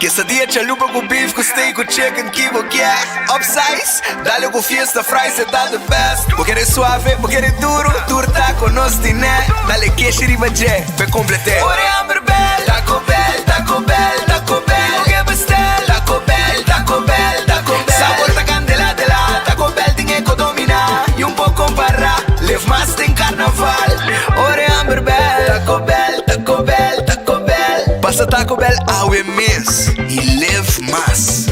Quesadilla chalupa ku beef ku steak ku chicken ki bo kier Upsize, dale ku fiesta fries e ta the best Bo kere suave, bo kere duro, tur taco nos tine Dale keshi riba dje, p'e complete Ora e hamber bel, Taco Bell, Taco Bell, Taco Bell Bo ke bestel, Taco Bell, Taco Bell, Taco Bell Sabor ta candela de la, Taco Bell tin e ko domina Y un por compara, live mas den carnaval Ora e hamber bel, Taco Bell, Taco Bell, Taco Bell Pasa Taco Bell awe mes y live mas.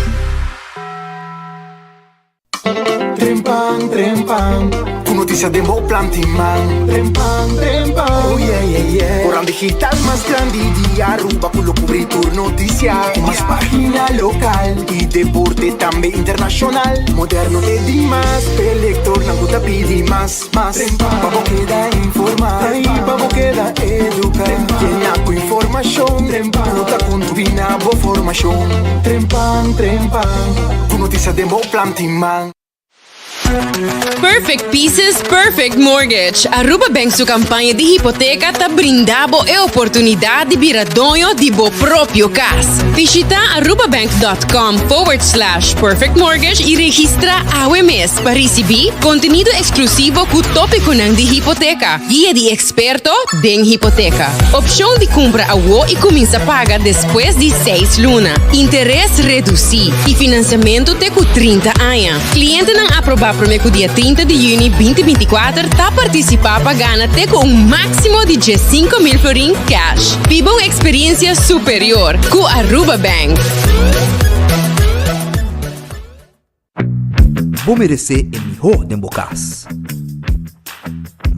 Trempan, trempan, ku notisia den bo planti man. Trempan, trempan, oh yeah, yeah, yeah. Koran digital mas grandi di Aruba ku lo kubri tur notisia. Ku mas pagina lokal i deporte tambe internashonal. Moderno te dimas, p'e lektornan ku ta pidi mas. Mas pa bo keda informa i pa bo keda educa. Yena cu informacion cu ta contribui na bo formacion. Trempan, trempan, cu noticia den bo planti man. Perfect Pieces, Perfect Mortgage. Aruba Bank su campaña di hipoteca ta brinda bo e oportunidad di bira doño di bo propio cas. Bishita arubabank.com forward slash perfect mortgage y registra awe mes. Pa risibí kontenido eksklusivo ku tópikonan di hipoteka, guia di eksperto den hipoteka, opshon di kumpra awo i kuminsá paga despues di seis luna, interes redusí i finansiamentu te ku 30 aña. Klientenan aprobá promé ku dia 30 di yüni 2024 ta partisipá pa gana te ku un máksimo di 15,000 florin cash. Biba un eksperiensia superior ku Aruba Bank! Bo meresé e mihó den bo kas.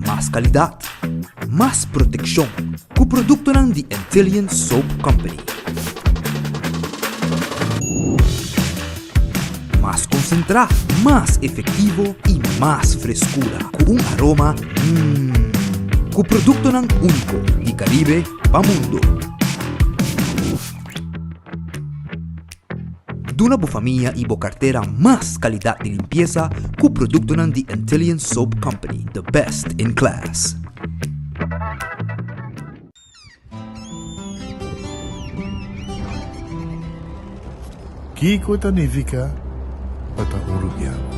Mas kalidat, mas protekshon ku produktonan di Antillian Soap Company. Mas konsentrá, mas efektivo i mas freskura ku un aroma mmm. Ku produktonan úniko di Karibe pa mundo. Duna bo famia y bo cartera mas calidad di limpieza cu productonan di Antillian Soap Company, the best in class. Kiko ta nifica pa ta un Rubiano?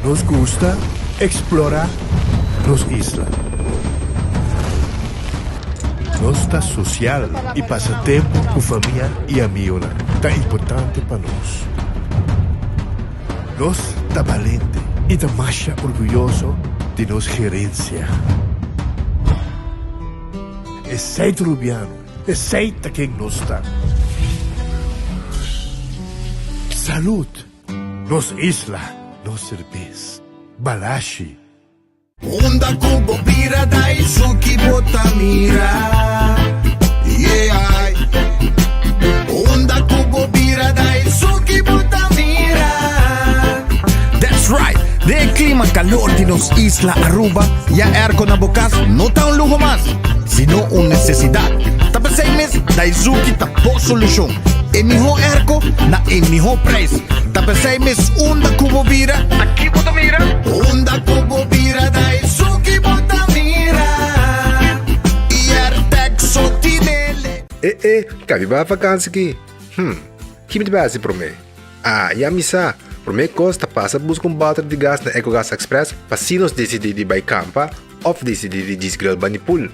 Nos gusta explora nos isla. Nos ta social y pasa tempo cu famia y amigonan ta importante pa nos. Nos ta balente y ta masha orguyoso di nos gerencia. Esey ta Rubiano, esey ta ken nos ta. Salud! Nos isla, nos serbes. Balashi. Unda ku bo bira Daisuki bo ta mira Yeah Unda ku bo bira Daisuki bo ta mira. That's right! Den e klima kalor di nos isla Aruba, ya airco na bo kas no ta un luho mas, sino un nesesidat. Ta p'esei mes Daisuki ta bo solushon. E mihó airco na e mihó prijs. Ta p'esei mes unda ku bo bira, aki bo ta mira. Unda ku bo bira Daisuki bo ta mira. Airtec so tinele. E e, kabi ba vakansi ki? Hm, ki mi ta bai hasi promé? Ah, ya mi sa! Promé kos ta pasa buska un bòter di gas na Ecogas Express pa si nos disidí di bai kampa òf disidí di djis grill bani pool.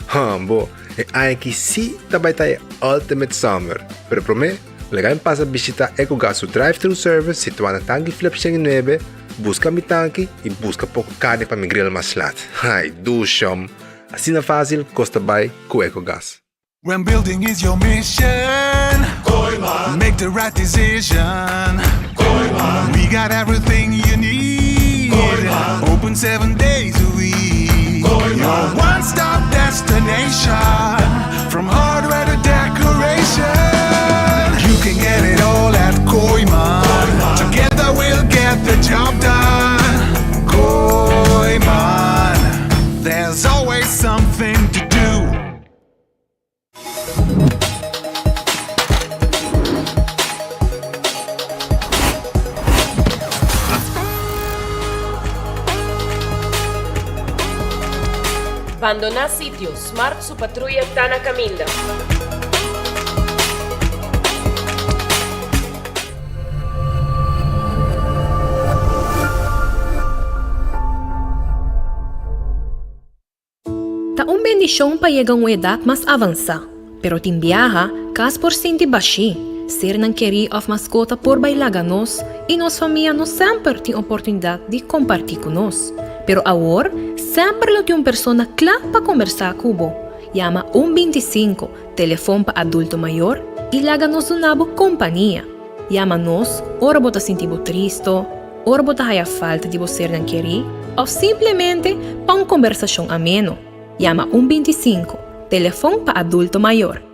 Hambo, e aña aki sí ta bai ta e ultimate summer! Pero promé, laga mi pasa bishitá Ecogas su drive-thru service situá na Tanki Flip 109, buska mi tanki i buska poko karni pa mi grill mas lat. Ai, dushom! Asina fásil kos ta bai ku Ecogas. When building is your mission Kooiman Make the right decision Kooiman We got everything you need Kooiman Open seven days a week Kooiman Your one-stop destination From hardware to decoration You can get it all at Kooiman Together we'll get the job done Kooiman There's always something to do Bandoná sitio, Smart su patruya ta na kaminda. Ta un bendishon pa yega un edat mas avansá, pero tin biaha kas por sinti bashí, sernan kerí òf maskota por bai laga nos i nos famia no semper tin oportunidat di kompartí ku nos. Pero awor semper lo tin un persona kla pa kombersá ku bo. Yama un 25, telefon pa adulto mayor, i laga nos duna bo kompania. Yama nos ora bo ta sinti bo tristo, ora bo ta haya falta di bo sernan kerí òf simplemente pa un kombersashon ameno. Yama un 25, telefon pa adulto mayor.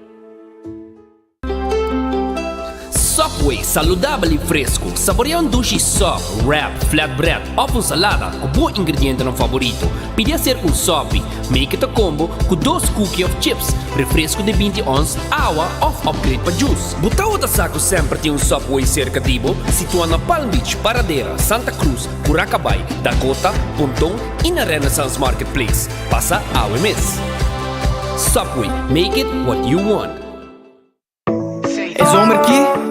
Subway, saludabel i fresku. Saborea un dushi sub, wrap, flatbread òf un salada ku bo ingredientenan faborito. Pidi aser un sopi. Make it a combo ku dos cookie òf chips, refresku di 20 ons, awa òf upgrade pa juice. Bo tabata sa ku semper tin un Subway serka di bo? Situá na Palm Beach, Paradera, Santa Cruz, Curacabai, Dakota, Ponton i na Renaissance Marketplace. Pasa awe mes! Subway, make it what you want. E zomer ki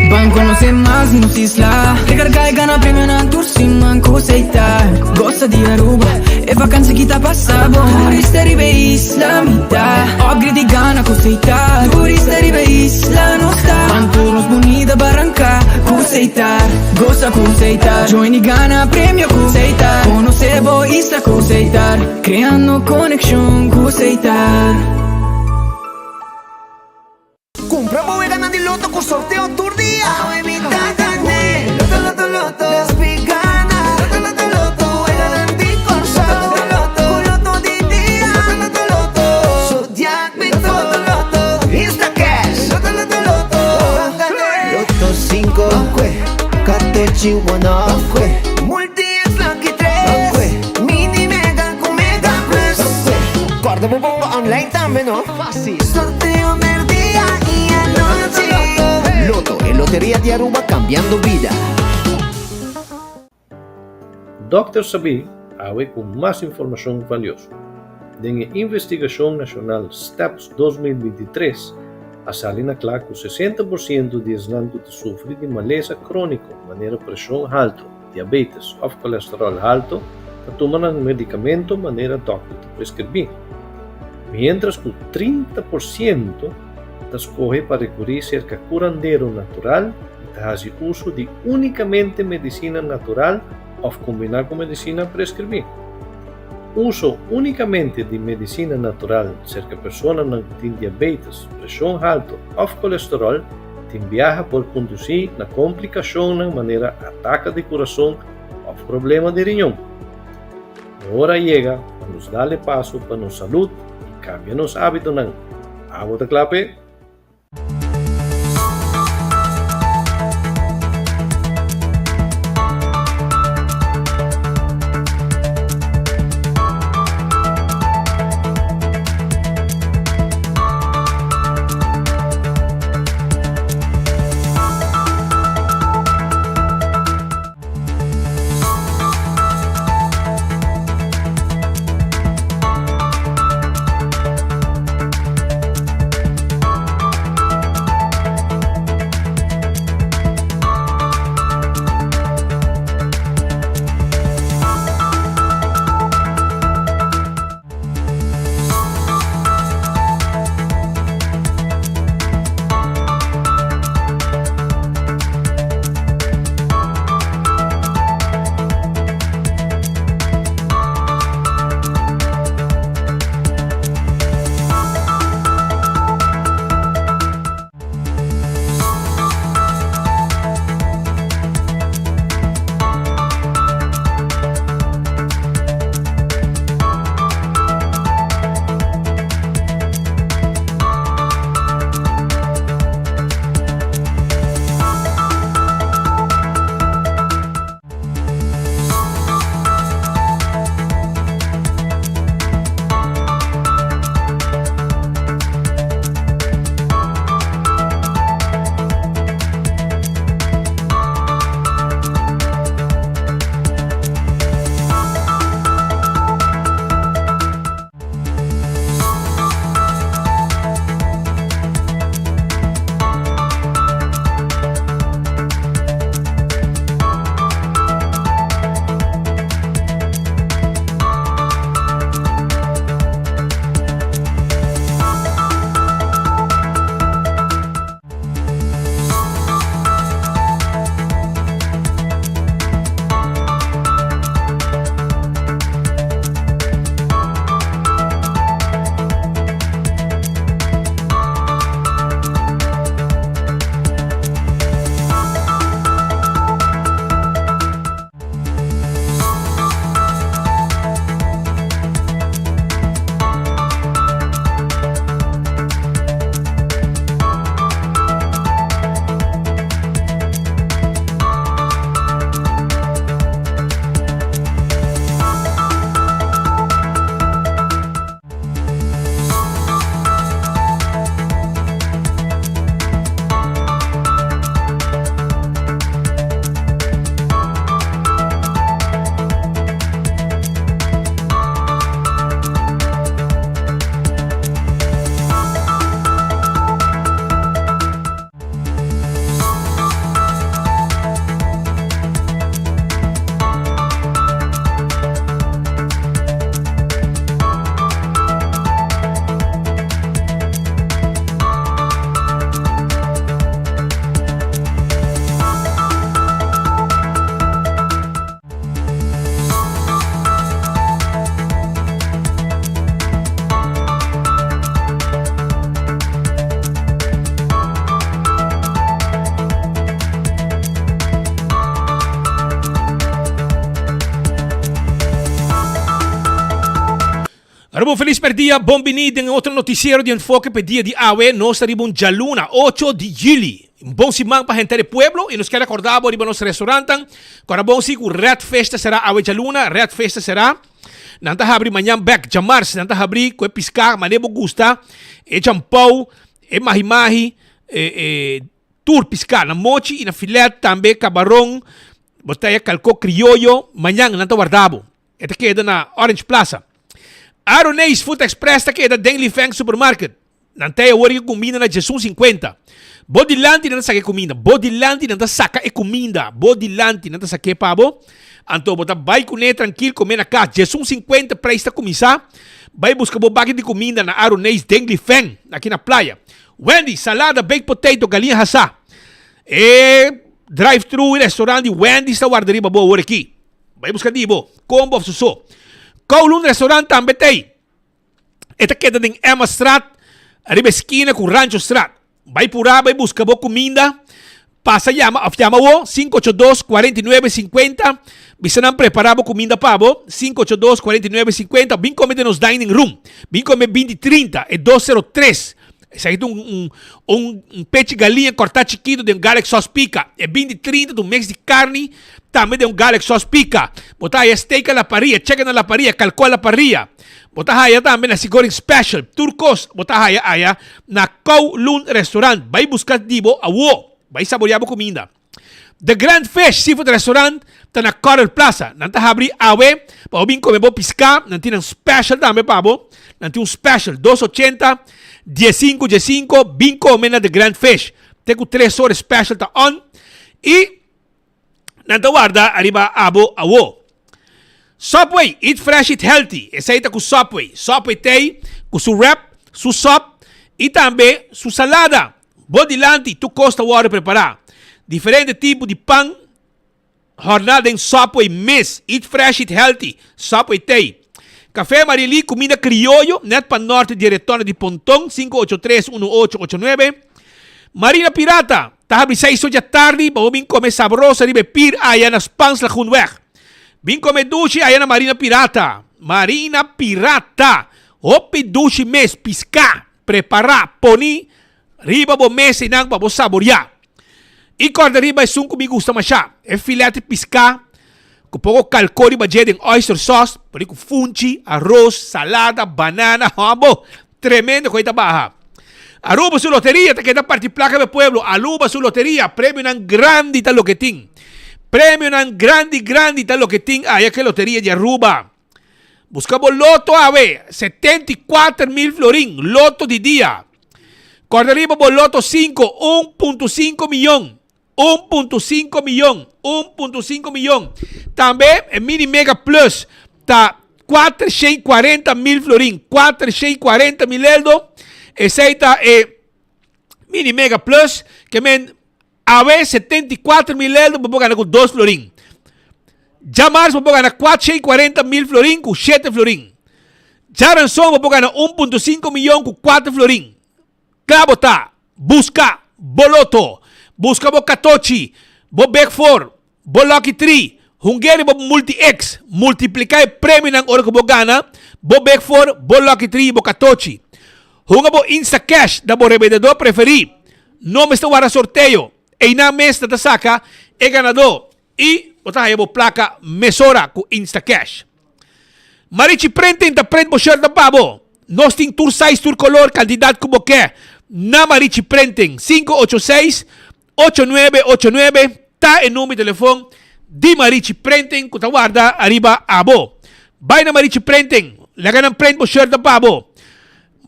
Ban conoce mas di nos isla Recarga y gana premionan tur siman cu Setar Goza di Aruba, e vakantie ki ta pasa bon Turista riba e isla mi ta Upgrade y gana cu Setar Turista riba e isla nos ta Ban tur nos bunita baranca cu Setar Goza cu Setar Join y gana premio cu Setar Conoce bo isla cu Setar Creando conexion cu Setar. Cumpra bo weganan di loto cu sorteo tur dia. Awe mi ta gane. Loto, loto, loto. Nos pi gana. Loto, loto, loto. Weganan di Corsou. Loto, loto, Cu loto di dia. Loto, loto, loto. Zodiac Big Four. Loto, loto. Instacash. Loto, loto, loto. Ban gane. Loto cinco. Ban Catochi one off. Multi X Lucky tres. Ban Mini Mega cu Mega Plus. Ban Corda bo bongo online tambe no. Fácil. Sorteo merdia y anochi. Lotto, e loteria di Aruba cambiando bida. Dòkter Sabí awe ku mas informashon valioso. Den e investigashon nashonal Steps 2023 a sali na kla ku 60 por siento di esnan ku ta sufri di malesa króniko manera preshon haltu, diabetes òf kolesteròl haltu ta tuma nan medikamento manera dòkter ta preskribí, miéntras ku 30 por siento ta skohe pa rekurí serka kurandero natural i ta hasi uso di únikamente medisina natural òf kombiná ku medisina preskribí. Uso únikamente di medisina natural serka personanan ku tin diabetes, preshon haltu òf kolesteròl Tin biaha por kondusí na komplikashonnan manera ataka di kurason òf problema di riñon. E ora a yega pa nos dal e paso pa nos salud i kambia nos ábitonan. Abo ta kla p'e? Aruba un felis merdia, bon bini den otro noticiero di Enfoke p'e dia di awe. Nos ta riba un djaluna, ocho di juli. Un bon siman pa henter e pueblo y nos kier recorda bo riba nos restaurantan. Cora bon si cu Red Fish ta cera awe djaluna, Red Fish ta cera. Nan ta habri mañan bek, djamars nan ta habri cu e pisca mane bo gusta, e champou, e mahi mahi, e e tur pisca na mochi y na filet tambe cabaron, botella calco crioyo, mañan nan ta warda bo. E ta keda na Orange Plaza. Aroneis Food Express ta keda den Li Feng Supermarket. Nan ta e awor e kuminda na djesun sinkuenta. Bo dilanti nan ta saka e kuminda. Bo dilanti nan ta saka e kuminda. Bo dilanti nan ta sak'é pa bo. Anto bo ta bai kuné trankil kome na kas. Djesun sinkuenta preis ta kuminsá. Bai buska bo baki di kuminda na Aroneis den Li Feng, aki na Playa. Wendy's, salada, baked potato, galiña hasá. E drive-thru i restaurant di Wendy's ta warda riba bo awor aki. Bai buska di bo, combo of su so. Kowloon Restaurant tambe ta ei. E ta keda den Emmastraat, riba e skina ku Ranchostraat. Bai purá bai buska bo kuminda. Pasa yama of yama awo, 582 49 50. Bisa nan prepará bo kuminda pa bo, 582 49 50. Bin kome den nos dining room. Bin kome binti trinta, e 203. Esaki ta un un un un pechi galiña kòrtá chikitu den garlic sauce pika. E binti trinta ta un mix di karni tambe den un garlic sauce pika. Bo ta haya steak a la parrilla, chicken a la parrilla, kalkó a la parrilla. Bo ta haya tambe nasi goreng special. Tur kos bo ta haya aya na Kowloon Restaurant. Bai buska di bo awo. Bai saboreá bo kuminda. The Grand Fish Seafood Restaurant ta na Coral Plaza. Nan ta habri awe pa bo bin come bo pisca. Nan tin nan special tambe pa bo. Nan tin un special dos ochenta, diesinco diesinco. Bin come na The Grand Fish. Te cu tres ora e special ta on. Y nan ta warda ariba abo awo. Subway, eat fresh, eat healthy. Esey ta cu Subway. Subway t'ey cu su wrap, su sop y tambe su salada. Bo dilanti tur kos ta wòrdu prepará. Diferente tipo di pan hòrná den Subway mes. Eat fresh, eat healthy. Subway t'ei. Café Marilí, kuminda krioyo, nèt pa nòrte di e retorno di Ponton, 583 1889. Marina Pirata, ta habri seis or djatardi pa bo bin kome sabroso riba e pir aya na Spaans Lagoenweg. Bin kome dushi aya na Marina Pirata. Marina Pirata! Hopi dushi mes, piská! Prepará, poni riba bo mesa i nan pa bo saboriá. I kòrda riba esun ku mi gusta mashá, e filèt di piská ku poko kalkó riba dje den oyster sauce, poni ku funchi, aros, salada, banana, hòmbo! Tremendo ku ei ta baha. Aruba su loteria ta keda parti plaka pa e pueblo. Aruba su loteria, premionan grandi ta loke tin. Premionan grandi grandi ta loke tin aya ku e loteria di Aruba. Busca bo loto awe, 74 mil florin, loto di dia. Corda riba bo loto 5, 1.5 miyon. 1.5 miyon, 1.5 miyon. Tambe e Mini Mega Plus ta 440 mil florin, 440 mil eldo. Esey ta e Mini Mega Plus, ke men awe 74 mil eldo bo por gana ku 2 florin. Djamars bo por gana 440 mil florin ku 7 florin. Djaranson bo por gana 1.5 miyon ku 4 florin. Kla bo ta, buska bo loto, buska bo katochi, bo big four, bo lucky three, hung'é riba bo multi X, multipliká e premionan ora ku bo gana bo big four, bo lucky three i bo katochi. Hunga bo Instacash na bo rebendedor preferí. No mester warda sorteo, einan mes nan ta saka e ganadó i bo ta haya bo plaka mesora ku Instacash. Marichi Printing ta print bo shirtnan pa bo. Nos tin tur size, tur color, cantidad cu bo ke. Na Marichi Printing, 586 8989 ta e number di telefon di Marichi Printing cu ta warda ariba abo. Bay na Marichi Printing, laga nan print bo shirtnan pa bo.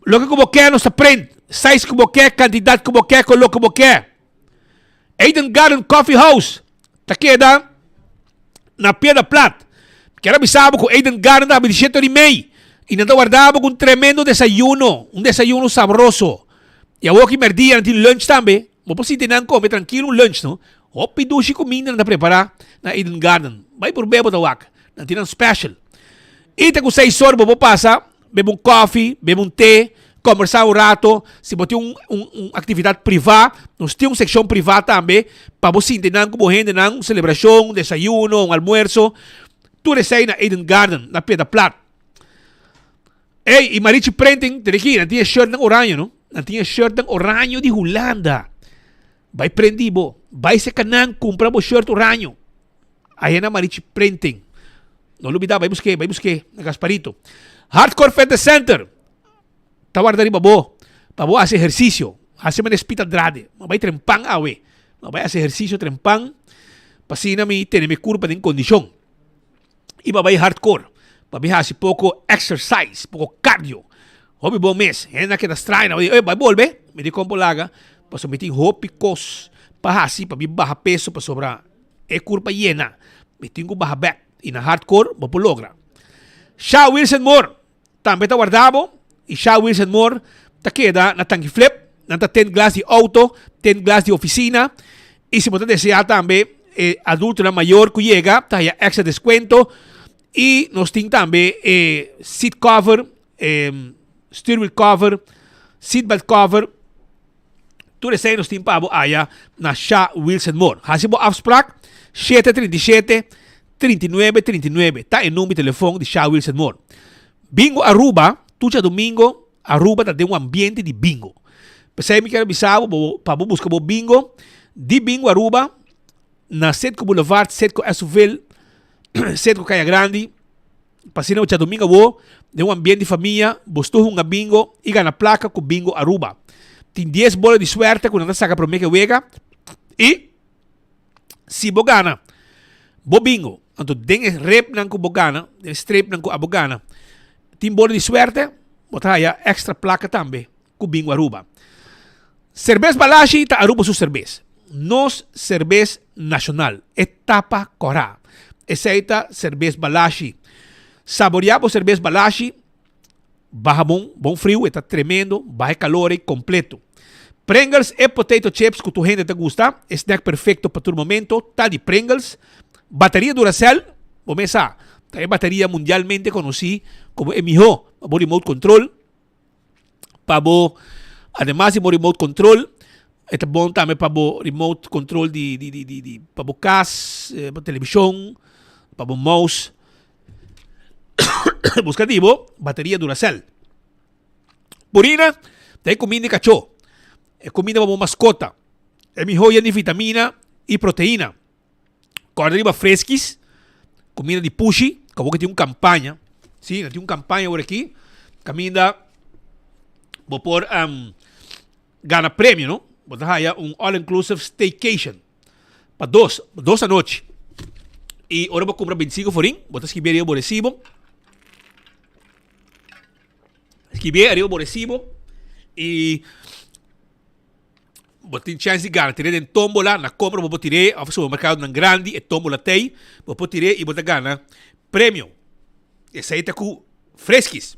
Loke cu bo ke nos ta print, size cu bo ke, cantidad cu bo ke, color cu bo ke. Eden Garden Coffee House ta keda na Piedra Plat. Kier a bisa bo ku Eden Garden ta habri di shete ora i mei i nan ta warda bo ku un tremendo desayuno, un desayuno sabroso. I awor ki merdia nan tin lunch tambe. Bo por sinti nan kome trankilo un lunch no. Hopi dushi kuminda nan ta prepara na Eden Garden. Bai purbe bo ta wak. Nan tin nan special. I ta ku seis or bo por pasa bebe un koffie, bebe un te, kombersá un rato. Si bo tin un un un aktividat privá, nos tin un sekshon privá tambe pa bo sinti nan ku bo hendenan, un selebrashon, un desayuno, un almuerso. Tur esei na Eden Garden, na Piedra Plat. Ey, y Marichi Printing, tene aki, nan tin e shirtnan oraño, no? Nan tin e shirtnan oraño di Hulanda. Bai prendí bo. Bai seca nan, cumpra bo shirt oraño. Ahí na Marichi Printing. No lubida, bai busqué, bai busqué na Gasparito. Hardcore Fitness Center. Ta warda riba bo, pa bo haci ehercicio. Haci manera Spita Andrade. Ma bai trempan awe. Ma bai haci ehercicio trempan, pa asina mi tene mi curpa den condicion. I pa bai hardcore, pa mi haci poco exercise, poco cardio. Hopi bon mes. Hende a keda straña, nan a di, ey, bai bolbe. Mi di, con por laga? Pasobra mi tin hopi cos pa haci pa mi baha peso, pasobra e curpa yena. Mi tin cu baha bek. I na hardcore bo por logra. Sha Wilson Moore tambe ta warda bo. I Sha Wilson Moore ta keda na Tanki Flip. Nan ta tint glas di auto, tint glas di oficina. I si bo ta desea tambe e adultonan mayor cu yega ta haya extra descuento. I nos tin tambe e seat cover, e steerwheel cover, seat belt cover. Tur esei nos tin pa bo aya na Sha Wilson Moore. Hasi bo afsprak, 737 39 39 ta e number di telefon di Sha Wilson Moore. Bingo Aruba, tur djadomingo Aruba ta den un ambiente di bingo. P'esei mi kier a bisa bo pa bo buska bo bingo di Bingo Aruba na Setco Boulevard, Setco Esoville, Setco Caya Grandi. Pa asina bo djadomingo awor den un ambiente di famia bo sto hunga bingo y gana placa cu Bingo Aruba. Tin dies bola di suerte cu nan ta saca prome ke wega y si bo gana bo bingo, anto den e repnan cu bo gana, den e strepnan cu abo gana, tin bola di suerte, bo ta haya extra placa tambe cu Bingo Aruba. Cerbes Balashi ta Aruba su cerbes. Nos cerbes nacional. E tapa cora. Esey ta Cerbes Balashi. Saborea bo Cerbes Balashi. Baha bon, bon friu, e ta tremendo, baha e calor ei completo. Pringles e potato chips cu tur hende ta gusta, e snack perfecto pa tur momento, ta di Pringles. Bateria Duracell, bo mes sa, ta e bateria mundialmente conoci como e miho pa bo remote control, pa bo, ademas di bo remote control, e ta bon tambe pa bo remote control di, di, di, di, di pa bo cas, bo television, pa bo mouse. Busca di bo bateria Duracell. Purina ta e cuminda di cachó, e cuminda pa bo mascota. E miho yen di vitamina y proteina. Corda riba Friskies, cuminda di pushi, como que tin un campaña. Sí, nan tin un campaña awor aki, caminda bo por um, gana premio, no? Bo ta haya un all inclusive staycation. Pa dos, dos anochi. Y ora bo cumpra 25 forin, bo ta escribi ariba bo recibo. Escribi ariba bo recibo y bo tin chance di gana. Tire den tombola, na compra bo por tire, of supermercadonan grandi e tombola t'ey, bo por tire y bo ta gana premio. Esey ta cu Friskies.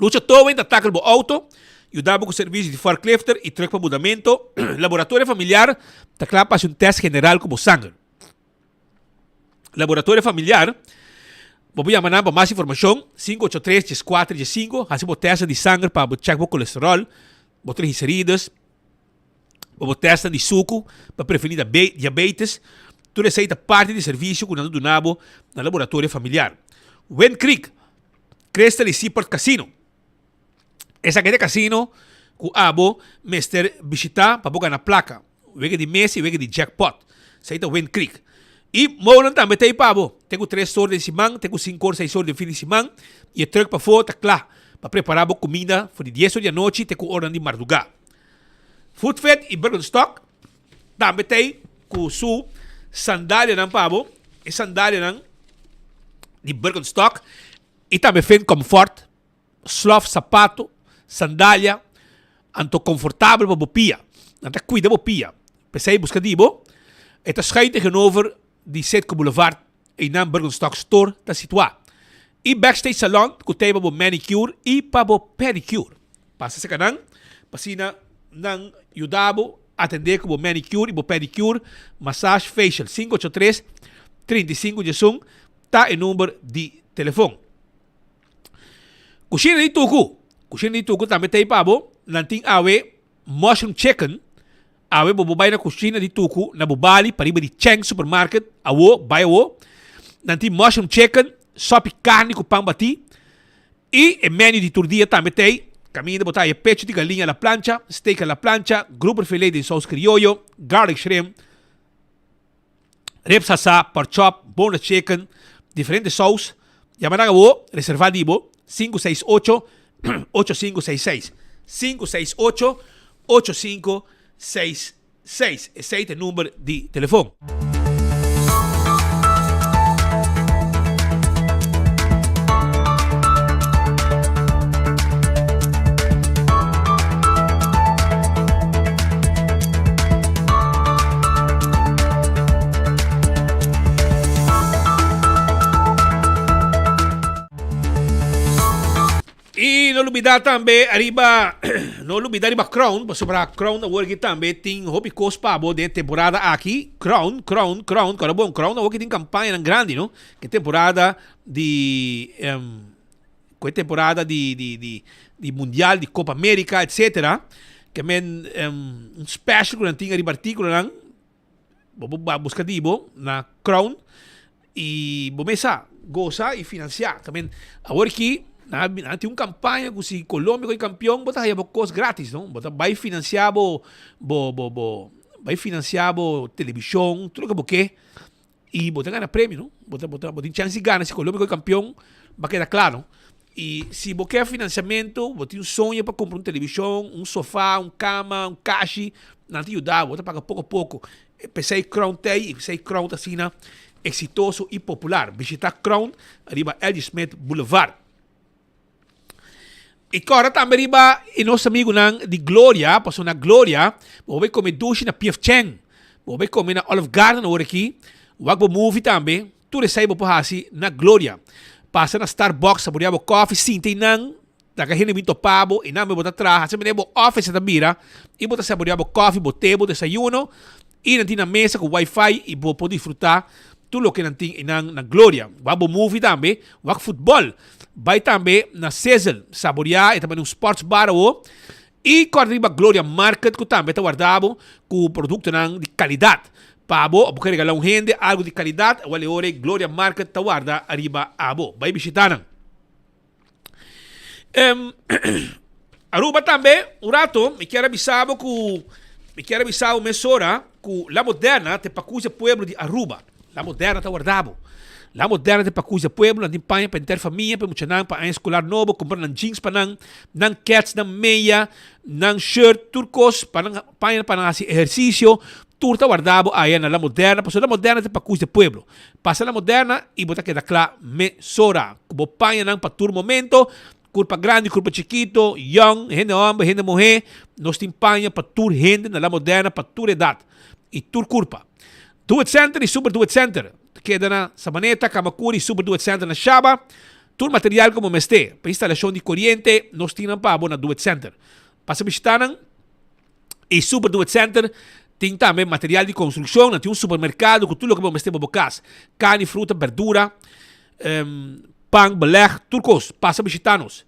Lucha Towing ta tackle bo auto, yuda bo cu servicio di forklifter y truck pa mudamento. Laboratorio Familiar ta cla pa haci un test general cu bo sanger. Laboratorio Familiar, bo por yama nan pa mas informacion, 583 14 15, haci bo test di sanger pa bo check bo colesterol, bo triglicerides, pa bo testnan di suku pa preveni diabetes, tur esei ta parti di servicio ku nan ta duna bo na laboratorio familiar. Wind Creek, Crystal y Seaport Casino. Esaki ta e casino ku abo mester bishita pa bo gana plaka, wega di mesa y wega di jackpot. Esei ta Wind Creek. Y mounan tambe ta ei pa bo. Te ku tres or den siman, te ku sinku or, seis or den fin di siman y e truck pafó ta kla pa prepara bo kuminda for di dies or di anochi te ku ornan di marduga. Footfit y Birkenstock tambe ta ei ku su sandalianan pa bo, e sandalianan di Birkenstock y tambe Finn Comfort, slof, sapato, sandalia, anto confortabel pa bo pia. Nan ta cuida bo pia. P'esei busca di bo, e ta schuin tegenover di Citgo Boulevard, einan Birkenstock Store ta situá. I Backstage Salon ku t'ei pa bo manicure i pa bo pedicure. Pasa serka nan pa asina nan yuda bo atendé ku bo manicure i bo pedicure, massage, facial. 583 35 diesun ta e number di telefon. Kushina di Tuku, Kushina di Tuku tambe t'ei pa bo. Nan tin awe Mushroom Chicken, Awe bo bo bai na kushina di Tuku na Bubali pariba di Cheng Supermarket, awo, bai awo. Nan tin mushroom chicken, sopi karni ku pan batí. I e menu di tur dia tambe t'ei, kaminda bo ta haña pechu di galiña a la plancha, steak a la plancha, grouper filet den sous krioyo, garlic shrimp, ribs hasá, pork chop, boneless chicken, diferente sous. Yama nan awo, reservá di bo, 568 8566, 568 8566. Esei ta e number di telefon. Y no lubida tambe ariba, no lubida riba Crown, pasobra Crown awor aki tambe tin hopi cos pa bo den e temporada aki. Crown, Crown, Crown, kòrda bon, Crown awor aki tin campañanan grandi, no? Ke temporada di, ku e temporada di, di, di, di Mundial, di Copa America, etcetera. Ke men un special ku nan tin ariba artíkulonan. Bo por ba buska di bo na Crown y bo mes sa gosa y financia. Tamen awor ki nan nan tin un campaña cu si Colombia coge campeon bo ta haya bo cos gratis no. Bo ta bay financia bo bo bo bo bay financia bo television tur loke bo ke y bo ta gana premio no. Bo ta bo ta bo tin chance di gana si Colombia coge campeon ba keda cla no. Y si bo ke financiamento, bo tin un soño pa cumpra un television, un sofa, un cama, un cashi, nan ta yuda bo, bo ta paga poco poco. P'esey Crown t'ey y p'esey Crown ta asina exitoso y popular. Bishita Crown riba LG Smith Boulevard. Y corda tambe riba e nos amigunan di Gloria, pasobra na Gloria bo bay come dushi na PF Chang, bo bay come na Olive Garden awor aki, wak bo movie tambe. Tur esei bo por hasi na Gloria. Pasa na Starbucks, saborea bo kofi, sinta einan, laga hende bin topa bo, einan bo ta traha, hasi manera bo office ta bira i bo ta saborea bo kofi, bo te, bo desayuno i nan tin nan mesa ku wifi i bo por disfruta tur loke nan tin einan na Gloria. Wak bo movie tambe, wak futbol. Bai tambe na Sizzle, saborea, e ta bini un sports bar awo I kòrda riba Gloria Market ku tambe ta warda bo ku produktonan di kalidat. Pa bo, bo ke regalá un hende algu di kalidat, awor e ora ei Gloria Market ta warda riba abo. Bai bishitá nan. Aruba tambe, un rato mi kier a bisa bo ku mi kier a bisa bo mesora ku La Moderna ta e pakus e pueblo di Aruba. La Moderna ta warda bo. La Moderna ta pakus e pueblo, nan tin paña pa henter famia, pa e muchanan, pa aña skolar nobo, kumpra nan jeans pa nan, nan kets, nan meya, nan shirt, tur kos pa nan paña pa nan hasi ehersisio, tur ta warda bo aya na La Moderna, pasobra La Moderna ta pakus di pueblo. Pasa La Moderna i bo ta keda kla mesora ku bo pañanan pa tur momento, kurpa grandi, kurpa chikito, yòn, hende hòmber, hende muhé, nos tin paña pa tur hende na La Moderna pa tur edat i tur kurpa. Do It Center y Super Do It Center ta keda na Sabaneta, Camacuri y Super Do It Center na Shaba. Tur material ku bo mester pa instalashon di koriente nos tin nan pa bo na Do It Center. Pasa bishita nan y Super Do It Center tin tambe material di konstrukshon. Nan tin un supermerkado ku tur loke bo mester pa bo kas, karni, fruta, berdura, pan, beleg, tur kos. Pasa bishita nos.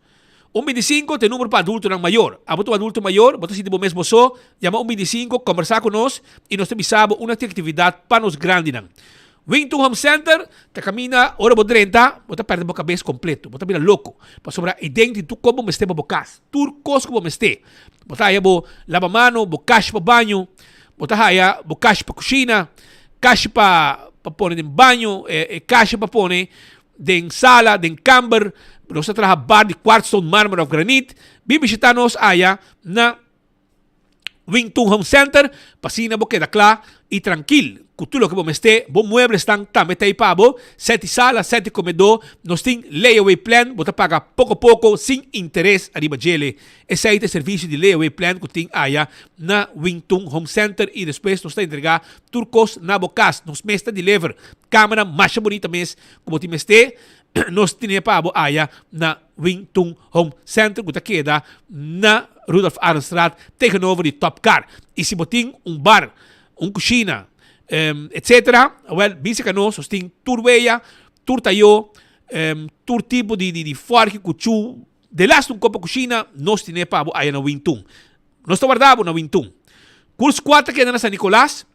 Un bintisinko ta e numero pa adultonan mayor. Abo ta un adulto mayor, bo ta sinti bo mes bo so, yama un bintisinko, kombersá ku nos i nos ta bisa bo un aktividat pa nos grandinan. Wington Home Center ta kaminda ora bo drenta, bo ta pèrdè bo kabes kompleto, bo ta bira loko, pasobra ei den tin tur kos bo mester pa bo kas, tur kos ku bo mester. Bo ta haya bo labamano, bo kashi pa baño, bo ta haya bo kashi pa kushina, kashi pa pa pone den baño, e kashi pa pone Den sala, den kamber, nos ta traha bar di kwartstone, marmer of granit. Bin bishita nos aya na Wing Tun Home Center pa asina bo keda kla i trankil ku tur loke bo mester. Bo mueblesnan tambe ta ei pa bo. Seti sala, seti komedó. Nos tin layaway plan, bo ta paga poko poko sin interes ariba djele. Esei ta e servisio di layaway plan ku tin aya na Wing Tun Home Center i despues nos ta entregá tur kos na bo kas. Nos mes ta deliver. Kamera masha bunita mes ku bo tin mester, nos tine pa bo aya na Wing Tun Home Center ku ta keda na Rudolf Arendstraat tegenover di Top Car. I si bo tin un bar, un kushina, etcetera, awel bin serka nos, nos tin tur weya, tur tayo, tur tipo di di forki, kuchu, delaste un kopa kushina, nos tine pa bo aya na Wing Tun. Nos ta warda bo na Wing Tun. Cool Squad ta keda na San Nicolas.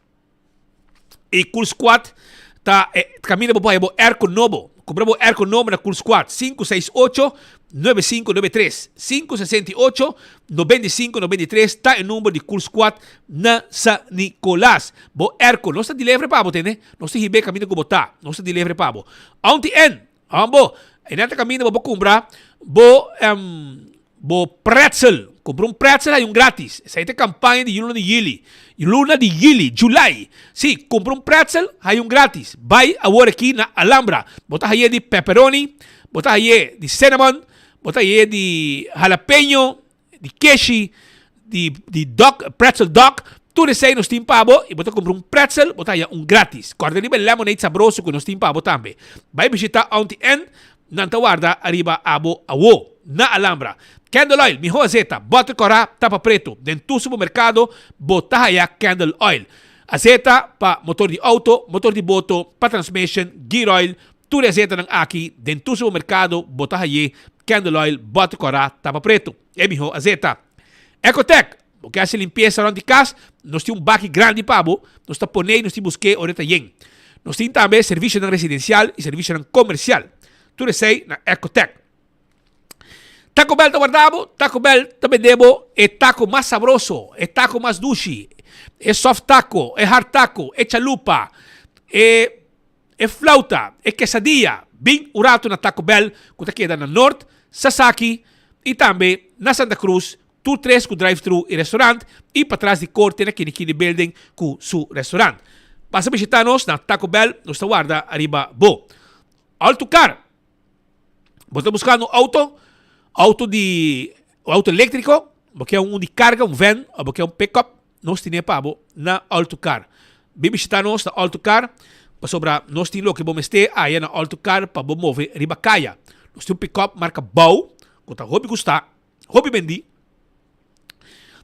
E Cool Squad ta e kaminda bo por haya bo airco nobo. Kumpra bo airco nobo na Cool Squad. 568. 9593. 568 9593 ta e number di Cool Squad na San Nicolas. Bo airco nos ta deliver pa bo tende. Nos ta hib'é kaminda ku bo ta. Nos ta deliver pa bo. Auntie Ann, Hombo, e nan ta kaminda bo por kumpra bo bo pretzel. Kumpra un pretzel hay un gratis. Esei ta e kampaña di luna di yuli. Luna di yuli, July. Si, kumpra un pretzel hay un gratis. Bai awor aki na Alhambra. Bo ta haye di pepperoni, bo ta haye di cinnamon, bo ta haye di jalapeño, di keshi, di di dog, pretzel dog, tur esei nos tin pa bo y bo ta cumpra un pretzel bo ta haya un gratis. Corda riba e lemonade sabroso cu nos tin pa bo tambe. Bay bishita Auntie Ann, nan ta warda ariba abo awo na Alhambra. Candle oil, miho azeta, boter cora, tapa preto. Den tur supermercado bo ta haya candle oil. Azeta pa motor di auto, motor di boto, pa transmission, gear oil, tur e azetanan aki den tur supermercado bo ta haye candle oil, boter cora, tapa preto. E miho azeta. Ecotec, bo ke hasi limpiesa rond di kas, nos tin un baki grandi pa bo, nos ta pone i nos tin busk'é ora e ta yen. Nos tin tambe servisionan residensial i servisionan komersial. Tur esei na Ecotec. Taco Bell ta warda bo, Taco Bell ta bende bo e taco mas sabroso, e taco mas dushi, e soft taco, e hard taco, e chalupa, e E flauta, e quesadilla, bin un rato na Taco Bell cu ta keda na Noord, Sasaki y tambe na Santa Cruz, tur tres cu drive-thru y restaurant y patras di corte na Kini Kini Building cu su restaurant. Pasa bishita nos na Taco Bell, nos ta warda ariba bo. Alto Car, Bo ta buscando un auto, auto di, auto electrico, bo kier un di carga, un van, of bo kier un pick-up, Nos tine pa bo na Alto Car. Bin bishita nos na Alto Car pasobra nos tin loke bo mester aya na Alto Car pa bo move riba kaya. Nos tin un pickup marka Bau ku ta hopi gusta, hopi bendi.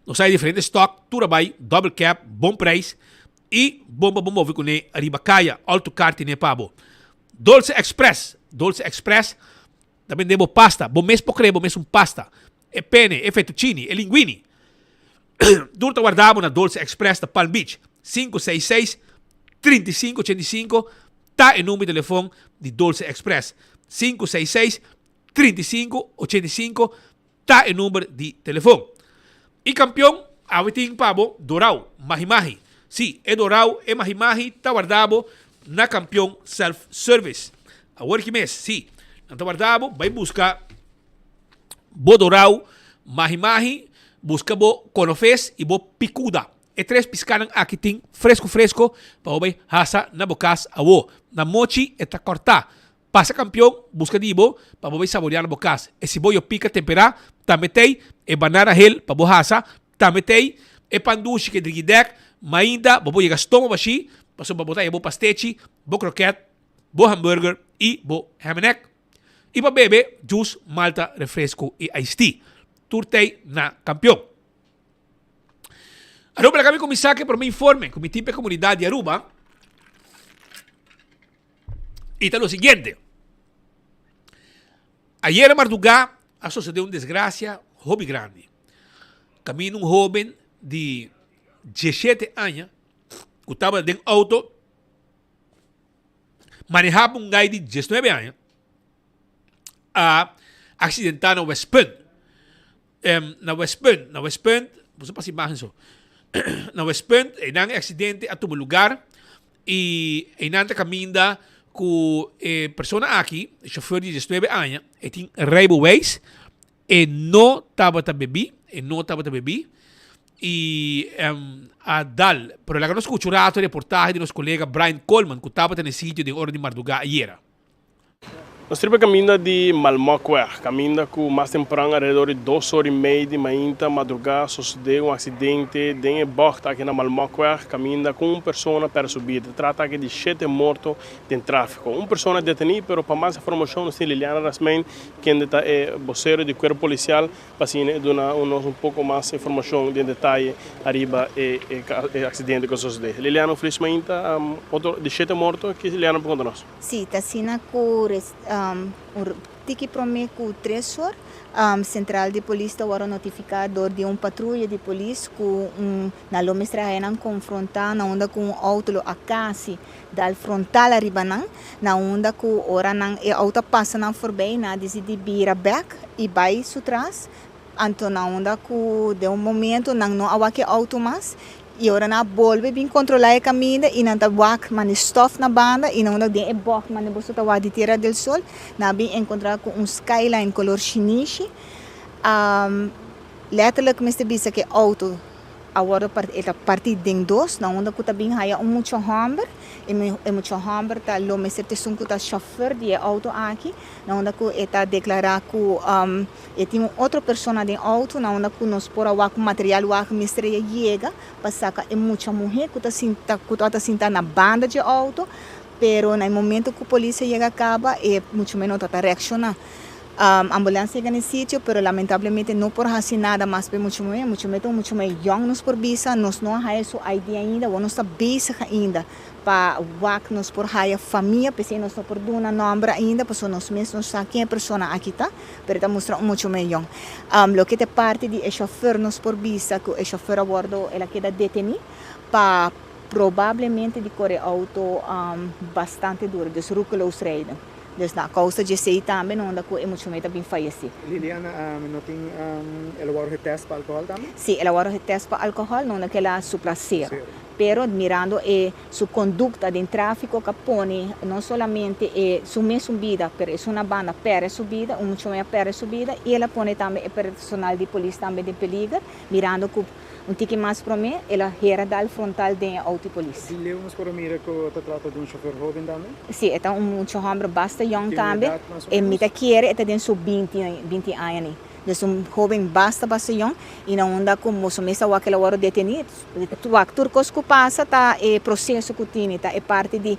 Nos hay diferente stock, tur a bai double cab, bon prijs i bon pa bo move kuné riba kaya. Alto Car tine pa bo. Dolce Express, Dolce Express ta bende bo pasta. Bo mes por krea bo mes un pasta. E pene, e fettuccini, e linguini. Tur ta warda bo na Dolce Express na Palm Beach. 566 3585 ta e number di telefon di Dolce Express. 566 3585 ta e number di telefon. Y campeon, awe tin pa bo Dorao Mahi Mahi. Si, e Dorao, e Mahi Mahi ta warda bo na Campeon Self Service. Awor ki mes, si, nan ta warda bo, bai busca Bo dorau, mahi mahi, buska bo konofes i bo pikuda. E tres piskanan aki tin fresku fresku pa bo bai hasa na bo kas awo. Na mochi e ta kòrtá. Pasa kampion buska di bo pa bo bai saboriá na bo kas. E siboyo pika temperá tambe t'ei, e banana hel pa bo hasa tambe t'ei, e pan dushi ke drigidèk, mainda bo por yega stoma bashí pasobra bo ta haña bo pastechi, bo krokèt, bo hamburger i bo ham and egg. I pa bebe juice, malta, refresco i iced tea. Tur tei na Campeon. Aruba laga mi kuminsá ku e promé informe ku mi tin pa e komunidat di Aruba i ta lo siguiente. Ayera mardugá a sosodé un desgrasia hopi grandi. Kaminda un hóben di diesshete aña ku tabata den outo Manehá pa un gai di diesnuebe aña a aksidentá na Westpunt. Na Westpunt, na Westpunt, boso pasa imágen so. Na Westpunt, einan e aksidente a tuma lugar i einan ta kaminda ku e persona aki, e shofèr di diesnuebe aña, e tin reibeweis E no tabata bebí, e no tabata bebí y a dal. Pero laga nos scucha un rato e reportahe di nos colega Brian Coleman cu tabata na e sitio den ora di marduga ayera. Nos riba caminda di Malmokweg, caminda cu mas tempran alrededor di dos or y mei di mainta madruga sosode un accidente den e bocht aki na Malmokweg, caminda cu un persona perde su bida. Ta trata aki di shete morto den trafico. Un persona deteni, pero pa mas informacion nos tin Liliana Rasmijn Kende ta e bosero di Cuerpo Policial pa asina e duna nos un poco mas informacion den detaye ariba e accidente cu a sucede. Liliana un feliz mainta, otro di shete morto, ki Liliana por conta nos? Si, ta asina cu un. Tiki promé ku tres or, sentral di polis ta wòrdu notifiká dor di un patruya di polis ku un nan lo mester haya nan konfrontá na unda ku un outo lo a kasi dal frontal ariba nan, na unda ku ora nan e outo a pasa nan forbei nan a disidí bira bèk i bai su tras. Anto na unda ku den un momento nan no a wak e outo mas i ora nan a bolbe bin kontrolá e kaminda i nan ta wak mane stòf na banda i na unda den e bògt mane boso ta wak di Tierra del Sol nan a bin enkontrá ku un Skyline kolor shinishi. Letterlijk mester bisa ku e outo a wòrdu e ta partí den dos na unda ku ta bin haya un mucha hòmber e e mucha hòmber ta lo mester ta esun ku ta shòfer di e outo aki na unda ku e ta deklará ku E tin un otro persona den auto na unda cu nos por a wak material wak mester a yega pa saca e mucha muhe cu ta sinta cu tabata sinta na banda dje auto pero na e momento cu polis a yega caba e mucha muhe no tabata reacciona. Ambulance yega na e sitio pero lamentablemente no por haci nada mas pa e mucha muhe. Mucha muhe ta un mucha muhe yong nos por bisa nos no a haya su ID ainda awor nos ta bezig ainda Pa wak nos por haya famia, p'esei nos no por duna nomber ainda, pasobra nos mes no sa ken e persona aki ta, pero e ta mustra un mucho meyon. Loke ta e parti di e chauffeur nos por bisa ku e chauffeur a wordo, el a keda deteni pa probablemente di kore auto bastante duro, dus roekeloos rijden. Dus na kousa di esei tambe no unda ku e mucho mey ta bin fayesí. Liliana, no tin el a wòrdu getèst pa alkohòl tambe? Sí, el a wòrdu getèst pa alkohòl, no unda ku el a supla sero. Pero mirando e su kondukta den tráfiko ka pone no solamente e su mesun bida, pero esun na banda pèrdè su bida, un mucho mey a pèrdè su bida i el a pone tambe e personal di polis tambe den peliger, mirando ku Un tiki mas promé, el a hera dal frontal den e outo di polis. Di leu nos por a mira ku ta trata di un shofer hóben tambe? Sí, e ta un mucha hòmber basta yòn Tin un tambe. edat mas o E mi ménos? ta kere e ta den su binti, binti aña ni. Dus un hóben basta basta yòn i na unda ku boso mes a wak el a wòrdu detení. Wak tur kos ku pasa ta e proseso ku tini, ta e parti di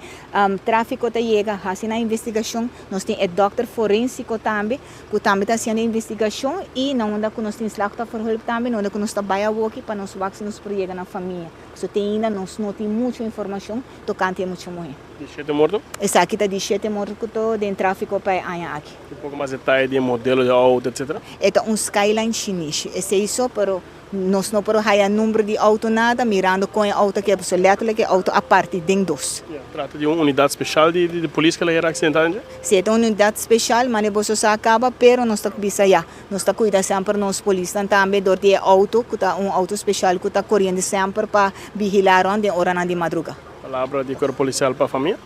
tráfiko ta yega, hasi nan investigashon. Nos tin e dòkter forensiko tambe ku tambe ta hasiendo investigashon i na unda ku nos tin slachtofferhulp tambe, na unda ku nos ta bai awoki pa nos wak si nos por yega na famia. Pasobra te ainda nos no tin muchu informashon tokante e mucha muhé. Di shete morto? Esaki ta di shete morto ku ta den tráfiko pa e aña aki. Un poko mas detaye di e modelo di outo etcetera? E ta un Skyline shinishi. Esei so, pero Nos no por haya number di auto nada mirando con e auto aki pasobra letterlijk e auto a parti den dos. Ya, trata di un unidad special di di polis cu la hera accidenta dje? Si e ta un unidad special, mane boso sa a caba, pero nos ta bisa ya, nos ta cuida semper nos polisnan tambe door di e auto cu ta un auto special cu ta coriendo semper pa vigila rond den oranan di madruga. Palabra di cuerpo policial pa famia?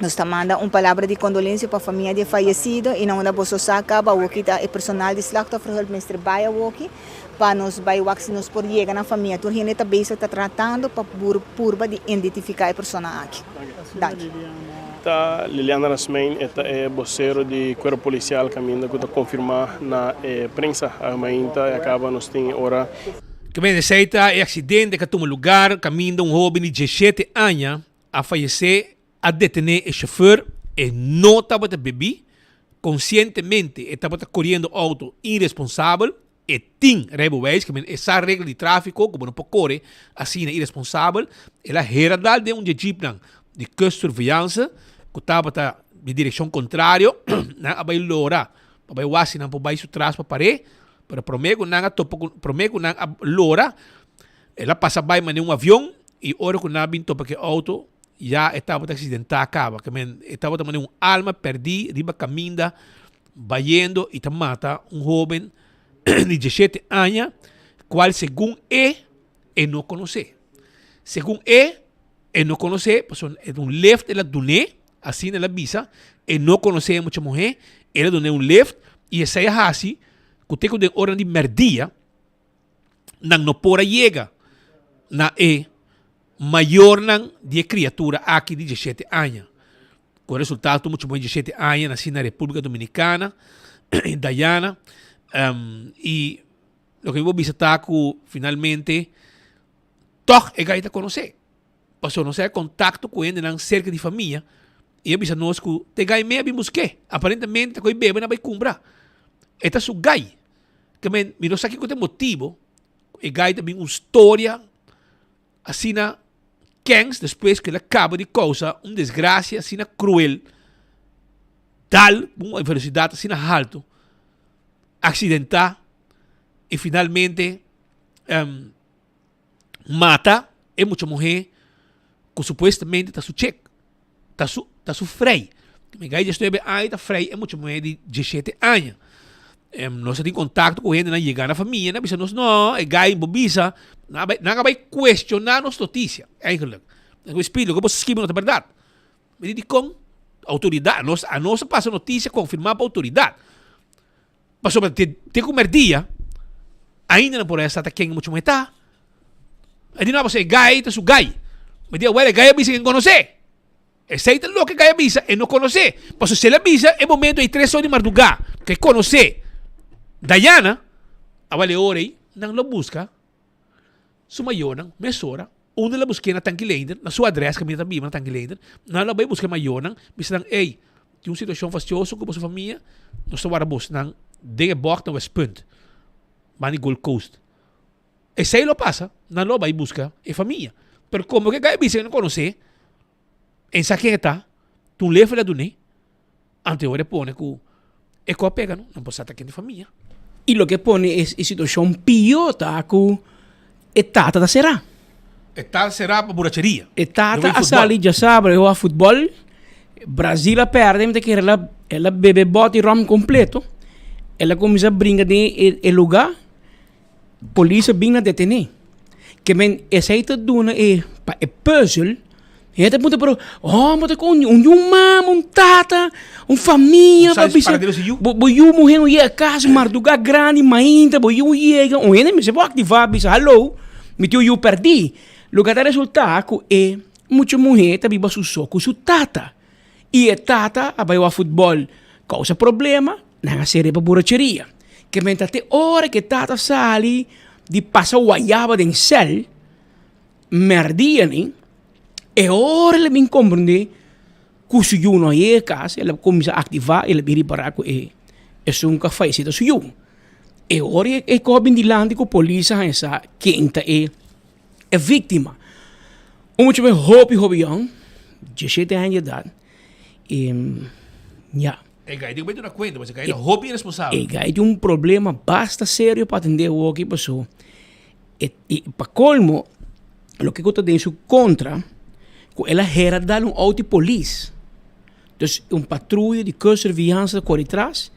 Nos ta manda un palabra di kondolensia pa famia di e fayesido i na unda boso sa kaba awoki ta e personal di Slachtofferhulp mester bai awoki pa nos bai wak si nos por yega na famia. Tur hende ta bezig ta tratando pa purba di identifiká e persona aki. Danki. Ta Liliana Rasmijn e ta e bosero di Cuerpo Policial caminda cu ta confirma na e prensa mainta e acaba nos tin e ora. Kemende esei ta e aksidente ku a tuma lugar kaminda un hoben di diesshete aña a fayesé, a detené e shofùr, e no tabata bebí, konsientemente e tabata koriendo outo iresponsabel, e tin rijbewijs, ke men e sa regla di tráfiko ku bo no por kore asina iresponsabel, el a hera dal den un di e jeepnan di kustsurveillance ku tabata di direkshon kontrario, nan a bai lora pa bai wak si nan por bai su tras pa par'é, pero promé ku nan a topa ku promé ku nan a lora el a pasa bai manera un avion I ora ku nan a bin topa ku e outo, ya e tabata aksidentá kaba. Ke men, e tabata manera un alma pèrdí riba kaminda bayendo i ta mata un hóben di diesshete aña, kual segun e, e no konosé. Segun e, e no konosé, pasobra e ta un lift el a dun'é, asina el a bisa, e no konosé e mucha muhé, el a dun'é un lift i esei a hasi ku te ku den oranan di mèrdia, nan no por a yega na e mayornan di e kriatura aki di diesshete aña. Ku e resultado muchu muhé di diesshete aña nasi na Repúblika Dominikana, Dayana, i loke mi por bisa ta ku finalmente tòg e gai ta konosé. Pasobra nos a haña kontakto ku hendenan serka di famia i a bisa nos ku ta e gai mei a bin busk'é. Aparentemente ta ku e bebe nan a bai kumpra. E ta su gai. Ke men, mi no sa kiko ta e motibo ku e gai ta bin un storia asina kens despues ku el a kaba di kousa un desgrasia asina kruel. dal ku un velosidat asina haltu, aksidentá i finalmente mata e mucha muhé ku supuestamente ta su chek, ta su ta su frei. Mi gai diesnuebe aña ta frei e mucha muhé di diesshete aña. Nos a tin kontakto ku hendenan yega na famia, nan a bisa nos no, e gai bo bisa, nan a bai nan a bai kuestioná nos notisia eigenlijk. Nan ku spili loke bo skibi no ta bèrdat. Mi di dikon? Outoridat, nos anos a pasa notisia konfirmá pa outoridat. Pasobra te te ku mèrdia ainda nan por a sa ta ken mucha muhé ta. E di no, pasobra e gai ta su gai. Mi di, awel e gai a bisa ken konosé. Esei ta loke e gai a bisa, e no konosé. Pasobra si el a bisa e momento ei tres ora di mardugá ku e konosé Dayana, awel e ora ei nan lo buska su mayornan mesora. Unda el a busk'é na Tanki Leender, na su adrès kaminda ta biba na Tanki Leender, nan lo a bai buska e mayornan, bisa nan, Ey, tin un situashon fastioso ku boso famia, nos ta warda bosnan den e bògt na Westpunt, banda di Gold Coast. Esei lo pasa, nan lo a bai buska e famia. Pero komo ke gai bisa ke nan konosé, en sa ken e ta, ta un lefel a dun'é, anto e ora e pone ku e kò pega no, nan por sa ta ken di famia. I loke pone e situashon pió ta ku e tata ta será. E tata será pa buracheria. E tata a sali djasabra e wak futbòl, Brazil a pèrdè mi ta kere el a el a bebe bòt di ròm kompleto, el a kuminsá bringa den e lugá, Polis a bin na detené. Ke men esei ta duna e pa e pùzel, hende ta puntra pero hòmber ta kon un yu mama, un tata, un famia pa bisa bo bo yu muhé no yega kas mardugá grandi mainta bo yu yega un hende mester por aktivá bisa haló mi tin un yu pèrdí. Loke ta resultá ku e mucha muhé ta biba su so ku su tata i e tata a bai wak futbòl kousa problema. Nan a sere pa buracheria. Ke men ta te ora ke tata sali di pasa wayaba den sèl, mèrdia ni, e ora el a bin komprendé ku su yu no a yega kas, el a kuminsá aktivá, el a bin ripará ku e esun ku a fayesé ta su yu. E ora e kos a bin dilanti ku polis a haña sa ken ta e víktima. Un mucha muhé hopi hopi yòn, diesshete aña di edat, i ya. E gai tin ku bai duna kuenta, pasobra e gai ta hopi iresponsabel. E gai tin un problema basta serio pa atendé awoki paso e i pa kolmo loke ku ta den su kontra ku el a hera dal un outo di polis. Dus un patruya di kustsurveillance ta kore tras,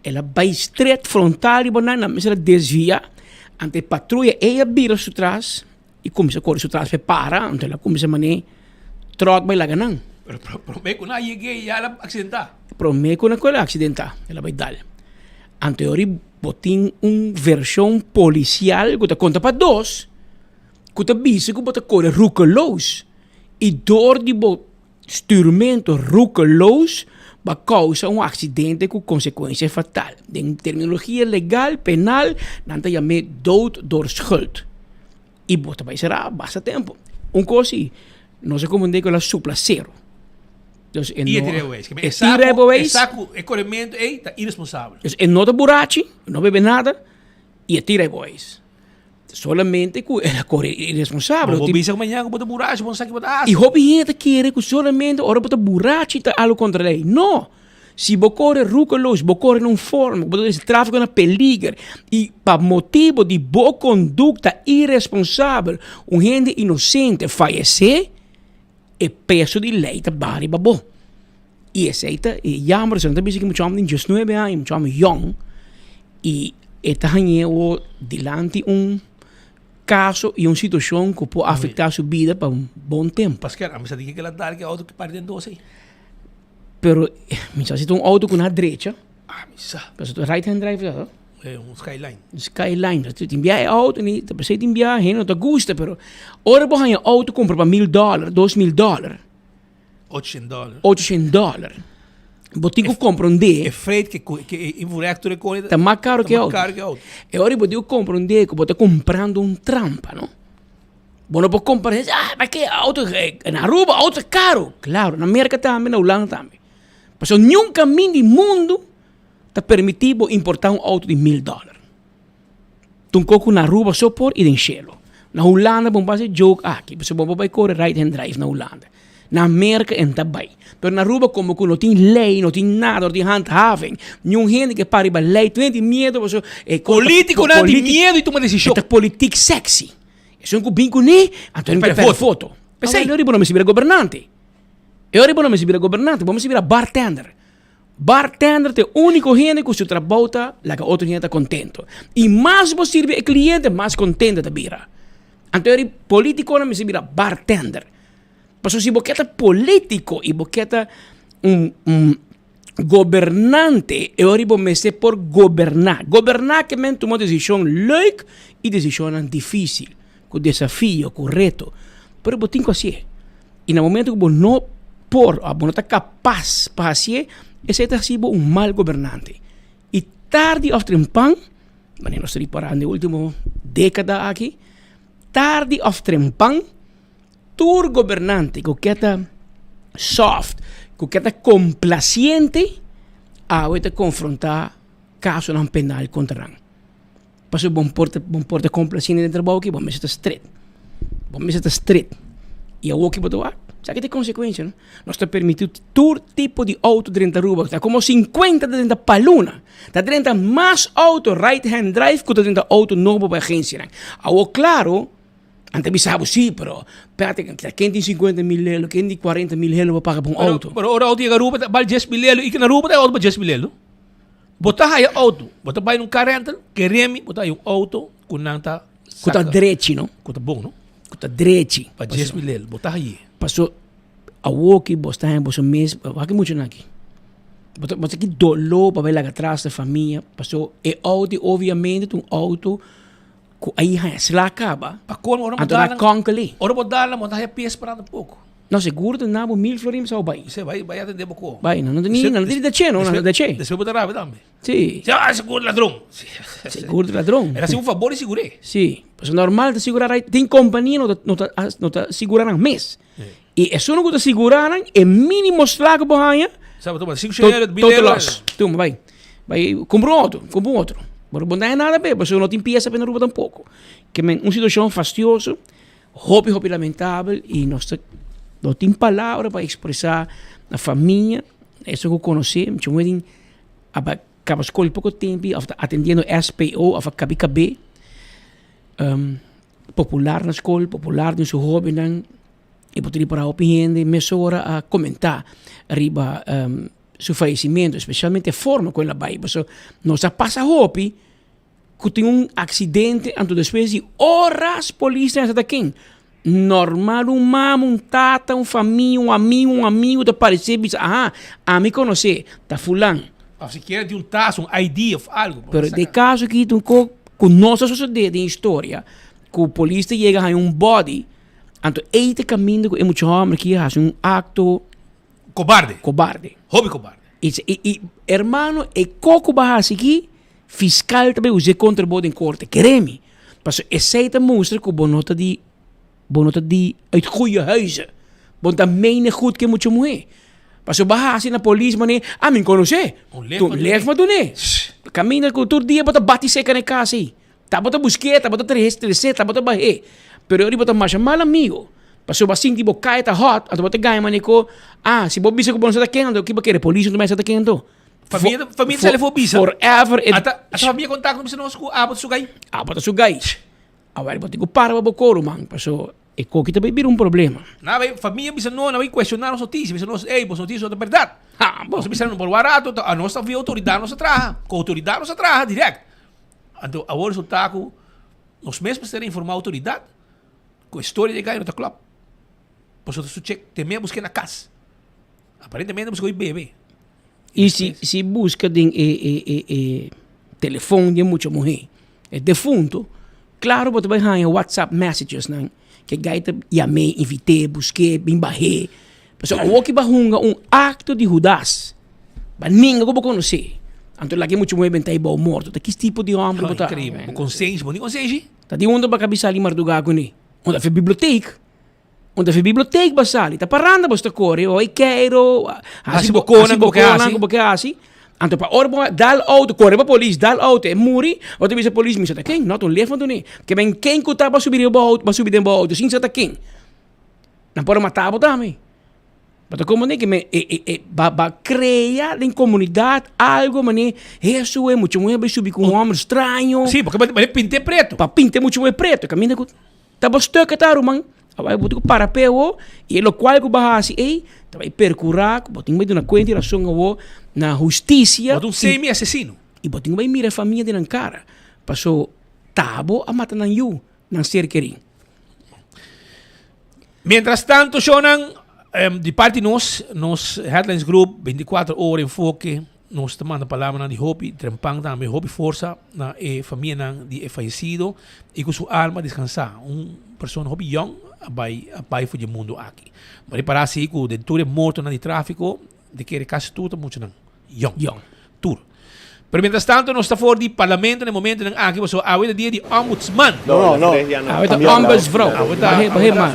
el a bai stret frontal riba nan, nan mester a desvia, anto e patruya ei a bira su tras i kuminsá kore su tras pa e para, anto el a kuminsá man'é tròk bai laga nan. Pero promé ku nan a yeg'é ya el a aksidentá. Promé ku nan el a aksidentá, el a bai dal. Anto e ora bo tin un vershon polisial ku ta konta pa dos, ku ta bisa ku bo ta kore roekeloos i dor di bo Stuurmento roekeloos ba kousa un aksidente ku konsekuensia fatal. Den terminologia legal penal nan ta yam'é dood door schuld. I bo ta bai será basta tempu. Un kos si, no se komprendé ku el a supla sero. Dus e I e no, tin rijbewijs. e tin rijbewijs. E sa ku e korementu ei ta iresponsabel. Dus e no ta burachi, e no bebe nada i e tin rijbewijs. Solamente ku el a kore irresponsabel. Bo bisa ku mañana ku bo ta burachi, bo no sa ki bo ta hasi. I hopi hende ta kere ku solamente ora bo ta burachi ta algu kontra lei. No! Si bo kore roekeloos, bo kore na un forma ku bo ta trese trafiko na peliger i pa motibu di bo kondukta irresponsabel un hende inosente fayesé, e peso di lei ta baha riba bo. I esei ta e jammer, esei no ta bisa ku mucha hòmber tin diesnuebe aña, mucha hòmber yòn. I e ta hañ'é awor dilanti un kaso i un situashon ku por afektá su bida pa un bon tempu. Paskel, a mi sa di ke la dal ki outo ki parti den dos ei. Pero mi sa si ta un outo ku na drecha. Ah, mi sa. Pasobra ta right hand drive ta, no? E un skyline. Un skyline. Tin bia e outo ni ta p'esei tin bia hende no ta gusta, pero ora bo haña outo kumpra pa mil dòler, 2000 dòler. Ochocientos dòler. Ochocientos dòler. Bo tin ku komprondé. E freight ke ke e invoerrecht tur e kos. Ta mas karo ke outo. Ta mas karo ke outo. E ora bo tin ku komprondé ku bo ta kumprando un trampa, no? Bo no por kompra, ah, pa ke outo na Aruba outo ta karo. Klaro, na Merka tambe, na Hulanda tambe. Pasobra niun kaminda di mundu ta permití bo importá un outo di mil dòler. Ta un kos ku na Aruba so por i den shelu. Na Hulanda bo no por hasi joke aki, pasobra bo por bai kore right hand drive na Hulanda. Na Merca en ta bay. Pero na Aruba como cu no tin ley, no tin nada, no tin handhaving. Niun hende ke para riba ley, tur hende tin miedo pasobra e cosa Politiconan tin miedo di tuma decision. E ta politiek sexy. Esun cu bin cune, anto nan ta perde voto. Pesey. Awor bo no mester bira gobernante. E ora bo no mester bira gobernante, bo mester bira bartender. Bartender ta e unico hende cu su trabou ta laga otro hende ta contento. Y mas bo sirbi e cliente, mas contento e ta bira. Anto e ora politiconan mester bira bartender. Pasobra si bo ke ta politico y bo ke ta un un gobernante e ora bo mester por goberna. Goberna ke men tuma decision leuk y decisionnan dificil, cu desafio, cu reto, pero bo tin cu hacié. Y na momento cu bo no por of bo no ta capas pa hacié, esey ta haci bo un mal gobernante. Y tardi of trempan, manera nos ta ripara den e ultimo decada aki, tardi of trempan, Tur gobernante ku ke ta soft, ku ke ta komplasiente, awe ta konfrontá kasonan penal kontra nan. Pasobra bo por ta bo por ta komplasiente den trabou aki, bo mester ta stret. Bo mester ta stret. I awor ki bo ta wak, sa ki ta e konsekuensia no. Nos ta permití tur tipo di outo drenta Aruba, ta komo sinkuenta ta drenta pa luna. Ta drenta mas outo right hand drive ku ta drenta outo nobo pa agensianan. Awor klaro. Nan ta bisa bo si, pero Patrick, ta ken tin 50 mil lelo, ken tin 40 mil lelo pa paga pa un auto? Pero ora auto yega Aruba ta bal 10 mil lelo y na Aruba ta auto pa 10 mil lelo. Bo ta haya auto, bo ta bay na un car rental, keremi bo ta haya un auto cu nan ta Cu ta drechi, no? Cu ta bon, no? Cu ta drechi. Pa 10 mil lelo, bo ta haye. Paso awoki bo sta haya boso mes, wak e muchanan aki. Bo ta, bo ta ki doló pa bay laga atras e famia, paso e auto obviamente ta un auto Ku a haña sla kaba. Pa colmo ora bo Anto na dal konkeli. Ora bo dal nan bo ta haña pies parando poko. No seguro ta nabo mil florin sa bo bai. Se bai bai atende bo ko. Bai nan no ta ni nan no ta ni da che no nan ta da che. Despues bo ta rabia tambe. Si. Si ah seguro ladron. Seguro ta ladron. Era hasi un fabor di sigur'é. Si. Pasobra normal ta sigurá rai tin kompania no ta no ta no ta sigurá nan mes. I esun ku ta sigurá nan e minimo sla ku bo haña. Sa bo tuma sinku shei total loss. Tuma bai. Bai kumpra un otro, kumpra un otro. Bo no haña nada p'e pasobra no tin piesa p'e na Aruba tampoko. Ke men un situashon fastioso, hopi hopi lamentabel i nos ta no tin palabra pa ekspresá na famia, esun ku konosé, mucha muhé tin a bai kaba skol poko tempu òf ta atendiendo SPO òf a kabi kab'é. Popular na skol, popular den su hobennan i por tin para hopi hende mesora a komentá riba su fayesimentu, espesialmente e forma ku el a bai pasobra nos a pasa hopi ku tin un aksidente anto despues di oras polis ta ta ken. Normal un mama, un tata, un famia, un amigu, un amigu ta paresé bisa aha ami konosé ta fulan. Of sikiera tin un tas, un ID of algo. Pero den kaso aki ta un kos ku no sa sosodé den historia, ku polis ta yega haña un body, anto ei ta kaminda ku e mucha hòmber aki a hasi un akto Kobarde. Kobarde. Hopi kobarde. I i hermano e kos ku bo a hasi aki, fiskal ta bai us'é kontra bo den korte, kere mi. Pasobra esei ta mustra ku bo no ta di bo no ta di uit goeie huize. Bo no ta mene goed ku e mucha muhé. Pasobra bo a hasi na polis manera, ah mi konosé. Tu lef ma dun'é. Kaminda ku tur dia bo ta bati seka na e kas ei. Tabata busk'é, tabata tres'é, tabata bah'é. Pero e ora bo ta masha mal amigo. Pasobra bo a sinti bo kai ta hòt, anto bo ta gaña manera ku, ah, si bo bisa ku bo no sa ta ken, anto kiba kere polis no ta mester sa ta ken anto. Famia, famia ta sali for bisa. Forever. Ata, ata famia kontak no bisa nos ku abo ta su gai. Abo ta su gai. Awor bo tin ku para pa bo koro man, paso e koki ta bay bira un problema. Na bay famia bisa no, na bay cuestiona nos noticia, bisa nos, ey, bos noticia no ta berdad. Ha, bo. Nos bisa no por wak rato, ta nos ta via autoridad nos ta traha, ku autoridad nos ta traha direct. Anto awor resulta ku nos mes mester informa autoridad ku e storia di e gai no ta klop. Pasobra su chek te me a busk'e na kas. Aparentemente busca hoy bebe. Y si si busca den e e e e telefon di e mucha muher, e defunto, claro bo ta bay haña WhatsApp messages nan ke guy ta yam'é, invit'é, busk'é, bin bah'é. Pasobra awor ki bo a hunga un acto di Hudas, ba ninga ku bo konosé, anto laga e mucha muher benta ei bou morto. Ta kis tipo di homber bo ta? Increíble. Bo konsenshi, bo tin konsenshi? Ta di unda bo a kabisa sali marduga kuné? Unda fe biblioteek? Un ta fi biblioteek ba sali, ta paranda bo sta kore, oi keiro, hasi bo konan ku bo ke hasi. Ku bo ke hasi. Anto pa ora bo dal auto, kore pa polis, dal auto, e muri, bo ta bisa polis, mi sa ta ken, no ta un lef man Ke men ken ku ta ba subi riba bo auto, ba subi den bo auto, sin sa ta ken. Nan por a mata bo tambe. Bo ta komprende ke men e e e ba ba krea den komunidat algo manera hesu e mucha muher bai subi ku un hòmber straño. Sí, porque bo pint'é preto. Pa pint'é mucha muher preto kaminda ku ta bo stuk e ta ruman. A bai bo tin ku para p'e awo i e lokual ku bo a hasi ei ta bai perkurá ku bo tin bai duna kuenta i rason awo na hustisia. Bo ta un semi asesino. I bo tin ku bai mira e famia den nan kara paso ta bo a mata nan yu. nan ser kerí. Mientras tanto, shownan, di parti nos, nos Headlines Group, 24 ora enfoke, nos ta manda palabranan di hopi trempan tambe, hopi forsa na e famianan di e fayecido y cu su alma descansa. Un persona hopi yong a bay, a bay for di e mundo aki. Bo repara si cu den tur e mortonan di trafico, di kere casi tur ta muchanan yong. Yong. Tur. Pero mientras tanto nos ta for di parlamento na e momentonan aki pasobra awe ta dia di ombudsman. No, no. Awe ta ombudsvrouw. Awe ta, Bahe, bahe man.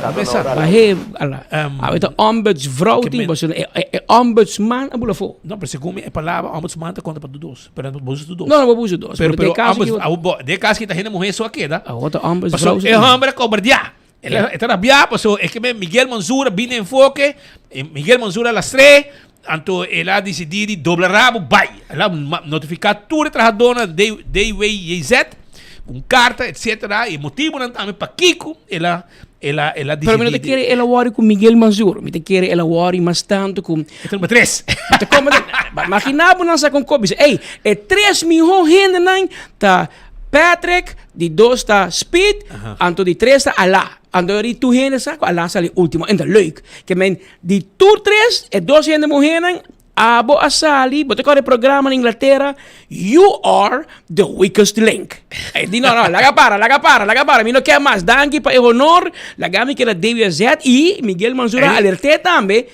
Bahe, ala. Awe ta ombudsvrouw tin pasobra e, e, e ombudsman a bula afó. No, pero segun mi e palabra ombudsman ta konta pa tur dos. Pero bo usa tur dos. No, no, bo usa dos. Pero, Pero pero den caso ombuds, ki awe bo, den caso ki ta hende muhé so a keda. Awe ta ombudsvrouw. Pasobra e homber a kobardiá. El a, e ta rabiá pasobra e ke men Miguel Mansur a bini enfoke, e Miguel Mansur a lastr'é, anto el a disidí di dobla rabo bai. El a notifiká tur e trahadónan di DWJZ ku un karta etsetera i e motibunan tambe pakiko el a el a el a Pero mi no ta disidí di. kere el a wòri ku Miguel Mansur, mi ta kere el a wòri mas tantu ku. E ta number tres. Mi ta kòmbe ta imaginá bo nan sa kon kos bisa, ey, e tres mihó hendenan ta Patrick, di dos ta Speed, anto di tres ta Alá. Anto di tur hende sa ku Alá sali ultimo. En ta leuk. Ke men di tur tres, e dos hende muhénan, abo a sali, bo ta kòrda e programa na Inglatera, You are the weakest link. E di no, no, laga para, laga para, laga para, mi no ke mas. Danki pa e honor, laga mi keda DWZ i Miguel Mansur a alert'é tambe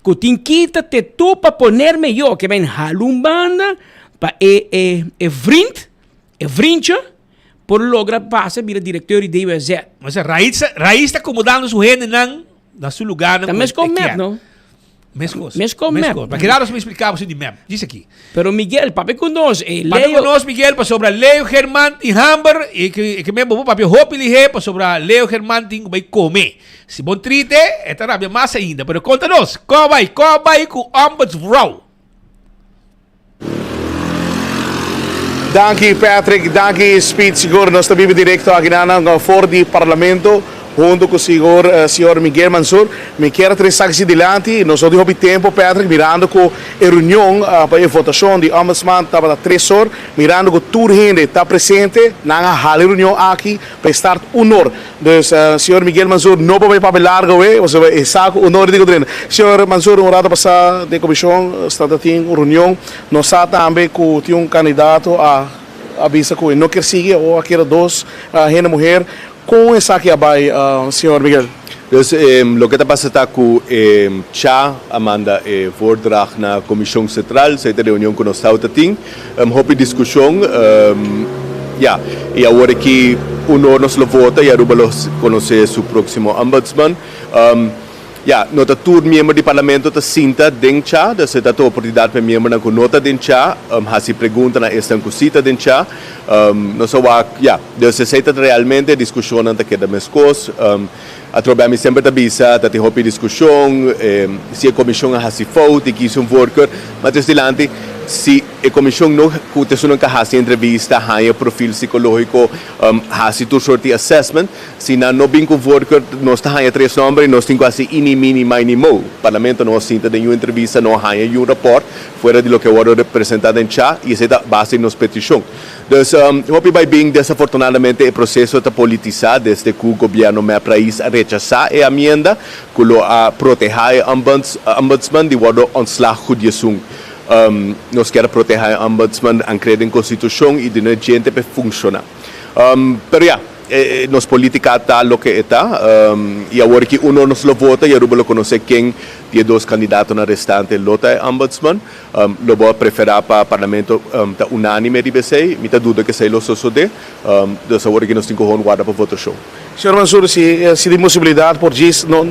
ku tin kita te tu pa ponerme yo. Ke men hala un banda pa e e e vriend. E vrintje por logra pasa bira directeur di DWZ. Masa Raiz, Raiz ta acomodando su hendenan na su lugarnan Ta cu mes con e mep, kier. no? Mescos. Mes con mep. Mescos. Pa keda nos mi explica boso di mep. Dice aki. Pero Miguel, papia cu nos. Eh, Papia Leo. cu nos, Miguel, pasobra Leo Germán tin hamber y que, y que men bobo papia hopi lihe pasobra Leo Germán tin cu bay come. Si bon trite, e ta rabia mas ainda. Pero conta nos, con bay, con bay cu Ombudsvrouw? Danki Patrick, danki Speed sigur nos ta biba directo aki nan for di Parlamento hunto cu sigur señor Miguel Mansur. Mi kier a trece esaki si dilanti, nos no tin hopi tempo Patrick mirando cu e reunion pa e votacion di Ombudsman tabata tres or, mirando cu tur hende ta presente nan a hala e reunion aki pa e start un or. Dus señor Miguel Mansur no por bay papia largo awe pasobra e sa cu un or di drenta. Señor Mansur un rato pasa den comision sta ta tin un reunion nos sa tambe cu tin un candidato a a bisa cu e no kier sigui awor a keda dos hende muher. Con esaki a bay señor Miguel? Dus loke ta pasa ta cu e cha a manda e voordracht na Comision Central, esey ta e reunion cu nos tawata tin. Hopi discusion, ya, y awor aki uno nos lo vota y Aruba lo conoce su proximo ombudsman. Ya, no ta tur miembro di Parlamento ta sinta den cha, dus e ta tur oportunidad pa e miembronan cu no ta den cha haci pregunta na esnan cu si ta den cha. Nos a wak, ya, dus esey ta realmente e discusionnan ta keda mescos. Atrobe ami semper ta bisa ta tin hopi discusion si e comision a haci fout y kies un voorkeur, ma tes dilanti si e comision no cu ta esunnan ca haci entrevista, haña profil psicologico, haci tur soort di assessment, si nan no bin cu voorkeur nos ta haña tres nomber y nos tin cu haci ini, mini, mini, mo. Parlamento no a sinta den yu entrevista, no a haña yu rapport fuera di loke a wordo presenta den cha y esey ta base di nos peticion. Dus, hopi bai bin, desafortunadamente e proceso ta politisa desde cu gobierno mep Raiz a rechasa e amienda cu lo a proteha e ombudsman di wordo ontslag cu diesun. Nos kier a proteha e ombudsman ancre den constitucion y duna djente p'e funciona. Pero ya, nos politica ta loke e ta y awor ki uno nos lo vota y Aruba lo conoce ken di e dos candidatonan restante lo ta e ombudsman. Lo bo a preferá pa Parlamento ta unánime riba esei? Mi ta duda ku esei lo sosodé. Dus awor aki nos tin ku hon warda pa votashon. Señor Mansur, si si tin posibilidat por djis no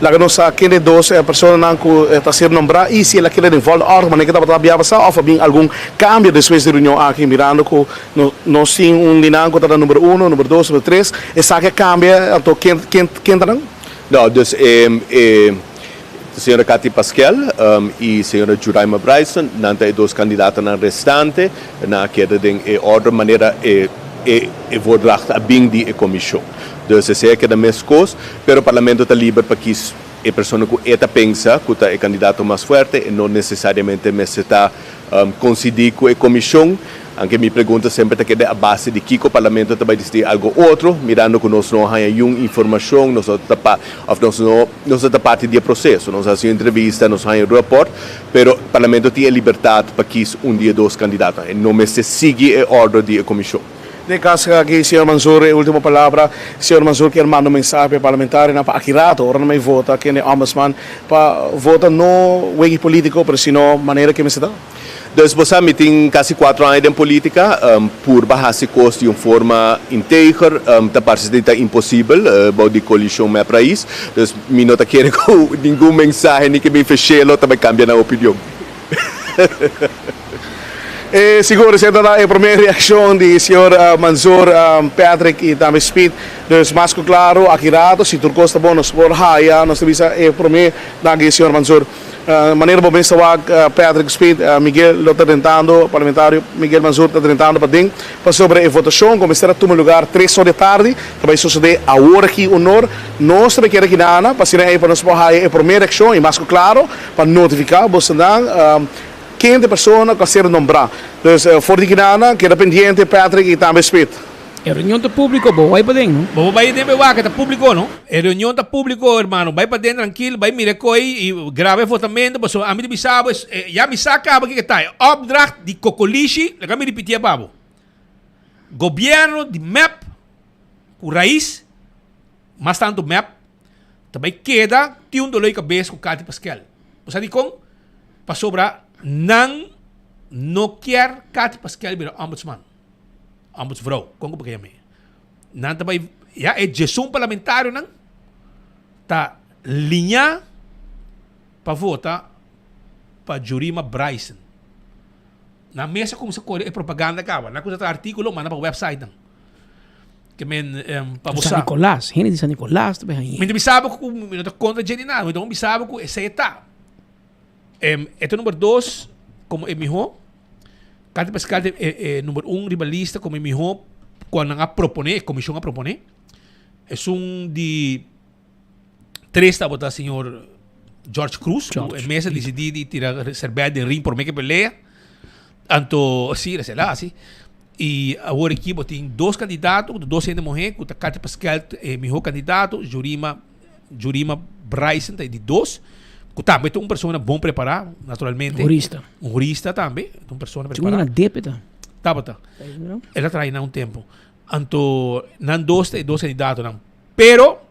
laga nos sa kende dos personanan ku ta ser nombrá i si el a keda den volgorde manera ku tabata bia pasá òf a bin algun kambio despues di reunion aki mirando ku nos tin un di nan ku ta na number uno, number dos, number tres, esaki a kambia anto ken ken ta nan? No, dus e. Señora Cathy Paskel y señora Juraima Bryson, nan ta e dos candidatonan restante. Nan a keda den e order manera e e e voordracht a bin di e comision. Dus esey a keda mescos, pero Parlamento ta liber pa kies e persona cu e ta pensa cu ta e candidato mas fuerte, e no necesariamente mester ta coincidi cu e comision. Anke mi pregunta semper ta keda a base di kico Parlamento ta bay dicidi algo otro, mirando cu nos no a haya yun informacion, nos no ta pa of nos no nos no ta parti di e proceso. Nos a haci un entrevista, nos a haya un rapport, pero Parlamento tin e libertad pa kies un di e dos candidatonan. E no mester sigui e ordo di e comision. Den caso aki, señor Mansour, e ultimo palabra. Señor Mansour kier manda un mensahe pa e parlamentarionan pa aki rato, ora nan bay vota kende Ombudsman, pa vota no wegi politico, pero sino manera ke mester ta. Dus bo sa mi tin casi cuatro aña den politica, purba haci cos di un forma integer ta parce di ta imposibel bou di coalicion Mep Raiz, dus mi no ta kere cu ningun mensahe ni ke bin feshelo ta bay cambia nan opinion. E sigur esei ta ta e prome reaccion di señor Mansour, Patrick y tambe Speed. Dus mas cu claro aki rato si tur cos ta bon nos por haya nos ta bisa e prome danki señor Mansour. Manera bo mes ta wak Patrick Speed, Miguel lo ta drentando, parlamentario Miguel Mansour ta drentando paden pasobra e votacion cu mester a tuma lugar tres or di tardi ta bay sosode awor aki unor. Nos ta bay keda kinana pa asina ey pa nos por haya e prome reaccion y mas cu claro pa notifica bosonan ken ta e persona cu a ser nombra. Dus for di kinana keda pendiente Patrick y tambe Speed. E reunion ta publico, bo bai paden no? Bo por bai den pe wak, e ta publico no? E reunion ta publico hermano, bai paden trankil, bai mira e koi y graba e votamento, pasobra ami ta bisa bo, ya mi sa caba kiko ta, e opdracht di Cocolishi, laga mi ripitié pa bo, Gobierno di mep cu Raiz, mas tanto mep, ta bai keda tin un dolor di cabes cu Cathy Paskel. Bo sa dicon? Pasobra nan no kier Cathy Paskel bira ombudsman. Ombudsvrouw, kon ku bo ke yam'é? Nan ta bai, ya e djesun parlamentarionan ta liñá pa vota pa Jurima Bryson. Nan mes a kuminsá kore e propaganda kaba. Nan a kuminsá traha artíkulo manda pa websitenan. Ke men pa bo sa. San Nicolas, hende di San Nicolas ta bai hañ'é. Mi ta bisa bo ku mi no ta kontra dje ni nada. Mi ta bisa bo ku esei e ta. E ta number dos komo e mihó. Kante Pascal ta e number un riba lista komo e mihó ku nan a proponé, e komishon a proponé. Esun di tres tabata señor George Cruz, ku e mes a disidí di tira sèrbèt den ring promé ke pelea. Anto, si, resela asi. I awor aki bo tin dos kandidato, ku ta dos hende muhé, ku ta Kante Pascal e mihó kandidato, Jurima Jurima Bryson ta e di dos, ku tambe ta un persona bon prepará, naturalmente. Hurista. Un hurista tambe, ta un persona prepará. Segun na DEPE ta. Tabata. El a traha na un tempu. Anto nan dos ta e dos kandidatonan. Pero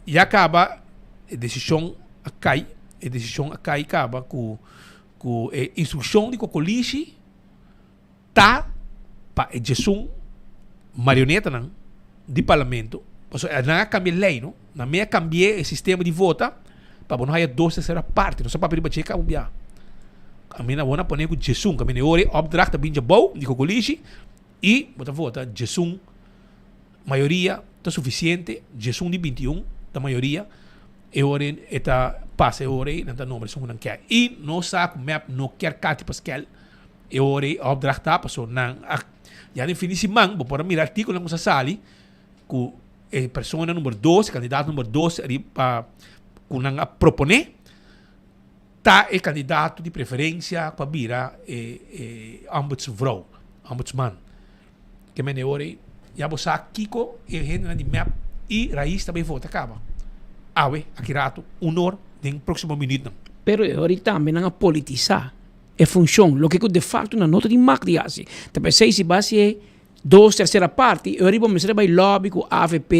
ya kaba e desishon a kai, e desishon a kai kaba ku ku e instrukshon di Kokolishi ta pa e djesun marionetanan di parlamento, pasobra nan a cambia e ley no, nan mey a cambia e sistema di vota pa bo no haya dos tercera parte, nos a papia riba dje caba un bia, ami nan bo na pone cu djesun, caminda e ora e opdracht ta bin djabou di cocolishi y bo ta vota djesun mayoria ta suficiente, djesun di 21 ta mayoria, e ora e ta pasa e ora ey nan ta nombra esun cu nan kier y nos sa cu mep no kier Cathy Paskel. E ora ei opdracht ta paso nan a ya den fin di siman bo por a mira artíkulonan ku sa sali ku e persona number dos, e kandidato number dos riba ku nan a proponé ta e kandidato di preferensia pa bira e e ombudsvrouw, ombudsman. Ke men e ora ei ya bo sa kiko e hendenan di mep i Raiz ta bai vota kaba awe aki rato un or den próksimo minütnan. Pero e ora ei tambe nan a politisá. E funshon, loke ku defakto nan no ta tin mak di hasi. Ta p'esei si bo hasi e dos tersera parti, e ora bo mester a bai lòbi ku avp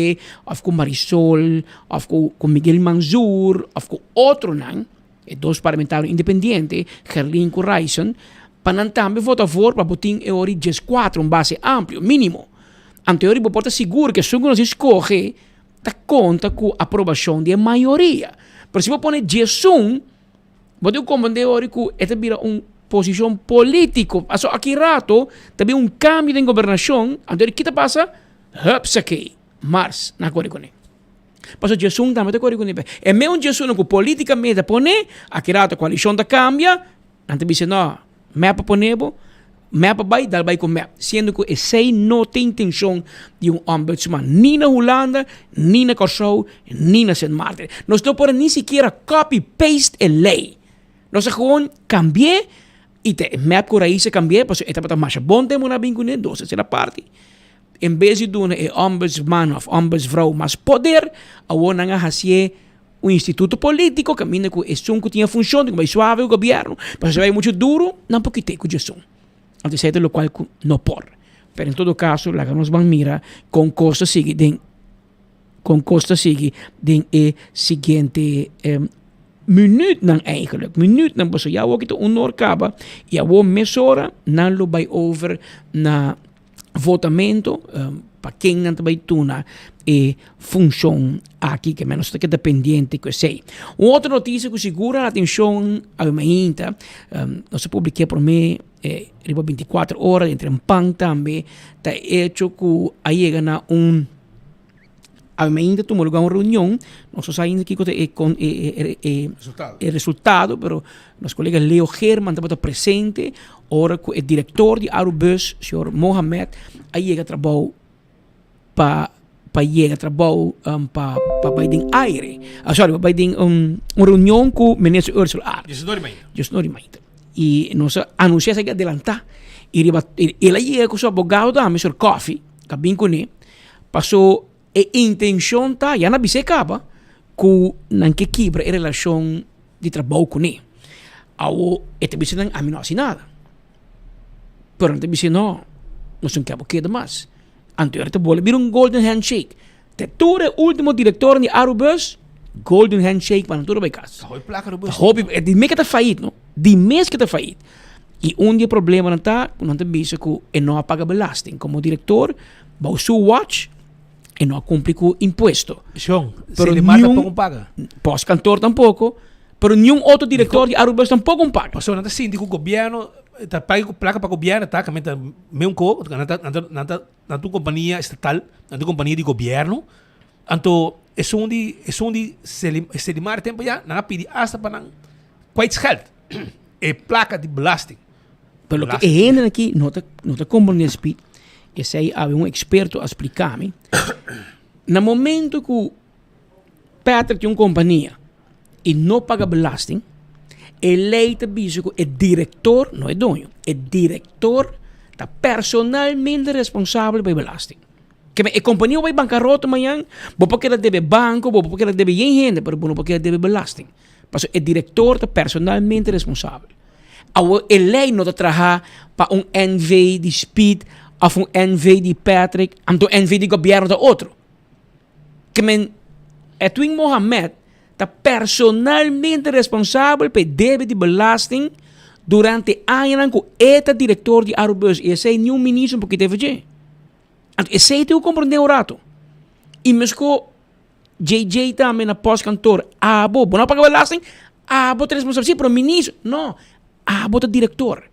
òf ku Marisol òf ku ku Miguel Manzoor òf ku otronan, e dos parlamentario independiente, Gerlin ku Ryson, pa nan tambe vota for pa bo tin e ora di dieskuater, un base amplio, mínimo. Anto e ora bo por ta sigur ku esun ku nos skohe ta konta ku aprobashon di e mayoria. Pero si bo pone diesun. Bo tin ku komprendé ora ku e ta bira un posishon polítiko. Paso aki rato ta bin un kambio den gobernashon, anto ki ta pasa? Hupsakee, mars nan a kore kuné. Paso djesun tambe ta kore ku nipe. E meun djesunnan ku politikamente a pone, aki rato koalishon ta kambia, nan ta bisa no, mep a pone bo, mep a bai, dal bai ku mep. Siendo ku esei no ta intenshon di un ombudsman, ni na Hulanda, ni na Kòrsou, ni na Sint Maarten. Nos no por ni sikiera copy paste e lei. Nos a gewoon kambi'é i ta e mep ku rais a kambi'é pasobra e tabata masha bon tempu nan a bin kuné, dos a sera parti. En bes di duna e ombudsman of ombudsvrouw mas poder, awor nan a hasié un instituto politico kaminda ku esun ku tin e funshon tin ku bai suave ku gobièrnu, pasobra si bai muchu duru nan por kit'é ku djesun. Anto esei ta lokual ku no por. Pero en todo kaso laga nos ban mira kon kos ta sigui den kon kos ta sigui den e siguiente minuutnan eigenlijk, minuutnan pasobra ya awor ki ta un or kaba i awor mesora nan lo bai over na votamento pa ken nan ta bai tuna e funshon aki ke men nos ta keda pendiente ku esei. Un otro notisia ku sigur a atenshon awe mainta nos a publik'é promé riba bintikuater ora den Trempan tambe ta e echo ku a yega na un Awe mainta tuma lugar un reunion, nos no sa ainda kiko ta e con e e e e resultado, pero nos colega Leo Geerman tabata presente ora cu e director di Arubus, señor Mohamed, a yega trabou pa pa yega trabou pa pa bay den aire, ah sorry, pa bay den un reunion cu minister Ursula Aarts. Diecinuebe di mainta. Diecinuebe di mainta. Y nos a anuncia esaki adelanta y riba el a yega cu su abogado tambe, señor Coffie, a bin cune. Paso e intencion ta, ya nan bisa e caba, cu nan ke kibra e relacion di trabou cune. Awo e ta bisa nan, ami no haci nada. Pero nan ta bisa no, nos no ke bo keda mas. Anto e ta bolbe bira un golden handshake. Te tur e ultimo directornan di Arubus, golden handshake pa nan tur a bay cas. Ta hopi placa Arubus. Ta hopi, di mes ke ta failliet no, di mes ke ta failliet. I un di e problemanan ta ku nan ta bisa ku e no a paga belasting. Komo direktor, bou su watch, e no a kumpli ku impuesto. Shon, Selimar tampoko paga. Postkantoor tampoko, pero niun otro direktor di Arubus tampoko paga. Pasobra nan ta sinti ku gobièrnu ta paga ku plaka pa gobièrnu ta kaminda meun ko, nan ta nan ta nan ta un kompania estatal, nan ta un kompania di gobièrnu. Anto esun di esun di Selimar tempo ya nan a pidi asta pa nan kwijtscheld e plaka di belasting. Pero loke e hendenan aki no ta no ta comprende speed esei awe un experto a splica mi na momento cu Patrick tin un compania y no paga belasting e ley ta bisa cu e director no e doño e director ta personalmente responsabel pa e belasting. Keme e kompania bo bai bankarota mañan, bo por keda debe banko, bo por keda debe yen hende, pero bo no por keda debe belasting. Pasobra e direktor ta personalmente responsabel. Awor e lei no ta traha pa un NV di Speed of un NV di Patrick, anto NV di gobièrnu ta otro. Kemen Edwin Mohamed ta personalmente responsabel pa e debe di belasting durante añanan ku e ta direktor di Arubus i esei niun minister no por kita efedje. Anto esei tin ku komprendé un rato. I mesko JJ tambe na postkantoor, abo, bo no a paga belasting, abo ta responsabel. Sí, pero ministro, no, abo ta direktor.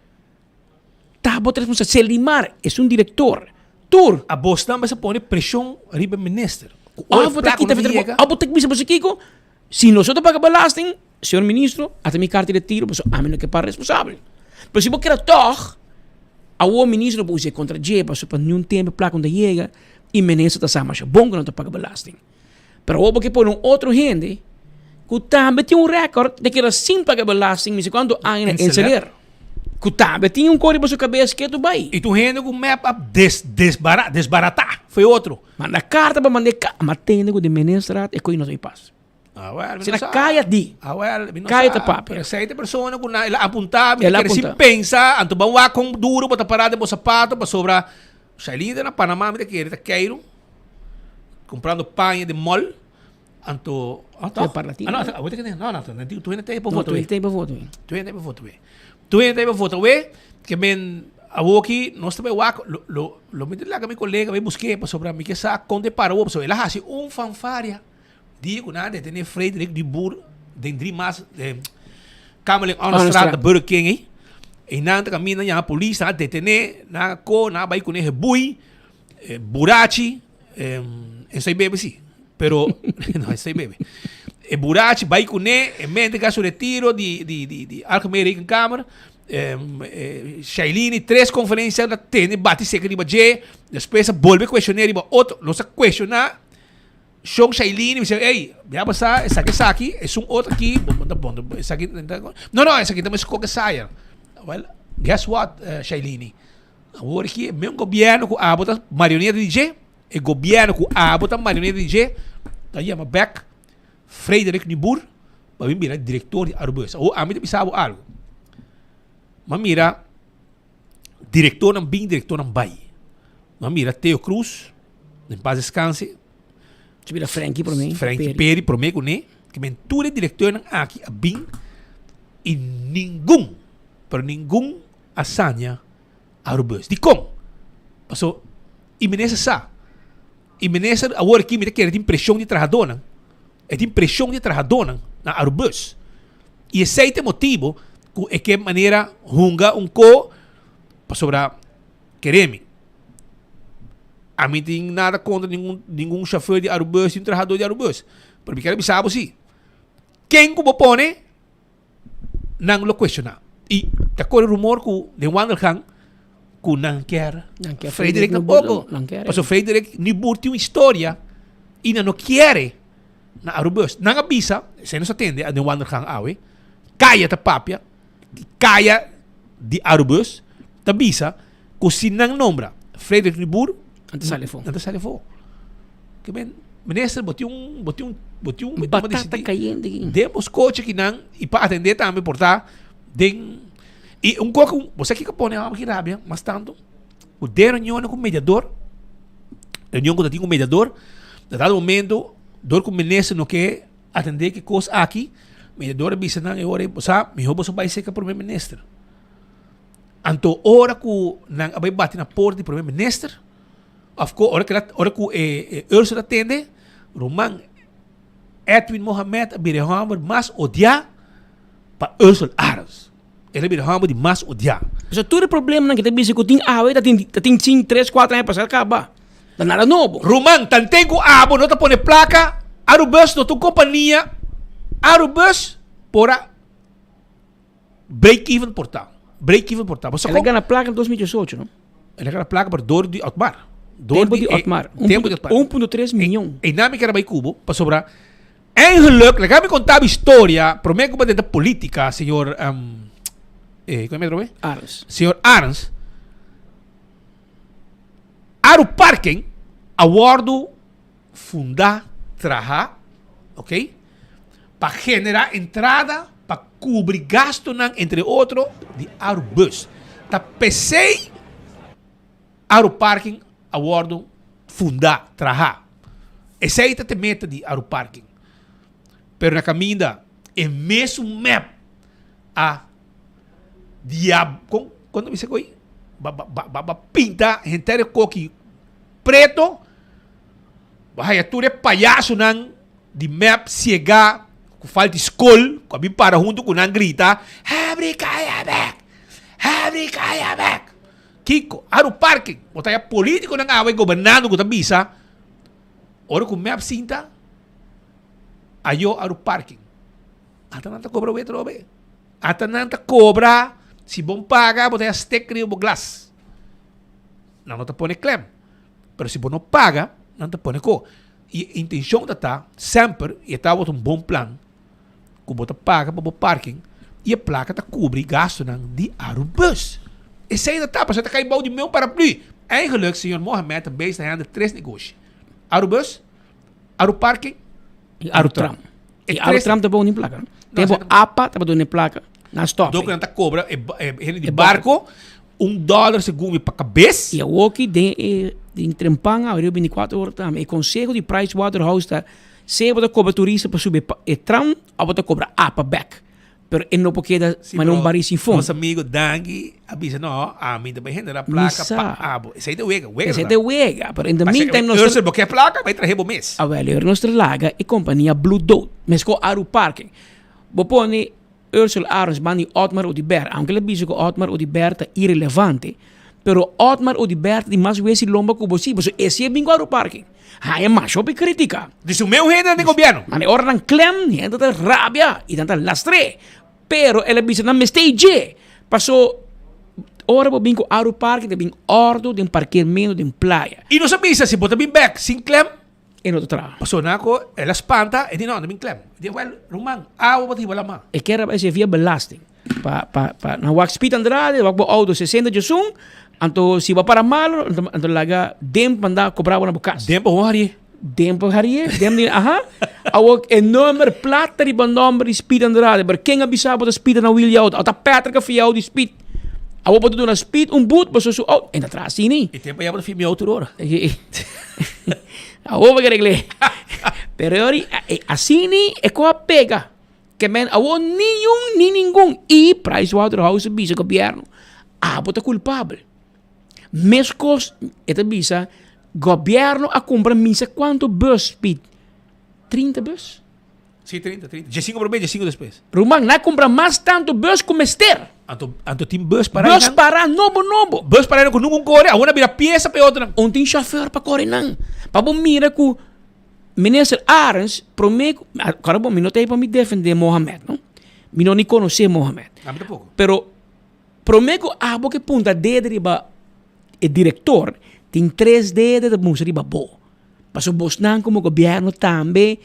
Ta abo ta responsabel. Selimar es un direktor. Tur. Abos tambe sa pone preshon riba e minister. Ku ora e plaka no ta yega. Abo ta bisa boso kiko, si nos no ta paga belasting, señor ministro, ata mi karta di retiro pasobra ami no ke para responsabel. Pero si bo keda tòg, awor ministro no por usa e kontra dje pasobra pa niun tempu e plaka no ta yega i minister ta sa masha bon ku nan ta paga belasting. Pero awor bo ke pone un otro hende ku tambe tin un rèkòrt di keda sin paga belasting mi si kuantu aña na Enseler ku tambe tin un kos riba su kabes ke tu bai. I tur hende ku mep a des desbara desbaratá fo'i otro. Manda karta pa manda e ka ma tende ku di ministerraad e koe no ta pas. Ah, well, Si na kaya di. Ah, well, mi no Kaya sa. ta papia. Pero esei ta persona ku na el a apuntá, mi El a kere sin apuntá. pensa, anto ban wak kon duro bo ta pará den bo sapato pasobra Shailene ta na Panamá mi ta kere ta keiru comprando paña den mall anto ah Te toch? parla ti. Ah no, awor ta kende no no no tur hende ta ei pa No, vota tur we. hende ta ei pa vota we. Tur hende ta ei pa vota we. Tur hende ta ei pa vota we ke men awoki nos ta bai wak lo lo lo mi ta laga mi kolega bai busk'é pasobra mi ke sa kon ta e para awor pasobra el a hasi un fanfaria. Dia ku nan a detené Frederik di Boer den dri mas Kamerlingh Onnestraat na Burger King ei. Einan ta kaminda yama polis, nan a detené, nan a ko, nan a bai kuné hebui, burachi, en sai bebe si. Pero, no, esei bebe. E burachi bai kuné, e mente ka su retiro di, di, di, di Algemeen Rekenkamer. Eh, Shailini, tres conferencia la tene, bati seca riba dje. Despues a bolbe cuestioné riba otro. Nos a cuestioná Shon Shailini, mi dice, ey, ya basa, esaki, esaki, esun otro aki, bo, bo, bo, bo, esaki, no, no, esaki ta mes koke saya. Well, guess what, eh, Shailini? Awor aki, e mes gobierno ku abo ta marioneta di dje, e gobierno ku abo ta marioneta di dje, ta yama bek Frederik Nieboer pa bin bira director di Arubus. Awor ami ta bisa bo algo. Ma mira directornan bin, directornan bai. Ma mira Theo Cruz, en paz descanse. Ci bira Frankie prome. Frankie Perry prome kuné. Ke men tur e directornan aki a bin i ningun, pero ningun a sania Arubus. Dikon? Paso i minister sa. I minister awor aki mi ta kere tin preshon di trahadónan. E tin preshon di trahadónan na Arubus. I esei ta e motibu ku e ke manera hunga un ko pasobra kere mi. Ami tin nada kontra ningun ningun shofèr di Arubus, ni un trahadó di Arubus. Pero mi kere bisa bo si, ken ku bo pone nan lo cuestiona. Y ta core rumor cu den wandelgang cu nan kier Nan kier Frederik Frederik tampoco. Nan kier. Paso Frederik Nieboer tin un historia y nan no kiere na Arubus. Nan a bisa, esey nos a tende den wandelgang awe, Kaya ta papia, Kaya di Arubus ta bisa cu si nan nombra Frederik Nieboer, Nan ta sali afo. Nan ta sali afo. Ke men, minister, bo tin un, bo tin un, bo tin un Batata cayente aki. Den bo scochi kinan y pa atende tambe por ta den y un kok, bo sa kiko pone ami ki rabia mas tanto? Ku den reunionnan ku mediador, reunion ku ta tin ku mediador, na dado momento dor ku minister no ke atende ki kos aki, mediador a bisa nan e ora, bo sa, miho boso bai serka prome minister. Anto ora ku nan a bai bati na porta di prome minister, Of ku ora kila ora ku e e Ursula tende, ruman Edwin Mohamed a bira e hòmber mas odiá pa Ursula Arends. El a bira e hòmber di mas odiá. Pasobra tur e problemanan ku ta bisa ku tin awe ta tin ta tin sin tres kuater aña pasá kaba. Ta nada nobo. Ruman, tanten ku abo no ta pone plaka, Arubus no ta un kompania, Arubus por a Break even por ta. Break even por ta. El a gana plaka na 2018, no? El a gana plaka pero door di Otmar. Door Tempo di Otmar. Tempo di Otmar. 1.3 miljoen. E na mi kera bai kubo pasobra eigenlijk, laga mi konta bo historia, prome ku bo den ta politica, señor um, eh, kon e Arends. Señor Arends. Aru Parking a wordu Fundá, traha, ok, pa generá entrada pa kubri gastunan entre otro di Arubus. Ta p'esei Aruparking a wòrdu fundá, trahá. Esei ta te meta di Aruparking. Pero na kaminda e mesun mep a diab, kon, kon ta bisa koe? Ba, ba, ba, ba pinta henter e koki preto. Bo haya tur e payasonan di mep siega ku falta di skol ku a bin para huntu ku nan grita, Habri kaya bek! Habri kaya bek! Kiko? Aru parking! Bo ta haya politikonan awe gobernando ku ta bisa ora ku mep sinta ayo aru parking. Ata nan ta kobra wet robe. Ata nan ta kobra si bon paga bo ta haya stek riba bo glas. Nan no ta pone klem. Pero si bo no paga, nan ta pone ko. I e intencion ta ta semper, i e tabata un bon plan, ku bo ta paga pa bo parking i e plaka ta kubri gastunan di Arubus. Esei ta ta, pasobra ta kai bou di meun paraplu. Eigenlijk, señor Mohamed ta bezig ta hende tres negoshi, Arubus, Aruparking i Arutram. E Arutram ta bou ni plaka. Tempo apa tabata duna e plaka, nan stop. Dor ku nan ta kobra e hende di barko un dòler segun mi pa kabes. I awoki den e den trempan awe riba bintikuater ora tambe e konseho di Price Waterhouse ta sea bo ta kobra turista pa subi e tram òf bo ta kobra apa bèk. Pero e no por keda manera un barí sin fondo. Nos amigo Dangui a bisa no, ami ta bai genera plaka pa abo. Esei ta wega, wega. Esei ta wega, pero in the meantime nos. Ursel, bo ke plaka, bai trahe bo mes. Awel, ora nos ta laga e kompania Blue Dot, meskos Aru Parking. Bo pone Ursel Arends banda di Otmar Oduber, aunke el a bisa ku Otmar Oduber ta irelevante. Pero Otmar Oduber ta di mas wesi lomba ku bo si, pasobra e si e bin ku Aru Parking. Haña masha hopi kritika. Di su meu hendenan den gobièrnu. Mane ora nan klem, hende ta rabia i nan ta lastr'é. Pero el a bisa nan mester i dje. Paso ora bo bin ku Aru Parking ta bin òrdu den parkeermento den playa. I nos a bisa si bo ta bin bèk sin klem. E no ta traha. Paso nan ku el a spanta e di no, no bin klem. E di wèl ruman awa bo ta hiba laman. E kier a bai via belasting. Pa pa pa nan wak Speed Andrade wak bo auto sesenta djesun anto si bo a para malo anto anto laga Demp manda kobra bo na bo kas. Demp a harie. Demp a harie Demp di aha awor e number plat ta riba nomber di Speed Andrade pero ken a bisa bo ta Speed a na wiel di auto a ta Patrick a fia auto di Speed awor bo ta duna Speed un boet pasobra su auto e ta traha asina. E tempo ya bo ta fia mi auto tur ora. Awor bo ke regle. Pero yori asina e ko a pega. Ke men awor niun ni ningun. I Pricewaterhouse a bisa gobierno, abo ta kulpabel. Meskos e ta bisa gobierno a kumpra misa kuantu bus Piet? 30 bus? Si, 30, 30. Diesinco promé, diesinco despues. Ruman, nan a kumpra mas tantu bus ku mester. Anto, anto tin bus para Bus para nobo nobo. Bus para ku nunca un kore, awor a bira piesa pa e otronan. Un tin chauffeur pa kore nan. Pa bo mira ku Minister Arends prome ku, kòrda bon mi no ta ei pa mi defende Mohamed no, mi no ni konosé Mohamed. Ami tampoko. Pero prome ku abo ke punta dede riba e direktor, tin tres dede ta mustra riba bo. Pasobra bosnan komo gobièrnu tambe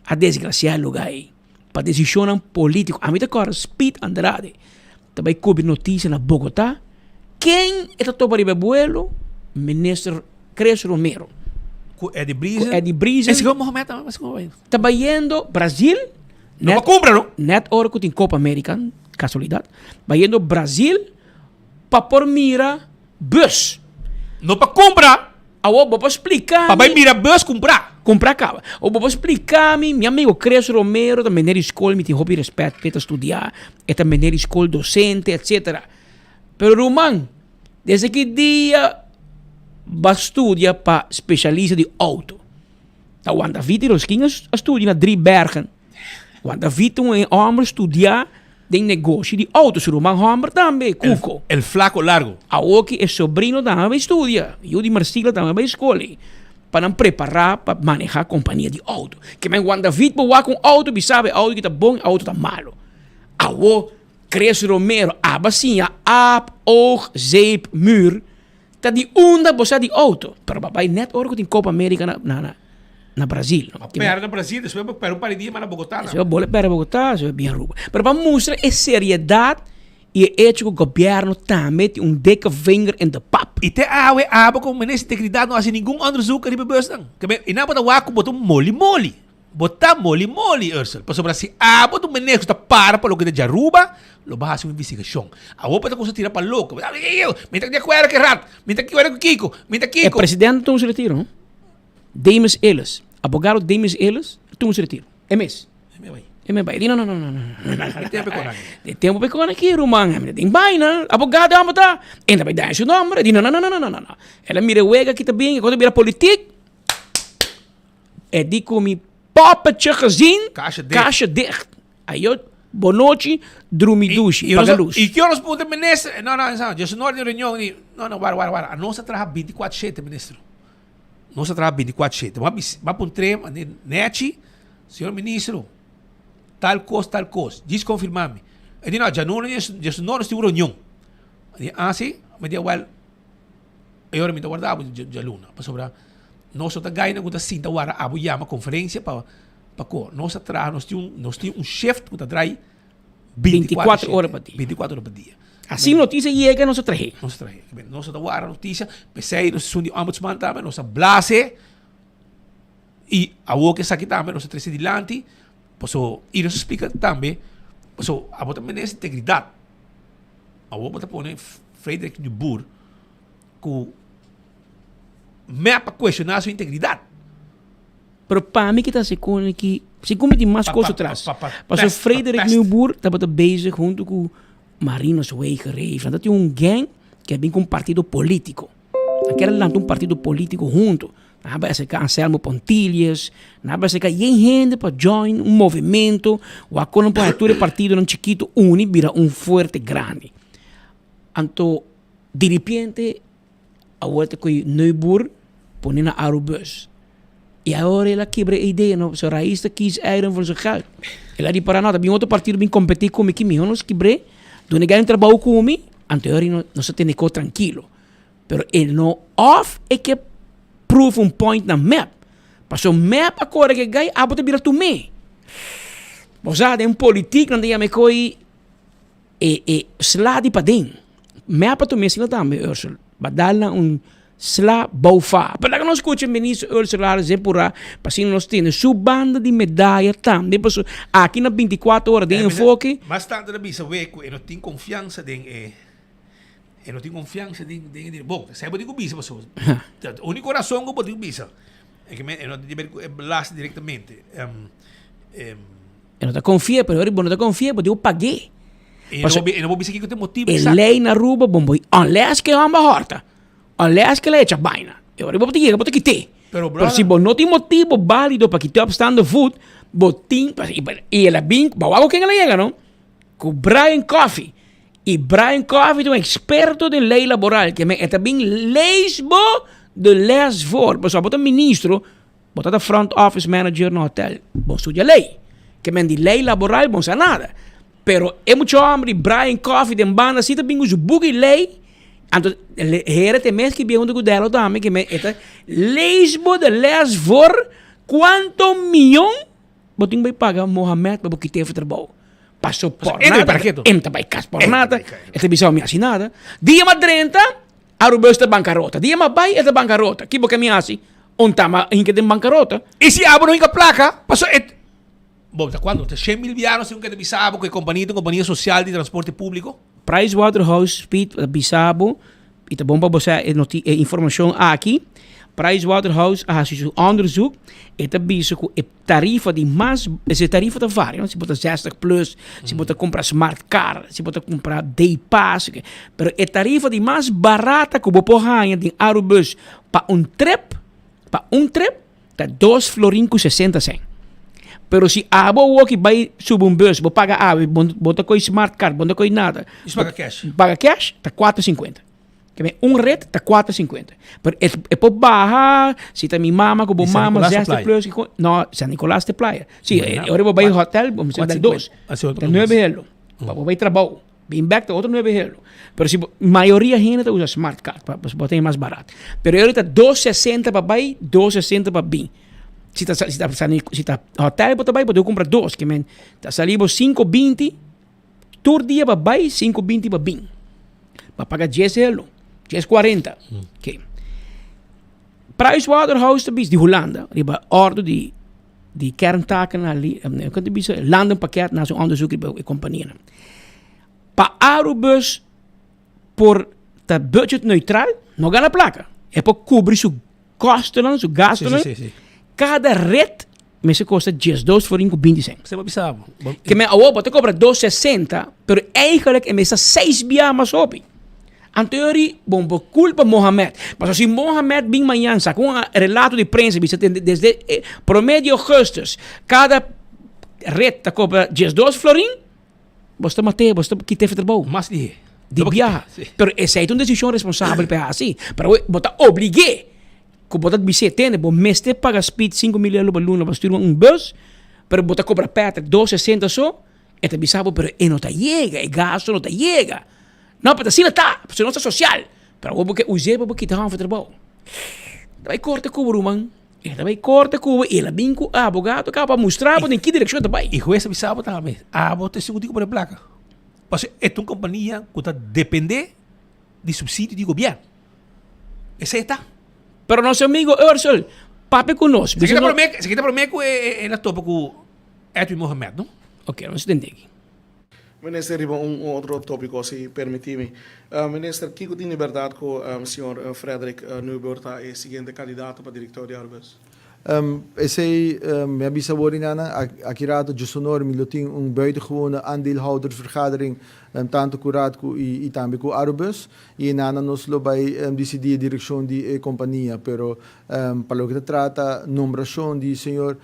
a desgrasiá e lugá ei pa desishonnan polítiko. Ami ta kòrda Speed Andrade ta bai kubri notisia na Bogotá, ken e ta topa riba e buelo? Minister Chris Romero. Ku Eddie Briesen. Ku Eddie Briesen. Esei Mohamed tambe mas ku bai. Ta bayendo Brasil. No pa kumpra no. Net ora ku tin Copa America, kasualidat. Bayendo Brasil pa por mira bus. No pa kumpra. Awor bo por splika mi. Pa bai mira bus kumpra. Kumpra kaba. Awor bo por splika mi, mi amigo Chris Romero ta meneer di skol, mi tin hopi respet p'e ta studia, e ta meneer di skol, docente, etcetera. Pero ruman, desde ki dia bo a studia pa specialista di auto? Ta Juan David y Roskin a studia na Driebergen. Juan David ta un homber studia den negoshi di auto. Su ruman homber tambe, Cuco. El flaco largo. Awoki e sobrino tambe a bay studia. Yu di Marcila tambe a bay skol ey. Pa nan prepara pa maneha compania di auto. Ke men Juan David por wak un auto bisa e auto ki ta bon e auto ta malo. Awo Chris Romero aba siña aap, oog, zeep, muur. Ta di unda bo sa di auto? Pero bo a bai net ora ku tin Copa America na na na Brasil. Bo perde na Brasil, despues bo perde un par di dia mas na Bogotá. Despues bo bole perde Bogotá, despues bin Aruba. Pero pa mustra e seriedad y e hecho ku gobierno tambe tin un dikke vinger in de pap. Y te awe abo como minister di integridad no haci ningun onderzoek riba e busnan. Y nan bo ta wak ku bo ta un moli moli. Bo ta moli moli, Ursel, pasobra si abo ta un meneer ku ta para pa loke ta djaruba, lo bo hasi un investigashon. Awor bo ta kuminsá tira pa loko. Mi ta di akuerdo ku e rat, mi ta di akuerdo ku kiko, mi ta E kiko. presidente tuma su retiro, no? Demis Ellis, abogado Demis Ellis tuma su retiro. E mes. E mes bai. E mes bai. Di no, no, no, no, no. E tempu e kona aki. E tempu e kona aki, ruman. Mi ta den baina. Abogado amo ta. E ta bai daña su nomber. Di no, no, no, no, no, no, no. El a mira e wega ki ta bin, e kos a bira politik. E di ku mi poppetje gezien, Kastje dicht. kastje dicht. Ayo, bonochi, drumi dushi, paga lus. I ki ora nos puntra minister? No, no, no, djes un ora di reunion di, no, no, wara, wara, wara. Anos a traha binticuatro shete, minister. Nos a traha binticuatro shete. Bo a bis, bo a puntr'é, Nechi, señor ministro, tal kos, tal kos, djis konfirma mi. E di, no, djanuna djes un ora nos tin un reunion. Mi di, ah, si? Mi di, wèl, E ora mi ta warda abo djaluna, pasobra nos no ta gaina ku ta sinta warda abo yama konferensia pa pa ko. Nos ta traha, nos tin un nos tin un shift ku ta drai 24 ora pa dia. 24 ora pa dia. Así notisia yega nos ta trah'é. Nos ta trah'é. Nos ta warda notisia, p'esei nos esun di ombudsman tambe nos ta blase i awor ku esaki tambe nos ta trese dilanti paso i nos ta splika tambe paso abo ta mester integridat. Awor bo ta pone Frederik de Boer ku mep a kuestioná su integridat. Pero pa mi kita segun ki segun mi tin mas kos atras. Pasobra Frederik Nieuwboer tabata bezig huntu ku Marinus Wegereef. Nan tabatin un gang ku a bin ku un partido politiko. Nan kier a lanta un partido politiko huntu. Nan a bai aserká Anselmo Pontilius, nan a bai aserká yen hende pa join un movimento wak kon nan por haña tur e partidonan chikitu uni bira un fuerte grandi. Anto diripiente. Awor ta koe Neuboer pone na Arubus. Y awor el a kibra e idea, no? So Raiz ta kies eieren voor zijn geld. El a ripara, no, ta bin otro partido bin competi cu mi, ki miho nos kibr'é, duna e gay un trabou cu mi, anto e no, nos ta tene ko trankilo. Pero e no of e ke prove un point na mep. Paso mep a kore ku e gay, abo ta bira tum'é. Bo sa, den politik nan ta yama e koi e e sla di paden. Mep a tum'é asina tambe, Ursel. Ba dal nan un sla bou fa. Pero laga nos skucha minister Ursel Lara Zepura pa asina nos tende su banda di medaya tambe paso aki na bintikuater ora den enfoke. Mas tantu ta bisa we ku e no tin konfiansa den e e no tin konfiansa den den e bon esei bo tin ku bisa paso uniko rason ku bo tin ku bisa e ke men e no tin di ber ku e belasting direktamente. E no ta konfia, pero ora bo no ta konfia, bo tin ku pag'é. E no e no por bisa kiko ta e motibu E eksakto. lei na Aruba bon bo unless ke hòmber hòrta, unless ke la echa baina. E ora bo ta yega bo ta kit'é. Pero Pero brother. si bo no tin motibu bálido pa kit'é op staande voet, bo tin i el a bin, bo wak ku ken el a yega no? Ku Brian Coffey. I Brian Coffey ta un eksperto den lei laboral, ke men e ta bin lees bo de les voor. Pasobra bo ta ministro, Bo ta ta front office manager na hotel, bo studia ley. Ke men di ley laboral bo no sa nada. Pero e mucha homber di Brian Coffey den banda si ta bin ku su buki ley, anto hera te mes ki bin hunto ku Dello tambe ke men e ta lees bo de les voor kuanto miyon bo tin bai paga Mohamed pa bo kit'é for trabou. Paso por nada, e ta bai kas por nada, e ta bisa mi hasi nada. Dia mas drenta, Arubus ta bankarota. Dia mas bai e ta bankarota. Ki bo ke mi hasi? Un tama hinka den bankarota. I si abo no hinka plaka, paso e. Bo ta kuantu? Ta shen mil biaha nos tin ku keda bisa abo ku e kompania ta un kompania sosial di transporte públiko? Pricewaterhouse Speed ta bisa bo, i ta bon pa bo sa e noti e informashon aki, Pricewaterhouse a hasi su onderzoek, e ta bisa ku e tarifa di mas, e tarifa ta varia, no? Si bo ta zestig plus, si bo ta kumpra smart car, si bo ta kumpra day pass, pero e tarifa di mas barata ku bo por haña den Arubus Pa un trip, pa un trip ta dos florin ku sesenta sen. Pero si abo awoki bai subi un bus, bo paga awe, bo, bo ta koi smart card, bo no ta koi nada. Is paga cash. Paga cash ta kuater sinkuenta. Ke men un rit ta kuater sinkuenta. Pero e, e por baha si ta mi mama ku bo Di San mama Nicolas ta zestig playa. plus, kiko, no, San Nicolas te playa. Si, Bueno, ora bo bai kuat- hotel, bo mester kuat dal dos. sinkuenta. Así otro Ta nuebe mes. helo. Pa bo bai trabou. Bin bek ta otro nuebe euro. Pero si bo, mayoria hende ta usa smart card pa bo tin mas barat. Pero e ta 260 pa bai, 260 pa bin. Si ta si ta si ta hotel bo ta bai bo debe kumpra dos, ke men ta sali bo 520 tur dia pa bai, 520 pa bin. Pa paga dies euro, dies kuarenta. Okay. Pricewaterhouse ta bis di Hulanda riba ordo di di kerntaken na li, kan ta bisa landenpakket na su onderzoek riba e kompanianan. Pa Arubus por ta budget neutraal, no gana plaka. E por kubri su kostonan, su gastonan. Sí, sí, sí. Kada rit mester kosta diesdos florin ku binti sen. Se bo bisa bo. Ke men awor bo ta kobra dos sesenta, pero eigenlijk e mester seis bia mas hopi. Anto yori bon por culpa Mohamed. Pasobra si Mohamed bin mañan saca un relato di prensa bisa desde prome di augustus cada red ta cobra diesdos florin, bos ta mat'é, bos ta kit'é for trabou. Mas lihe. Di biaha. Pero esei ta un decision responsabel pa e haci. Pero bo ta oblig'é cu bo ta bis'é, tende, bo mester paga speed 5000 euro pa luna pa stuur un bus, pero bo ta cobra Patrick dos sesenta so, e ta bisa bo pero e no ta yega, e gasto no ta yega. No, pero asina ta, pasobra nos ta sosial. Pero awor bo ke us'é pa bo kita hòmber trabou. E ta bai korte ku bo, ruman. E ta bai korte ku bo i el a bin ku abogado kaba pa mustra bo den ki direkshon e ta bai. I hues a bisa bo tambe, abo ta esun ku tin ku pone plaka. Pasobra e ta un kompania ku ta dependé di supsidio di gobièrnu. Esei ta. Pero nos amigo Ursel, papia ku nos. Esaki ta promé, esaki ta promé ku el a topa ku Edwin Mohamed, no? Oké, nos tende aki. Minister riba un otro topico si permiti mi. Minister kico tin di berdad cu señor Frederick Neuber ta e siguiente candidato pa director di Arubus? Esey mi a bisa awor Inana, aki rato djesonor mi lo tin un buitengewone aandeelhoudersvergadering tanto cu Radco y tambe cu Arubus y Inana nos lo bay dicidi e direccion di e compania pero pa loke ta trata nombracion di señor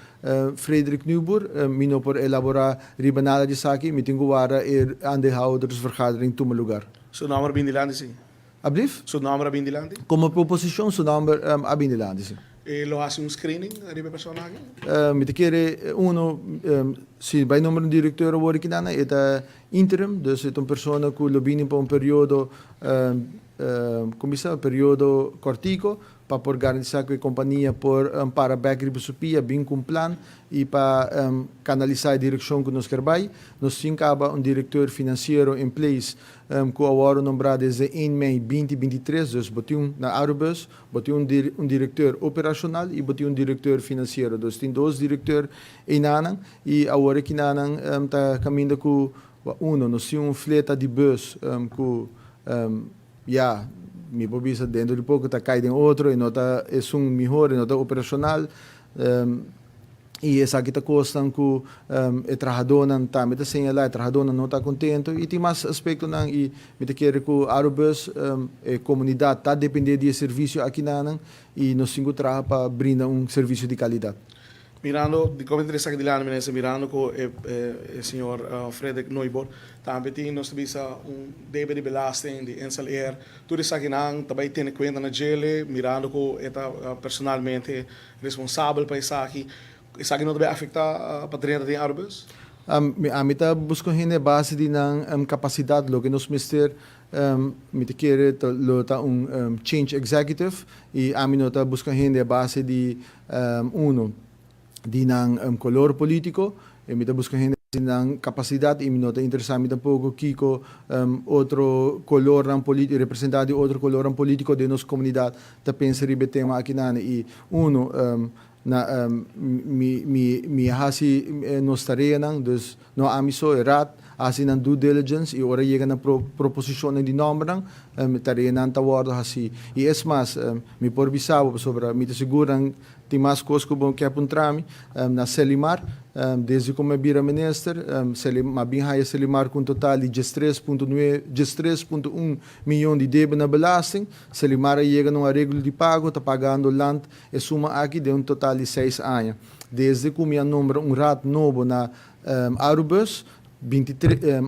Frederik Nieuwboer, Mi no por elaborá riba nada di esaki, mi tin ku warda e aandeelhoudersvergadering tuma lugar. Su nomber bin dilanti si? Ablief? Su nomber a bin dilanti? Como proposicion su nomber a bin dilanti, si. E lo haci un screening riba e persona aki? Mi ta kere uno, si bay nombra un directeur awor aki nan, e ta interim, dus e ta un persona cu lo bini pa un periodo, como bisa, un periodo cortico, pa por garantisa cu e compania por para bek riba su pia, bin cu un plan y pa canalisa e direccion cu nos kier bay. Nos tin caba un directeur financiero in place cu a wordo nombra desde een mei binti bintitres, dus bo tin un na Arubus, bo tin un un directeur operacional y bo tin un directeur financiero, dus tin dos directeur eynanan y awor ekinanan ta caminda cu uno nos tin un fleta di bus cu Ya, mi por bisa dentro di poco ta cay den otro y no ta esun mihor y no ta operacional. Y esaki ta cosnan cu e trahadornan tambe ta señala, e trahadornan no ta contento y tin mas aspectonan y mi ta kere cu Arubus, e comunidad ta depende di e servicio akinanan y nos tin cu traha pa brinda un servicio di calidad. Mirando di como ta esaki dilanti minister mirando cu e e señor Frederik Neubold tambe tin nos ta bisa un debe di belasting di Insel Air tur esakinan ta bay tene cuenta na djele mirando cu e ta personalmente responsabel pa esaki esaki no ta bay afecta pa drenta den Arubus? Ami ta busca un hende a base di nan capacidad loke nos mester Mi ta kere ta lo ta un change executive y ami no ta busca hende a base di uno di nan color politico y mi ta busca hende di nan capacidad y mi no ta interesa mi tampoco kico otro colornan politico representante di otro colornan politico den nos comunidad ta pensa riba e tema akinan y uno na mi mi mi a haci nos tareanan dus no ami so e raad a haci nan due diligence y ora yega na pro proposicionnan di nombernan tareanan ta wordo haci y es mas mi por bisa bo pasobra mi ta sigur nan tin mas cos cu bo ke puntra mi na Selimar desde cu mi a bira minister mi a bin haya Selimar cu un total di diestres punto nue diestres punto un miyon di debe na belasting Selimar a yega na un areglo di pago ta pagando land E suma aki den un total di seis aña. Desde cu mi a nombra un raad nobo na Arubus,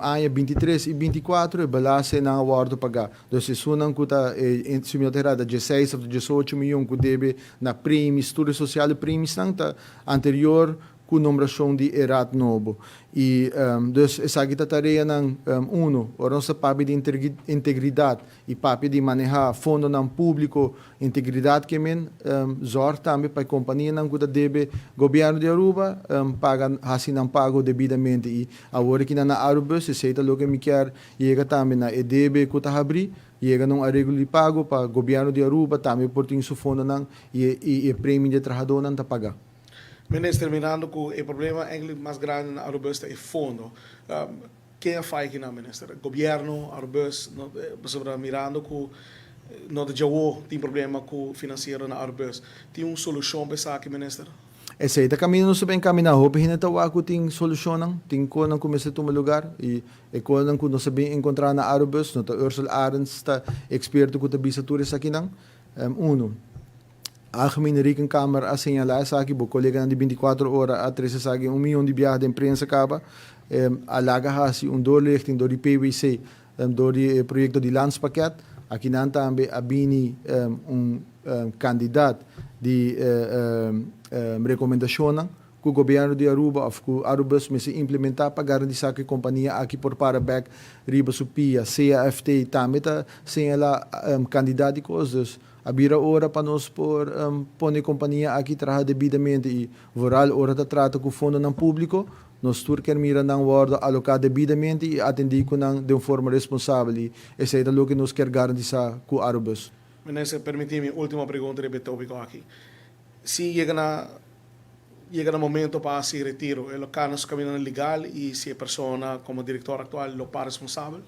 aña bintitres y binticuatro e belastenan a wordo paga. Dus esunnan cu ta, si mi no ta erra, ta dieseis of diesocho miyon cu debe na premies, tur e sociale premiesnan ta anterior cu nombracion di e raad nobo. Y dus esaki ta tareanan uno, ora nos ta papia di integridad y papia di maneha fondonan publico, integridad ke men zorg tambe pa e companianan cu ta debe gobierno di Aruba paga, haci nan pago debidamente. Y awor aki nan na Arubus esey ta loke mi kier yega tambe na e debe cu ta habri, yega na un areglo di pago pa gobierno di Aruba tambe por tin su fondonan y e premio di e trahadornan ta paga. Minister, mirando cu e problema eigenlijk mas grandi na Arubus ta e fondo. Ken a faya kinan, Minister? Gobierno, Arubus, pasobra mirando cu no ta djawo tin problema cu financiero na Arubus. Tin un solucion pa esaki, Minister? Esey ta caminda nos ta ben camina. Hopi hende ta wak cu tin solucionnan, tin conan cu mester tuma lugar y e conan cu nos ta bin encontra na Arubus, no ta Ursel Arends ta experto cu ta bisa tur esakinan. Uno. Algemene Rekenkamer a señalá esaki, bo koleganan di bintikuater ora a trese esaki un miyon di biaha den prensa kaba. A laga hasi un doorlichting dor di PwC dor di e proyekto di Landspakket. Akinan tambe a bini un kandidat di rekomendashonnan ku gobièrnu di Aruba òf ku Arubus mester implementá pa garantisá ku e kompania aki por para bèk riba su pia. CAFT tambe ta señalá kandidat di kos, dus A bira ora pa nos por pone e kompania aki traha debidamente i vooral ora ta trata ku fondonan públiko, nos tur kier mira nan wòrdu aloká debidamente i atendí ku nan den un forma responsabel i esei ta loke nos kier garantisá ku Arubus. Minister, permití mi último pregunta riba e tópiko aki. Si yega na yega na momento pa hasi retiro, e lo kana su kamindanan legal i si e persona komo direktor aktual lo pa responsabel?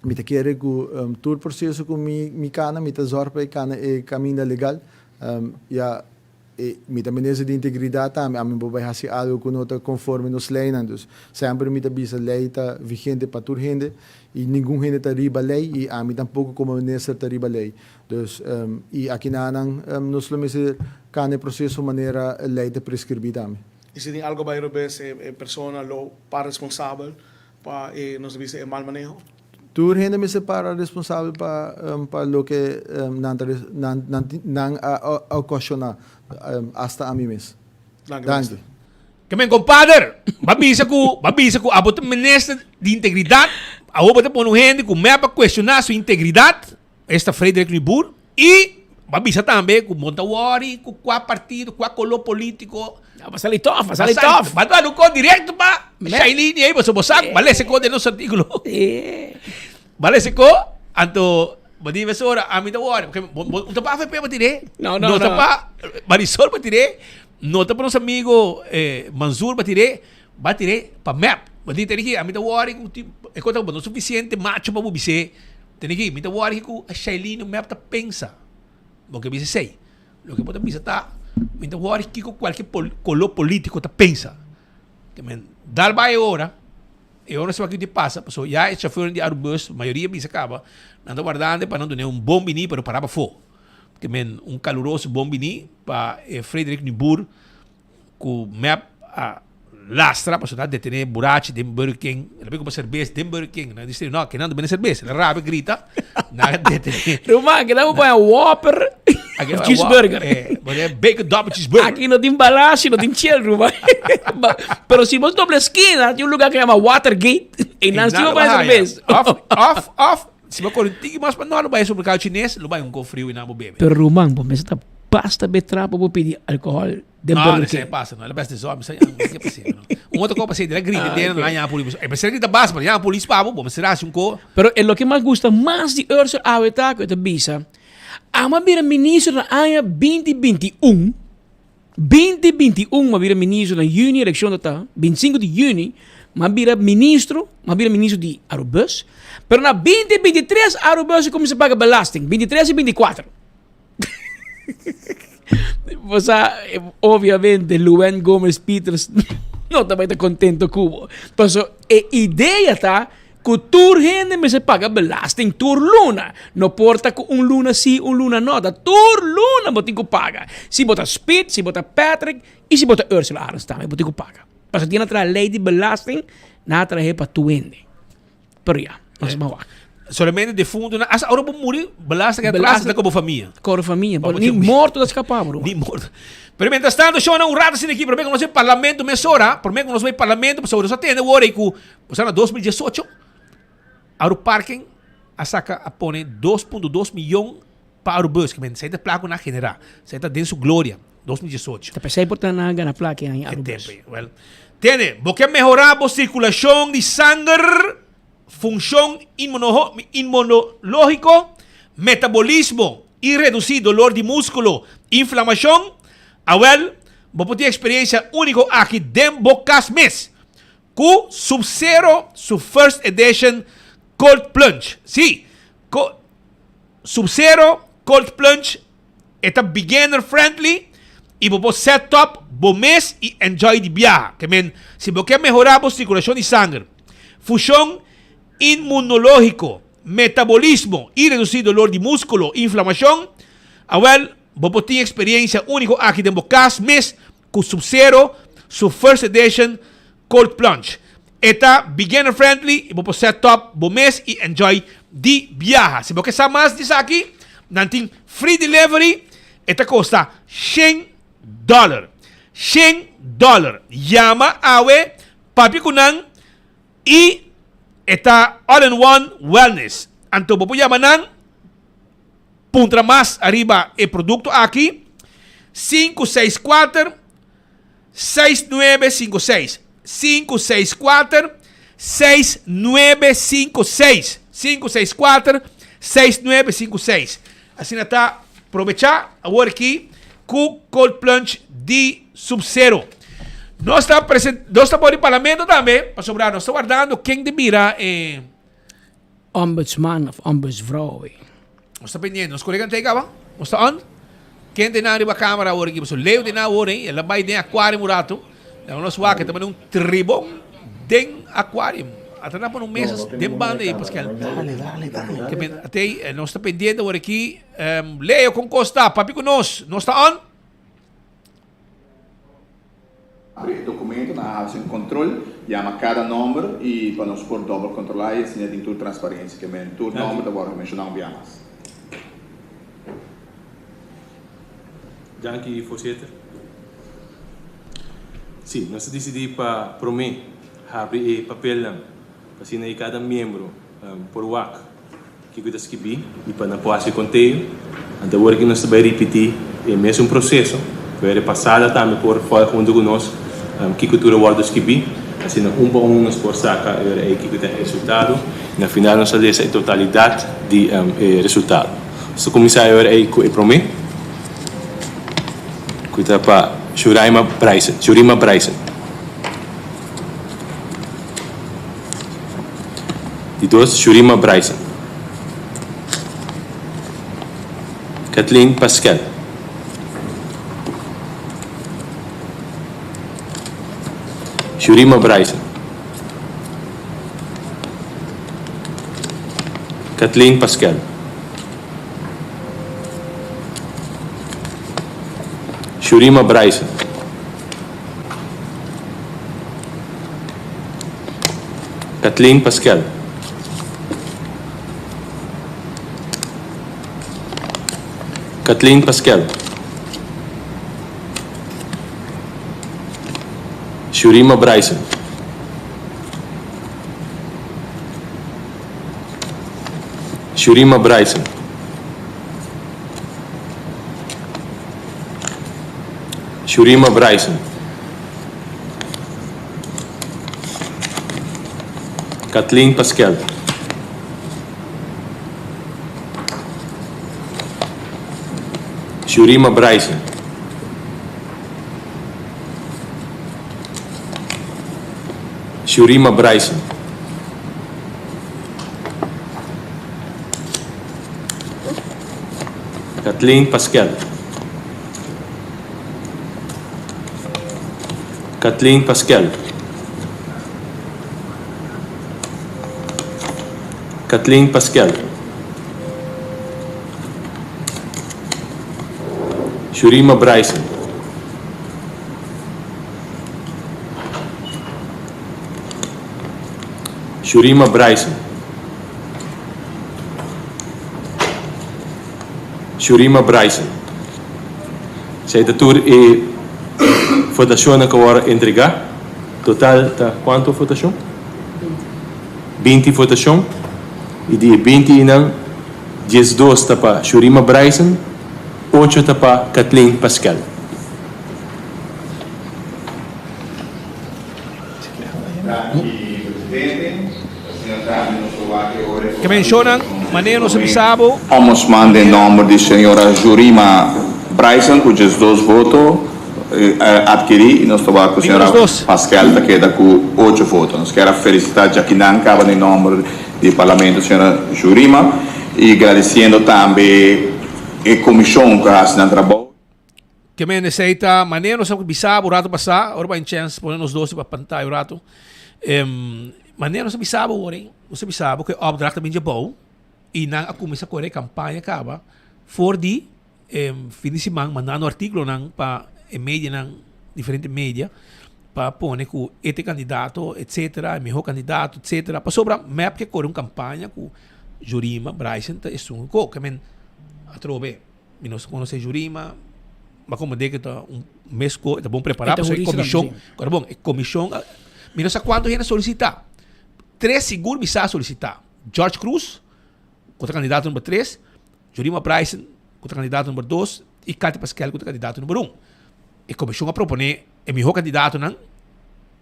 Mi ta kere ku tur proseso ku mi mi kana mi ta zòrg pa e kana e kaminda legal. Ya e mi ta minister di integridat tambe, ami bo bai hasi algu ku no ta konforme nos leinan. Dus semper mi ta bisa lei ta vigente pa tur hende i ningun hende ta riba lei i ami tampoko komo minister ta riba lei. Dus i akinanan nos lo mester kana e proseso manera lei ta preskribí tambe. I si tin algu bai robes e persona lo pa responsabel Pa e nos ta bisa e mal maneho? Tur hende mester para responsabel pa pa loke nan ta nan nan nan a ocasiona hasta ami mes. Danki. Ke men kompader, ba bisa ku ba bisa ku abo ta minister di integridat, awor bo ta pone un hende ku mep a kuestioná su integridat, esta Frederik Nuboer, i ba bisa tambe ku bo no ta wòri ku kua partido, kua koló polítiko. Ba sali tòf, ba sali tòf. Ba dal un kos direkto pa Shailene ei, pasobra bo sa ku ba lesa kos den nos artíkulo. Ba lesa kos, anto bo di mesora ami ta wòri, pasobra bo no ta pa avp bo tir'é, No, no, no ta no. pa Marisol bo tir'é. No ta pa nos amigo Mansour ba tir'é, ba tir'é pa mep. Bo di tene ki ami ta wòri ku ti e kos ta bo no sufisiente macho pa bo bis'é. Tene ki mi ta wòri ku Shailene mep ta pensa. Bo ke bisa esei. Loke bo ta bisa ta mi ta wòri kiko kualke koló polítiko ta pensa. Ke men dal bai e ora, e ora esaki di pasa pasobra ya e chauffeurnan di Arubus mayoria bisa kaba nan ta wardando pa nan dun'é un bon bini pero para pafó. Ke men un kaluroso bon bini pa e Frederik Nuboer ku mep a lastra pasobra nan a detene burachi den Burger King. El a bin kumpra serbes den Burger King. Nan a dici no, kinan ta bende serbes. El a rabia grita, nan a detene. Ruman, kinan bo pone Whopper of cheeseburger. Bacon double cheeseburger. Aki no tin balashi, no tin chel, ruman. Pero si bo dobla eskina, tin un lugar ku yama Watergate, einan si bo pone serbes. Of, of, of. Si bo kore un tiki mas pa nort lo bai e supermerkado chines, lo bai un kop friu i nan bo bebe. Pero ruman, bo mester ta basta be trapo bo pidi alkohòl den No, Burger esei King. pasa no, el a bes deso, mi sa ya, ke pasa no. Un otro kop asei, el a grita Ah, den, ok. nan a yama polis. E mester grita basta, pero yama polis pa bo, bo mester hasi un ko. Pero e loke mas gusta mas di Ursel awe ta ku e ta bisa, Amo a bira minister na aña binti 21, 2021 m'a bira ministro na juni eleccion ta ta 25 di juni m'a bira ministro m'a bira ministro di Arubus pero na 2023 Arubus a cuminsa paga belasting 23 y 24 bo sa obviamente Luan Gomez Pieters no ta bay ta contento cu bo paso e idea ta Ku tur hende mester paga belasting tur luna. No por ta ku un luna si, un luna no. Ta tur luna bo tin ku paga. Si bo ta Speed, si bo ta Patrick i si bo ta Ursula Arends tambe bo tin ku paga. Pasobra tin a traha lei di belasting, nan a trahe pa tur hende. Pero ya, nos a wak. Solamente defuntonan, hasta ora bo muri, belasting a tras ta ku bo famia. Ku bo famia. Ni morto ta skapa bro. Ni morto. Pero mientras tanto, shownan un rato asina aki, prome ku nos bai parlamento mesora, prome ku nos bai parlamento, pasobra nos a tende wor ei ku Osea na 2018 Aruparking a saca a pone 2.2 miyon pa Arubus, ke men esei ta placa ku nan a genera, esei ta den su gloria, 2018. Ta pesei por ta nan a gana placa e aña Arubus. E tempo ei, well. Tene, bo ke mehora bo circulacion di sanger, funcion inmunologico, metabolismo y reduci dolor di musculo, inflamacion? Awel, bo por tin experiencia unico aki den bo cas mes. Ku Sub-Zero su first edition Cold Plunge. Sí, ko Sub-Zero Cold Plunge e ta beginner friendly i bo por set up bo mes i enjoy di biaha. Ke men, si bo ke mehorá bo sirkulashon di sanger, fushon inmunológiko, metabolismo i redusí dolor di múskulo i inflamashon, awèl bo por tin eksperiencia úniko aki den bo kas mes Ku Sub-Zero su first edition Cold Plunge. E ta beginner friendly y bo por set up bo mes y enjoy di biaha. Si bo ke sa mas di esaki, nan tin free delivery, e ta kosta shen dollar. Shen dollar. Yama awe, papia ku nan y e ta all in one wellness. Anto bo por yama nan. Puntra mas ariba e produkto aki, 564 6956, 564 6956, 564 6956. Asina ta probechá awor aki ku Cold Plunge di Sub Zero. Nos ta present, nos ta por di parlamento tambe, pasobra nos ta wardando ken di bira e. Ombudsman of ombudsvrouw. Nos ta pendiente. Nos colega ta caba? Nos ta on? Ken ta nan riba camera awor aki? Pasobra Leo ta nan awor ei. El a bai den aquarium un rato. Laga nos wak. E ta pone un tribon den aquarium. Ata nan pone un mesa den banda ei, Pascal. Dale, dale, dale. Ke men, ate ei, nos ta pendiente awor aki. Leo, con cos ta? Papia cu nos. Nos ta on? Habri e documento, nan a haci un control, yama cada nomber y pa nos por dobel controla y asina tin tur transparencia, ke men tur nomber ta wordo menciona un bia mas. Danki voorzitter. Sí, nos a disidí pa promé habri e papelnan pa asina ei kada miembro por wak kiko ta skibí i pa nan por hasi konteo. Anto awor aki nos ta bai ripití e mesun proseso, pero e pasada tambe por fòlg huntu ku nos kiko tur a wòrdu skibí. Asina un pa un nos por saka e ora ei kiko ta e resultado i na final nos ta lesa e totalidat di e resultado. Nos ta kuminsá e ora ei ku e promé ku ta pa Shuraima Bryson, Shurima Bryson. Di dos, Shurima Bryson. Kathleen Pascal. Shurima Bryson. Kathleen Pascal. Shurima Bryson. Kathleen Pascal. Kathleen Pascal. Shurima Bryson. Shurima Bryson. Shurima Bryson. Kathleen Paskel. Shurima Bryson. Shurima Bryson. Kathleen Paskel. Kathleen Paskel. Kathleen Paskel. Shurima Bryson. Shurima Bryson. Shurima Bryson. Esei ta tur e votashonnan ku a wòrdu entregá. Total ta kuantu votashon? 20 votashon. I di e 20 einan, 12 ta pa Shurima Bryson, ocho ta pa Kathleen Pascal. Ke menshonan manera nos a bisa bo. Ombudsman den nomber di señora Jurima Bryson cu 12 voto adkiri y nos ta wak cu señora Paskel ta keda cu ocho voto. Nos kier a felicita djakinan caba den nomber di Parlamento señora Jurima y gradiciendo tambe e comision cu a haci nan trabou. Ke men esei ta manera nos a bisa bo rato pasá, ora bo a in chèns pone nos dos riba pantaya un rato. Manera nos a bisa bo wor ei, nos a bisa bo ku e opdracht a bin djabou i nan a kuminsá kore e kampaña kaba for di fin di siman mandando artíkulonan pa e medianan, diferente media, pa pone ku e ta e kandidato etcetera, e mihó kandidato etcetera. Pasobra mep ke kore un kampaña ku Jurima Bryson ta esun ku. Ke men atrobe. Mi no conoce Jurima, ma como de que ta un mes co, ta bon prepará, pasobra e comisión, ora bon, e comisión, mi no sa cuanto hende a solicita. Tres sigur mi sa a solicita. George Cruz, cu ta candidato number tres, Jurima Bryson, cu ta candidato number dos, y Katy Paskel, cu ta candidato number un. E comisión a propone e miho candidatonan,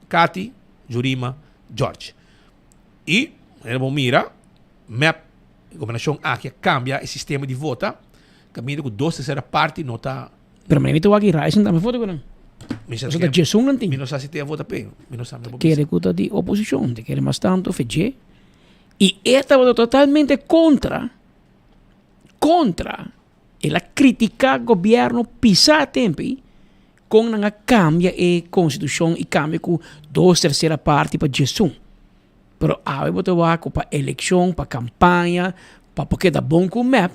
Katy, Jurima, George. Y, manera bo mira, mep E gobernashon aki a kambia e sistema di vota kaminda ku dos tersera parti no ta. Pero mi ta wak Ryson tambe vota ku nan. Mi sa Pasobra ta djesun nan tin. Mi no sa si te a vota p'e. Mi no sa mi no por bisa. Kere ku ta di oposishon, ta kere mas tantu fe dje. I e tabata totalmente kontra, kontra, el a kritiká gobièrnu pisá tempu kon nan a kambia e konstitushon i kambia ku dos tersera parti pa djesun. Pero awe bo ta wak ku pa elekshon, pa kampaña, pa por keda bon ku mep.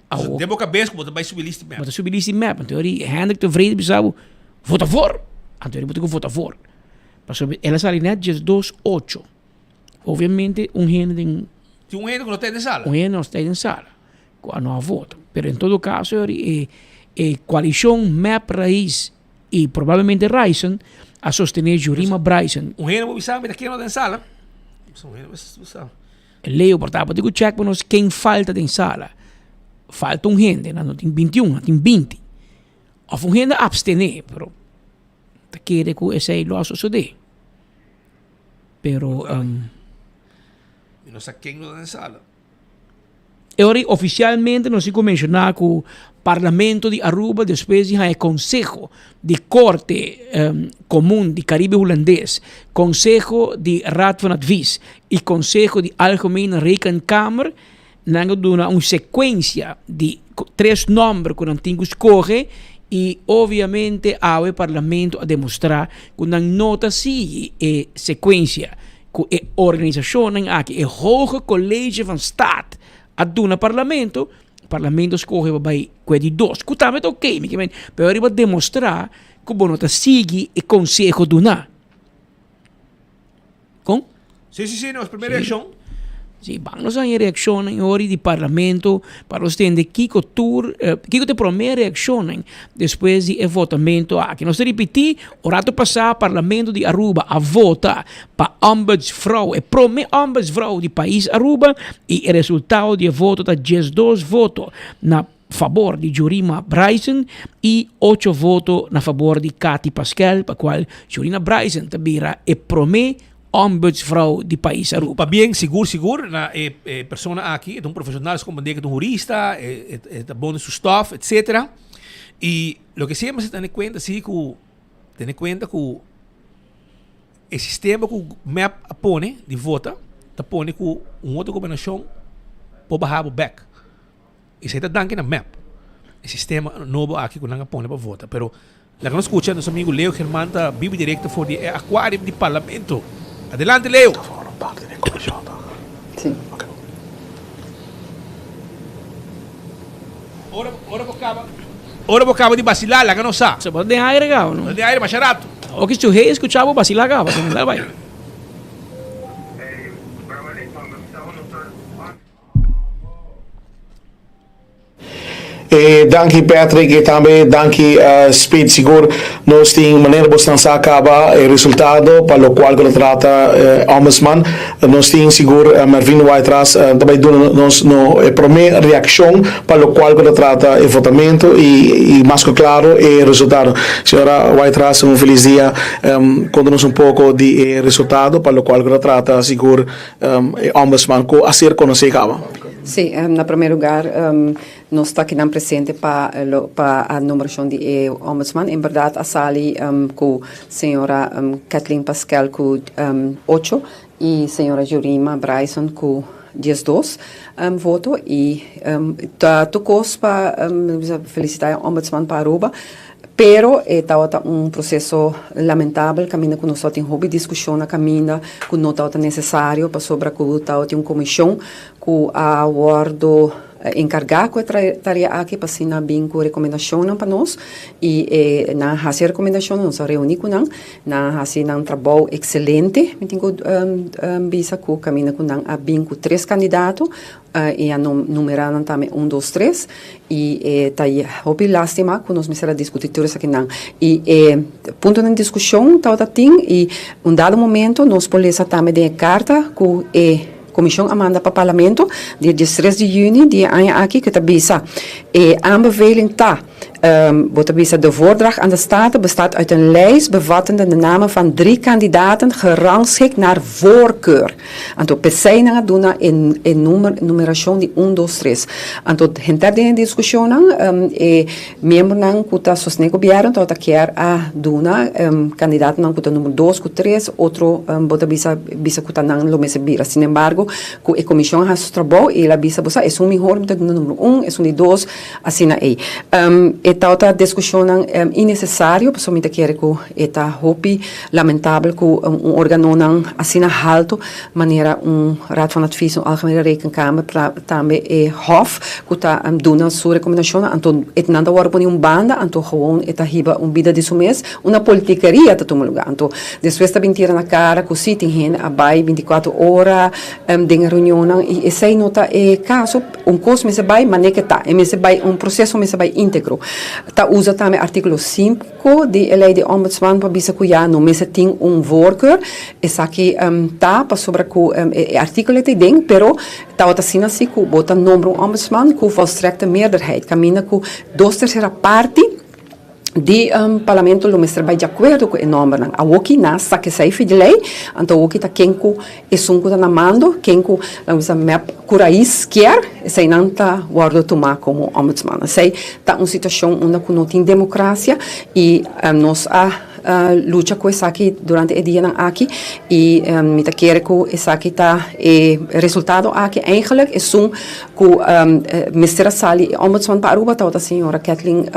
Awo. Den bo kabes ku bo ta bai subi lista di mep. Bo ta subi lista di mep. Anto ori Hendrik Tevreden bisa bo, vota for! Anto bo tin ku vota voor. Pasobra el a sali net 12 ocho. Obviamente un hende den. Tin un hende ku no ta den sala. Un hende no ta den sala. Ku a no a vota. Pero en todo caso e e koalishon mep Raiz i probablemente Ryson a sostené Jurima Bryson. Un hende bo bisa mi ta ken no den sala. Un hende bo bisa. Leo por ta bo tin ku check pa nos ken falta den sala. Falta un hende, nan no tin 21, nan tin 20. Of un hende a abstené, pero ta kere ku esei lo a sosodé. Pero um, Mi no sa ken lo den sala. E ora ei ofisialmente nos tin ku menshoná ku Parlamento di Aruba despues di haña konseho di Korte Komun di Karibe Hulandes, Konseho di Raad van Advies i Konseho di Algemene Rekenkamer, nan a duna un sekuensia di tres nòmber ku nan tin ku skohe i obviamente awe Parlamento a demostrá ku nan no ta sigui e sekuensia ku e organisashonnan aki, e Hoge College van Staat a duna Parlamento, Parlamento skohe pa bai ku e di dos, ku tambe ta oke, mi ke men, pero ariba demostrá ku bo no ta sigui e konseho duná. Kon? Sí, sí, sí, nos primer reakshon. Sí, ban nos haña reakshonnan e ora di Parlamento pa nos tende kiko tur, kiko ta e promé reakshonnan despues di e votamento aki. Nos ta ripití, un rato pasá Parlamento di Aruba a vota pa ombudsvrouw, e promé ombudsvrouw di pais Aruba i e resultado di e voto ta 12 voto na fabor di Jurima Bryson i ocho voto na fabor di Cathy Paskel, pa kual Jurina Bryson ta bira e promé ombudsvrouw di pais Aruba. Pabien sigur sigur na e persona aki, e ta un profesional, su comprende ke ta un hurista, e ta bon den su stof, etcetera. I loke si mester tene kuenta si ku tene kuenta ku e sistema ku mep a pone di vota ta pone ku un otro gobernashon por baha bo bek. Esei ta danki na mep, e sistema nobo aki ku nan a pone pa vota. Pero laga nos skucha nos amigu Leo German ta bibi direkto for di e akuarium di Parlamento. Adelante Leo! Ora ora bo kaba ora bo kaba di basilá laga nos sa. Bo ta den aire kaba no? Ta den aire masha ratu. Oki su hei skucha bo basilá kaba, dal bai. E danki Patrick e tambe danki Speed sigur nos tin manera bosnan sa caba e resultado pa locual cu ta trata Ombudsman nos tin sigur Mervin Whiteras ta bay duna nos no e prome reaccion pa locual cu ta trata e votamento y y mas cu claro e resultado Señora Whiteras un feliz dia conta nos un poco di e resultado pa locual cu ta trata sigur E Ombudsman ku a ser konosé kaba. Sí, na promé lugar nos ta kinan presente pa pa a nombrashon di e Ombudsman. En bèrdat a sali ku señora Kathleen Paskel ku ocho i señora Jurima Bryson ku 12 voto i ta tur kos pa felisitá e Ombudsman pa Aruba. Pero e tabata un proceso lamentabel caminda cu nos tabatin hopi discusion na caminda cu no tabata necesario pasobra cu tabatin un comision cu a wordo encarga cu e tarea aki pa asina bin cu recomendacionnan pa nos y e nan a haci e recomendacionnan, nos a reuni cu nan, nan a haci nan trabou excelente, mi tin cu bisa cu caminda cu nan a bin cu tres candidato. E a numera nan tambe un, dos, tres y e ta hopi lastima cu nos mester a discuti tur esakinan. Y e puntonan di discusion tabata tin y un dado momento nos por lesa tambe den e carta cu e comision a manda pa Parlamento dia diestres di juni di e aña aki cu ta bisa e aanbeveling ta Bo ta bisa, De voordracht aan de Staten bestaat uit een lijst bevattende de namen van drie kandidaten gerangschikt naar voorkeur. Anto p'esei nan a duna e e numer numerashon di un, dos, tres. Anto henter den e diskushonnan e miembronan ku ta sostené gobièrnu tabata kier a duna kandidatonan ku ta numero dos ku tres, otro bo ta bisa bisa ku ta nan lo mester bira. Sinembargo ku e komishon a hasi su trabou i el a bisa bo sa esun mihor mi ta duna numero un, esun di dos, Asina ei. E tabata discusionnan innecesario pasobra mi ta kere cu e ta hopi lamentabel cu un organonan asina halto manera un Raad van Advies, un Algemene Rekenkamer, tambe e Hof cu ta duna su recomendacionnan anto e nan ta wordo poni un banda anto gewoon e ta hiba un bida di su mes, una politikeria ta tuma lugar anto despues ta bin tira na cara cu si tin hende a bay binticuatro ora den e reunionnan y esey no ta e caso. Un kos mester bai manera ke ta, e mester bai un proseso mester bai íntegro. Ta usa tambe artíkulo sinku di e lei di Ombudsman pa bisa ku ya no mester tin un voorkeur. Esaki ta pasobra ku e artíkulo ta den, pero tabata asina si ku bo ta nombra un Ombudsman ku volstrekte meerderheid, kaminda ku dos tersera parti di Parlamento lo mester bai di akuerdo ku e nòmbernan. Awoki nan sa kesei fi di lei, anto awoki ta ken ku esun ku ta na mando, ken ku nan bisa mep ku rais kier, eseinan ta wòrdu tumá komo ombudsman. Esei ta un situashon unda ku no tin demokrasia i nos a lucha ku esaki durante e dianan aki i mi ta kere ku esaki ta e resultado aki eigenlik esun ku mester a sali e ombudsman pa Aruba tabata señora Kathleen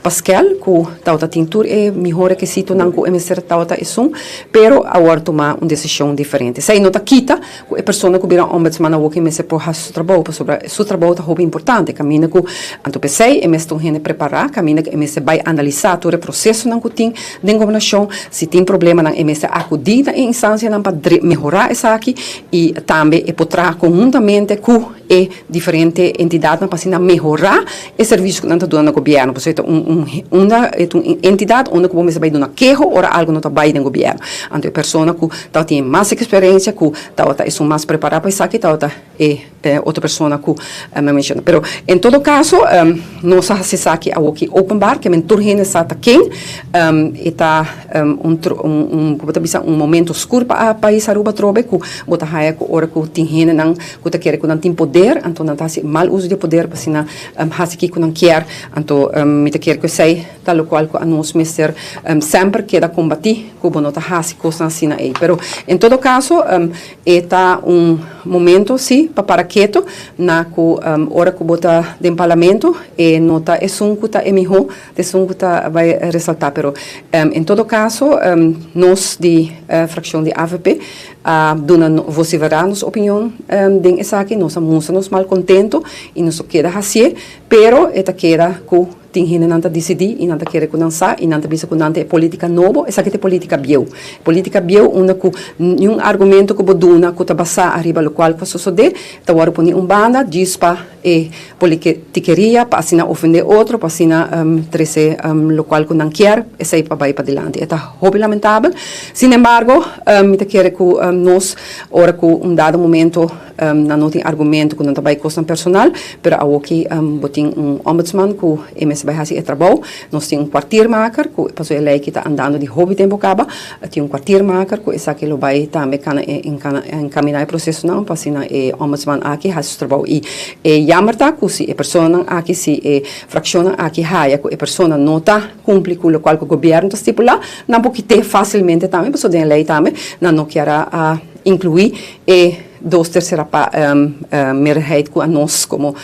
Paskel ku tabata tin tur e mihó rekisitonan ku e mester tabata esun pero a wòrdu tuma un desishon diferente. Esei no ta kita ku e persona ku bira ombudsman awor ke mester por hasi su trabou pasobra su trabou ta hopi importante kaminda ku anto p'esei e mester un hende prepará kaminda ku e mester bai analisá tur e prosesonan ku tin den gobernashon si tin problemanan e mester akudí na e instansianan pa mehorá esaki i tambe e por traha konhuntamente ku e diferente entidatnan pa asina mehorá e servisio ku nan ta duna na gobièrnu pasobra e ta un unda e ta un entidat unda ku bo mester bai duna keho ora algu no ta bai den gobièrnu. Anto e persona ku tabatin e mas eksperensia ku tabata esun mas prepará pa esaki tabata e otro persona ku mi a menshona. Pero en todo kaso nos a hasi esaki awoki openbaar ke men tur hende sa ta ken e ta un un ku bo ta bisa un momento skur pa pais Aruba atrobe ku bo ta haya ku ora ku tin hendenan ku ta kere ku nan tin poder, anto nan ta hasi mal uso di e poder pa asina hasi kiko nan kier. Anto mi ta kere ku esei ta lokual ku anos mester semper keda kombatí, ku bo no ta hasi kosnan asina ei. Pero en todo kaso e ta un momento si pa para ketu na ku ora ku bo ta den parlamento e no ta esun ku ta e mihó, ta esun ku ta bai resaltá. Pero en todo kaso nos di frakshon di avp A duna vociferá nos opinion den esaki, nos a mustra nos malcontento y nos lo keda hacié, pero e ta keda cu tin hendenan ta dicidi y nan ta kere cu nan sa y nan ta bisa cu nan ta e politica nobo, esaki ta e politica bieu. Politica bieu unda cu niun argumento cu bo duna cu ta basá ariba locual cu a sosode ta worde poni un banda djis pa e politikeria, pa asina ofende otro, pa asina trece locual cu nan kier, esey pa bay padilanti. E ta hopi lamentabel. Sin embargo, mi ta kere cu nos, ora cu un dado momento nan no tin argumento cu nan ta bay cosnan personal, pero awoki bo tin un ombudsman cu e mester bay haci e trabou. Nos tin un kwartiermaker cu, pasobra e ley aki ta andando di hopi tempo caba, tin un kwartiermaker cu esaki lo bay tambe cana encamina e procesonan pa asina e ombudsman aki haci su trabou. Y e jammer ta cu si e personanan aki, si e fraccionnan aki haya cu e persona no ta cumpli cu locual cu gobierno ta stipula, nan por kite facilmente tambe pasobra den e ley tambe nan no kier a inclui e dos tercera meerderheid cu anos como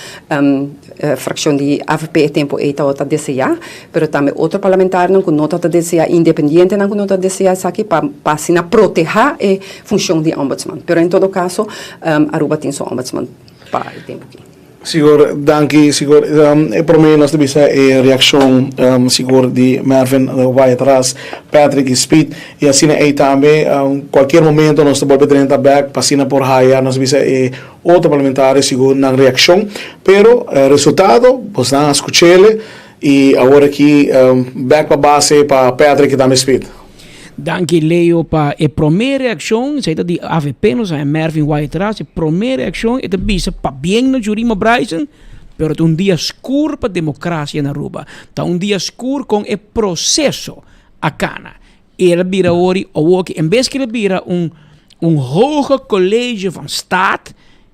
fraccion di avp e tempo ey tabata desea, pero tambe otro parlamentarionan cu no tabata desea, independientenan cu no tabata desea esaki pa pa asina proteha e funcion di ombudsman. Pero en todo caso Aruba tin su ombudsman pa e tempo aki. Sigur, danki sigur. E prome nos ta bisa e reaccion sigur di Mervin Wyatt-Ras, Patrick y Speed y asina ey tambe cualkier momento nos ta bolbe drenta bek pa asina por haya nos ta bisa e otro parlamentario sigur nan reaccion. Pero resultado bosnan a scuchele y awor aki bek pa base pa Patrick y tambe Speed. Danki Leo pa e prome reaccion, esey ta di avp nos a Mervin Wyatt-Ras, e prome reaccion e ta bisa pabien na Jurima Bryson, pero ta un dia scur pa democracia na Aruba, ta un dia scur con e proceso a cana. El a bira awor y awoki en bes cu el a bira un un hoge college van staat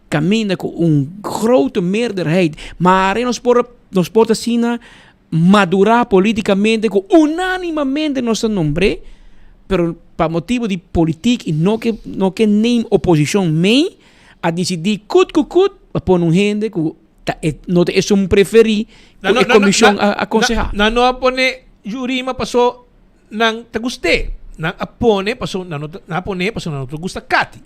caminda cu un grote meerderheid, maar nos por nos por ta asina madurá polítikamente ku unánimamente nos ta nombr'é, pero pa motibu di politik i no ke no ke neem oposishon mee, a disidí kut ku kut pa pone un hende ku Ta e no ta esun preferí ku e komishon a akonsehá. Nan no a pone Jurima paso nan ta gust'é. Nan a pone paso nan no ta nan a pone paso nan no ta gusta Kati.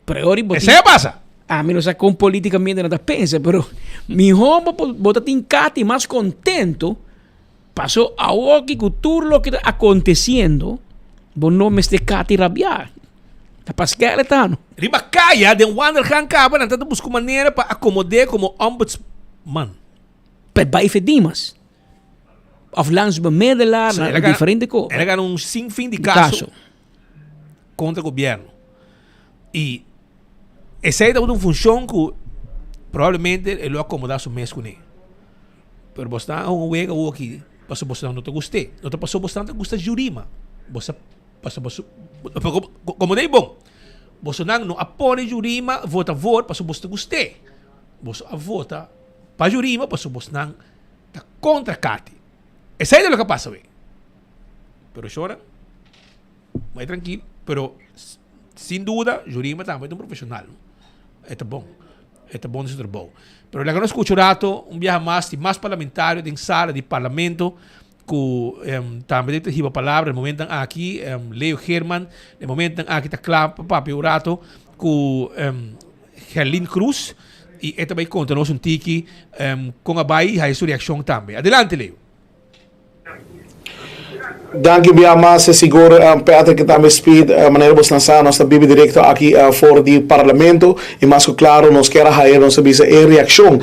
Pero e ora bo tin. Esei a pasa. Ami no sa kon politikamente nan ta pensa pero mihó bo por bo ta tin Kati mas kontento paso awoki ku tur loke ta akontesiendo bo no mester Kati rabiá. Ta Pascal e ta no. Riba kaya den Wandelgang kaba nan ta ta buska un manera pa akomod'é komo ombudsman. Pa e bai fe Dimas. Of langs bemiddelaar na diferente ko. El a gana un sin fin di kaso kontra gobièrnu. I esei tabata un funshon ku probablemente e lo akomodá su mes kuné. Pero bo sta un wega awoki pasobra bo no ta gust'é. No ta pasobra bo ta gusta Jurima. Bo sa Pasobra boso, komo dei bon, bosonan no a pone Jurima vota voor pasobra boso ta gust'é. Boso a vota pa Jurima pasobra bosnan ta kontra Kati. Esei ta loke a pasa awe. Pero shora, bai trankil, pero sin duda Jurima tambe ta un profeshonal. E ta bon. E ta bon den su trabou. Pero laga nos skucha un rato, un biaha mas, tin mas parlamentario den sala di parlamento. Ku tambe ta hiba palabra e momentonan aki, Leo Geerman, e momentonan aki ta kla pa papia un rato ku Gerlin Cruz i e ta bai konta nos un tiki kon a bai i haya su reakshon tambe. Adelante Leo. Danki bia mas sigur Patrick tambe Speed manera bosnan sa nos ta bibi directo aki for di parlamento y mas cu claro nos kier a haya nos ta bisa e reaccion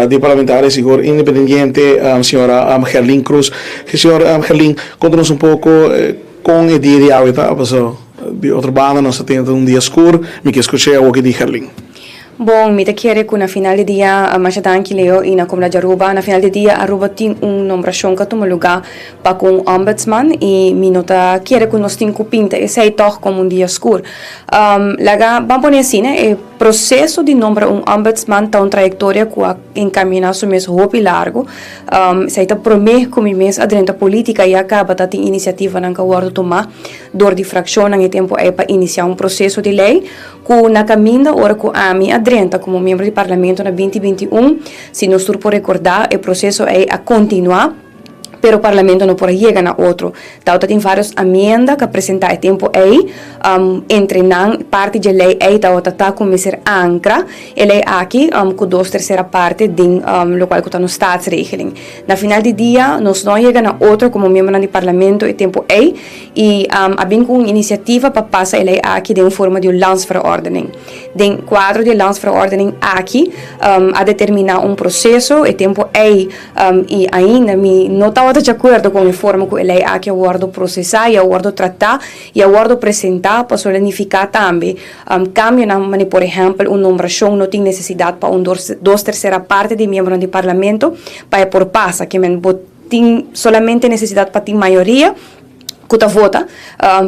di parlamentario sigur independiente señora Gerlin Cruz. Señor Gerlin conta nos un poco con e dia di awe ta paso di otro banda nos ta tene un dia scur mi kier scucha e awoki di Gerlin. Bon, mi ta kere ku na final di dia, masha danki Leo i na Comunidad di Aruba, na final di dia Aruba tin un nombrashon ku a tuma lugá pa ku un ombudsman i mi no ta kere ku nos tin ku pinta esei tòg komo un dia skur. Laga ban pone asina, e proseso di nombra un ombudsman ta un trayektoria ku a enkaminá su mes hopi largu. Esei ta promé ku mi mes a drenta polítika i a kaba ta tin inisiativanan ku a wòrdu tumá dor di frakshonnan e tempu ei pa inisiá un proseso di lei. Ku na kaminda ora ku ami a drenta komo miembro di Parlamento na binti 21, si nos tur por rekordá, e proseso ei a kontinuá, pero Parlamento no por a yega na otro. Tabata tin vários amienda ku a presentá e tempu ei, entre nan parti dje lei ei tabata ta ku mester ankra e lei aki ku dos tersera parte den lokual ku ta nos Staatsregeling. Na final di dia nos no a yega na otro komo miembronan di Parlamento e tempu ei i a bin ku un inisiativa pa pasa e lei aki den forma di un landsverordening. Den kuadro di e landsverordening aki a determiná un proseso e tempu ei i ainda mi no tabata di akuerdo kon e forma ku e lei aki a wòrdu prosesá i a wòrdu tratá i a wòrdu presentá pasobra el a nifiká tambe Kambionan manera por ehèmpel un nombrashon no tin nesesidat pa un dos tersera parti di miembronan di parlamento pa e por pasa. Ke men bo tin solamente nesesidat pa tin mayoria ku ta vota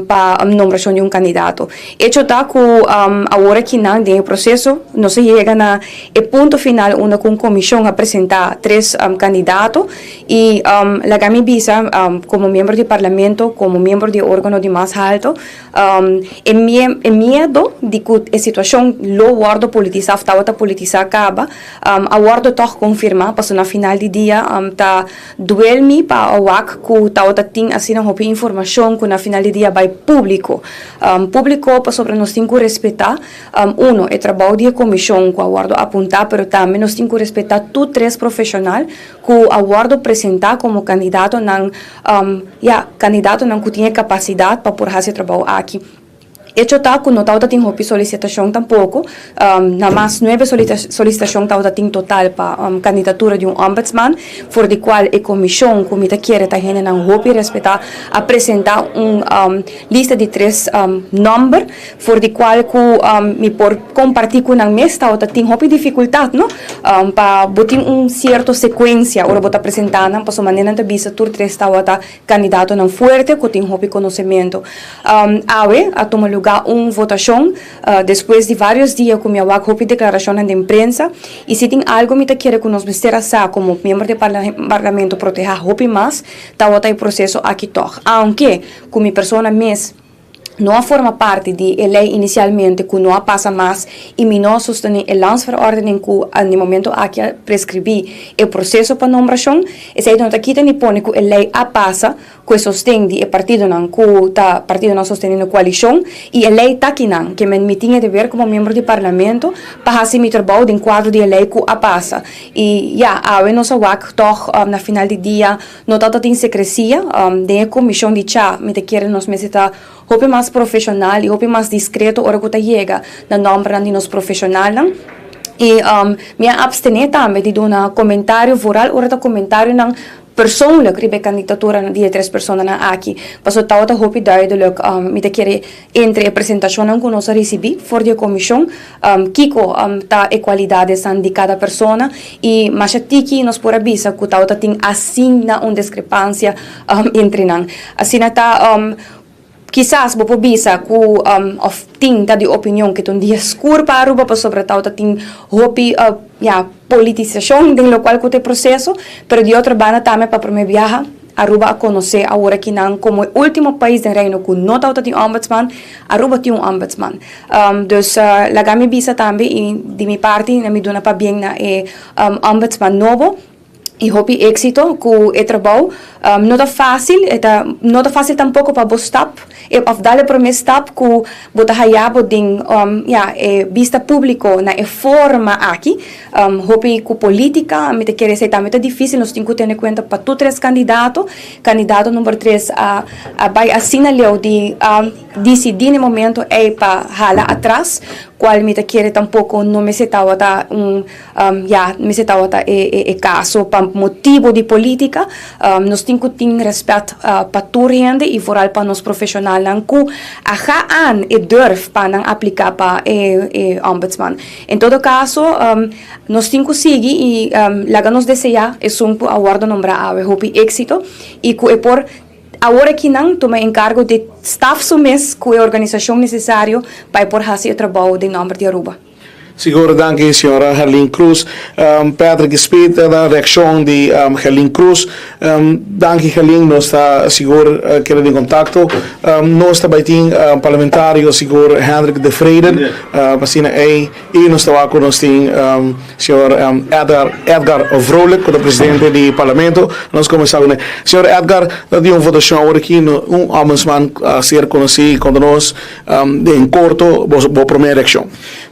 pa nombrashon di un kandidato. Echo ta ku awor akinan den e proseso nos a yega na e punto final unda ku un komishon a presentá tres kandidato i laga mi bisa komo miembro di parlamento, komo miembro di e organo di mas halto, E e miedo di ku e situashon lo wòrdu politisá òf tabata politisá kaba a wòrdu tòg konfirmá pasobra na final di dia ta duel mi pa a wak ku tabata tin asina hopi informashon ku na final di dia bai públiko. Públiko pasobra nos tin ku respetá uno e trabou di e komishon ku a wòrdu apuntá pero tambe nos tin ku respetá tur tres profeshonal ku a wòrdu presentá komo kandidatonan, ya, kandidatonan ku tin e kapasidat pa por hasi e trabou aki. Echo ta ku no tabata tin hopi solisitashon tampoko, na mas nuebe solisitashon tabata tin total pa kandidatura di un ombudsman, for di kual e komishon ku mi ta kere ta hendenan hopi respetá a presentá un lista di tres nòmber. For di cual cu mi por comparti cu nan mes tabata tin hopi dificultad no pa bo tin un cierto secuencia ora bo ta presenta nan pasobra manera nan ta bisa tur tres tabata candidatonan fuerte cu tin hopi conocemento. Awe a tuma luga un votacion despues di varios dia cu mi a wak hopi declaracionnan den prensa y si tin algo mi ta kere cu nos mester a sa como miembro di parlamento proteha hopi mas tabata e proceso aki tog aunke cu mi persona mes. no a forma parti di e ley inicialmente cu no a pasa mas y mi no a sostene e landsverordening cu na e momento aki a prescribi e proceso pa nombracion, esey no ta kita ni pone cu e ley a pasa cu e sosten di e partidonan cu ta partidonan sosteniendo coalicion y e ley ta kinan ke men mi tin e deber como miembro di parlamento pa haci mi trabou den cuadro di e ley cu a pasa y ya awe nos a wak tog na final di dia No ta ta tin secrecia. Den e comision di cha mi ta kere nos mester ta hopi mas profesional y hopi mas discreto ora cu ta yega na nombernan di nos profesionalnan. Y mi a abstene tambe di duna comentario vooral ora ta comentarionan persoonlijk riba e candidaturanan di e tres personanan aki. Pasobra tabata hopi duidelijk mi ta kere Entre e presentashonnan ku nos a risibí for di e komishon, kiko ta e kualidadesnan di kada persona i masha tiki nos por a bisa ku tabata tin asina un diskrepansia entre nan. Asina ta kisas bo por bisa ku òf tin ta di opinion ku ta un dia skur pa Aruba pasobra tabata tin hopi ya politisashon den lokual ku ta e proseso, pero di otro banda tambe pa promé biaha, Aruba a conoce awor aki nan como e ultimo pais den Reino cu no tawata tin ombudsman, Aruba tin un ombudsman. Dus laga mi bisa tambe y di mi parti na mi duna pabien na e ombudsman nobo y hopi exito cu e trabou. No ta facil, e ta no ta facil tampoco pa bo stap e of dal e prome stap cu bo ta haya bo den ya e bista publico na e forma aki. Hopi ku politica, mi ta kere esei tambe ta dificil, nos tin ku tene kuenta pa tur tres kandidato. Kandidato number tres a a bai asina leu di a disidí na e momento ei pa hala atras, kual mi ta kere tampoko no mester tabata un ya mester tabata e e e kaso pa motibu di politica. Nos tin ku tin rèspèt pa tur hende i vooral pa nos profeshonalnan ku a ga aan e durf pa nan apliká pa e e ombudsman. En todo caso, nos tin cu sigui y laga nos desea esun cu a wordo nombra awe hopi exito y cu e por awor akinan tuma encargo di staf su mes cu e organisacion necesario pa e por haci e trabou den nomber di Aruba. Sigur danki señora Herlin Cruz. Patrick Speed ta reaccion di Herlin Cruz. Danki Herlin nos ta sigur keda den contacto. Nos ta bay tin parlamentario sigur Hendrik de Vreden. Asina ei y nos ta wak cu nos tin señor Edgar Edgar Vrolijk cu ta presidente di parlamento. Nos comenzá cu ne. Señor Edgar, ta tin un votacion awor aki, un ombudsman a ser conoci contra nos den corto. Bo bo prome reaccion?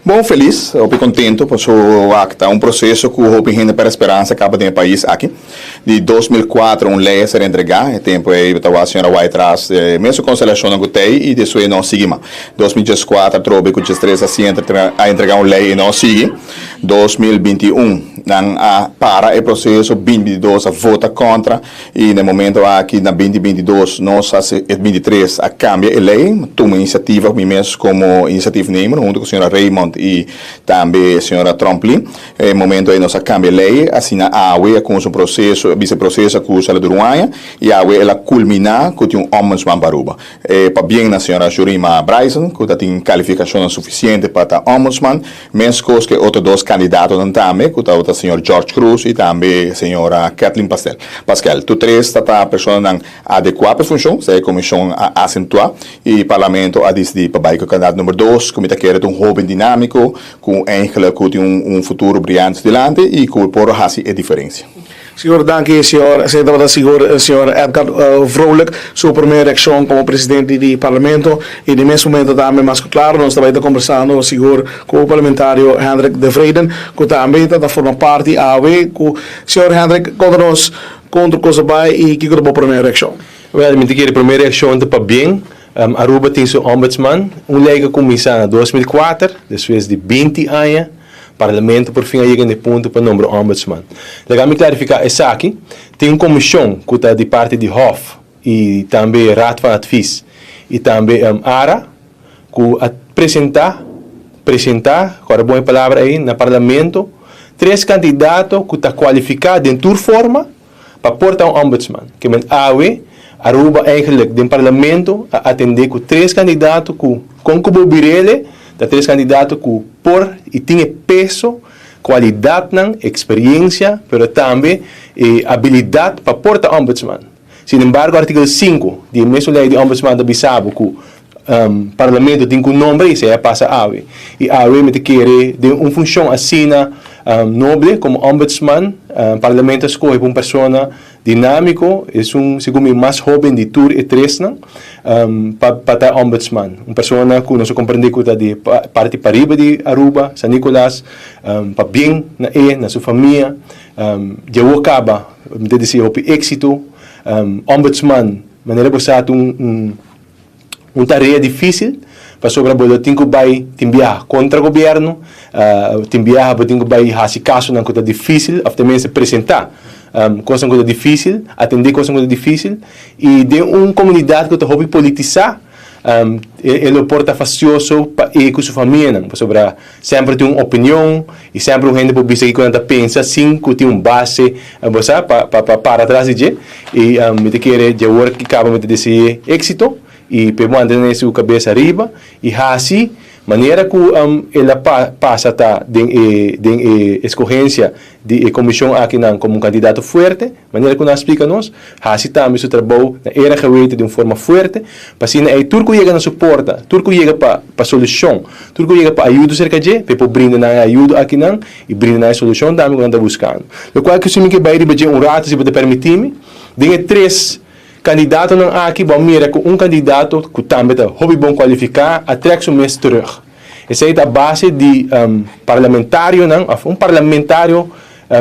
Bon, felis, hopi contento paso wak ta un proceso cu hopi hende perde speransa caba den e pais aki. Di 2004 un ley a ser entrega, e tempo ei tawa señora White-Ras e mesun constelacionnan cu tey y despues no a sigui mas. 2014 atrobe cu diestres a sigui a entrega un ley y no a sigui. 2021 nan a para e proceso, 2022 a vota contra y na e momento aki na 2022 nos a e 23 a cambia e ley, tuma iniciativa mi mes como initiatiefnemer hunto cu señora Raymond y tambe señora Tromp-Lee. E momento ei nos a cambia e ley, asina awe a cuminsa un proceso, a bisa e proceso a cursa la dura un aña, y awe el a culmina cu tin un ombudsman pa Aruba. E pabien na señora Jurima Bryson cu ta tin calificacionnan suficiente pa ta ombudsman, mescos cu e otro dos candidatonan tambe cu tabata señor George Cruz y tambe señora Kathleen Pastel, Paskel. Tur tres ta ta personanan adecua pa e funcion, esei e comision a acentua y Parlamento a dicidi pa bay cu e candidato number dos, cu mi ta kere ta un hoben dinamico, Ku eigenlijk ku tin un futuro briante dilanti i ku por hasi e diferensia. Sigur danki señor. Esei tabata sigur señor Edgar Vrolijk su prome reakshon komo presidente di parlamento i di mes momento tambe mas ku klaro nos ta bai ta kombersando sigur ku parlamentario Hendrik de Vreden ku tambe ta ta forma parti awe ku señor Hendrik konta nos kon tur kos a bai i kiko ta bo prome reakshon. Wèl mi ta kere prome reakshon ta pabien Aruba tin su ombudsman, un ley cu a cuminsa na 2004, despues di binti aña, Parlamento por fin a yega na e punto pa nombra un ombudsman. Laga mi clarifica esaki, tin un comision cu ta di parti di Hof y tambe Raad van Advies y tambe ARA cu a presenta, presenta, corda bon e palabra ey, na Parlamento tres candidato cu ta cualifica den tur forma, Pa por ta un ombudsman. Ke men awe, Aruba eigenlijk den parlamento a atende ku tres kandidato ku kon ku bo birele ta tres kandidato ku por i tin e peso, kualidatnan, eksperiencia, pero tambe e abilidat pa por ta ombudsman. Sinembargo artikel sinku di e mesun lei di ombudsman ta bisa bo ku. Parlamento tin ku nombra i esei a pasa awe. I awe mi ta kere den un funshon asina noble komo Ombudsman, Parlamento a skohe pa un persona dinámiko, esun segun mi mas hóben di tur e tresnan, pa pa ta Ombudsman. Un persona ku nos a komprendé ku ta di parti pariba di Aruba, San Nicolas, pabien na e, na su famia. Dje awor kaba mi ta desea hopi éksito. Ombudsman, manera bo sa ta un un tarea difísil pasobra bo lo tin ku bai tin biaha kontra gobièrnu, tin biaha bo tin ku bai hasi kasonan ku ta difísil òf te mester presentá kosnan ku ta difísil, atendé kosnan ku ta difísil i den un komunidat ku ta hopi politisá e lo por ta fastioso pa e ku su famianan pasobra Semper tin un opinion y semper un hende por bisa kico nan ta pensa sin cu tin un base, bo sa, pa pa pa para tras di dje. Y mi ta kere dje ora ki caba mi ta desea exito y p'e mantene su cabes ariba y haci manera cu el a pa pasa ta den e den e escogencia di e comision akinan como un candidato fuerte, manera cu nan a splica nos, haci tambe su trabou na era geweten di un forma fuerte, pa asina ey tur cu yega na su porta, tur cu yega pa pa solucion, tur cu yega pa ayudo cerca dje, pa e por brinda nan e ayudo akinan y brinda nan e solucion tambe cu nan ta buscando. Locual cu si mi ke bay riba dje un rato, si bo ta permiti mi, den e tres candidatonan aki bo a mira cu un candidato cu tambe ta hopi bon cualifica a trek su mes terug. Esei ta a base di parlamentarionan òf un parlamentario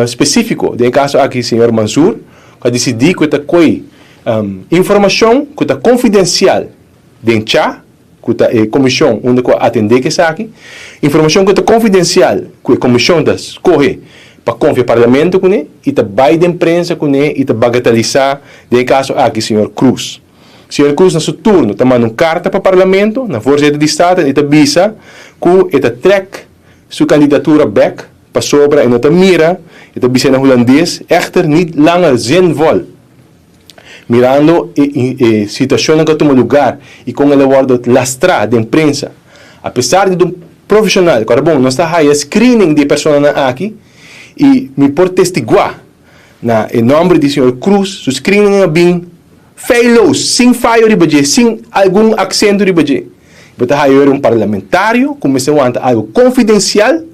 spesífiko, den e kaso aki señor Mansur, ku a disidí ku e ta koe informashon ku ta konfidensial den cha, ku ta e komishon unda ku a atendé ku esaki, informashon ku ta konfidensial ku e komishon ta skohe pa konfia parlamento kuné i ta bai den prensa kuné i ta bagatalisá den e kaso aki señor Cruz. Señor Cruz na su turno ta manda un carta pa Parlamento na Voorzitter di Staten y ta bisa cu e ta trek su candidatura bek pasobra e no ta mira, e ta bisa na Hulandes, echter niet langer zinvol. Mirando e e situacionnan cu a tuma lugar y con el a wordo lastra den prensa, a pesar di ta un profesional, cu ora bon nos ta haya screening di e personanan aki y mi por testigua Na e nomber di señor Cruz su screening a bin feilloos, sin fayo riba dje, sin algun accento riba dje. Bo ta haya un parlamentario cu mester wanta algo confidencial,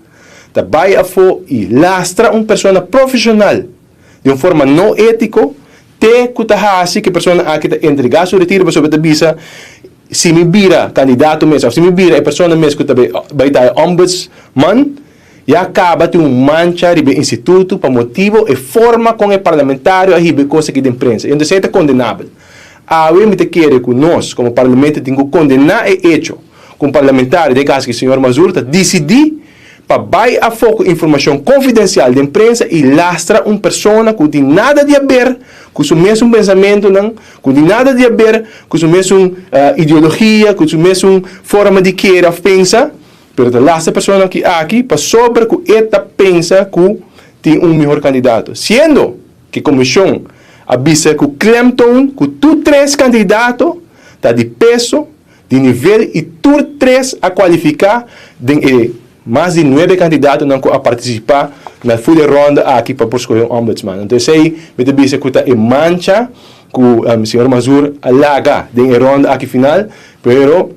ta bay afo y lastra un persona profesional di un forma no etico te cu ta haci cu e persona aki ta entrega su retiro pasobra e ta bisa si mi bira candidato mes of si mi bira e persona mes cu ta bay ta e ombudsman, Ya caba tin un mancha riba e instituto pa motibo e forma con e parlamentario a hiba e cos aki den prensa. Y entonces esey ta condenabel. Awe mi ta kere cu nos como parlamento tin cu condena e hecho cu un parlamentario, den e caso aki señor Mazur, ta dicidi pa bay afo cu informacion confidencial den prensa y lastra un persona cu tin nada di haber cu su mesun pensamentonan, cu tin nada di haber cu su mesun ideologia, cu su mesun forma di kere of pensa. Pero ta laster persona ki aki pasobra ku e ta pensa ku tin un mihor kandidato. Siendo ku e komishon a bisa ku klemtoon ku tur tres kandidato ta di peso, di nivel i tur tres a kualifiká den e mas di nuebe kandidatonan ku a partisipá na full e ronda aki pa por skohe un ombudsman. Anto esei mi ta bisa ku ta e mancha ku señor Mazur a laga den e ronda aki final, pero.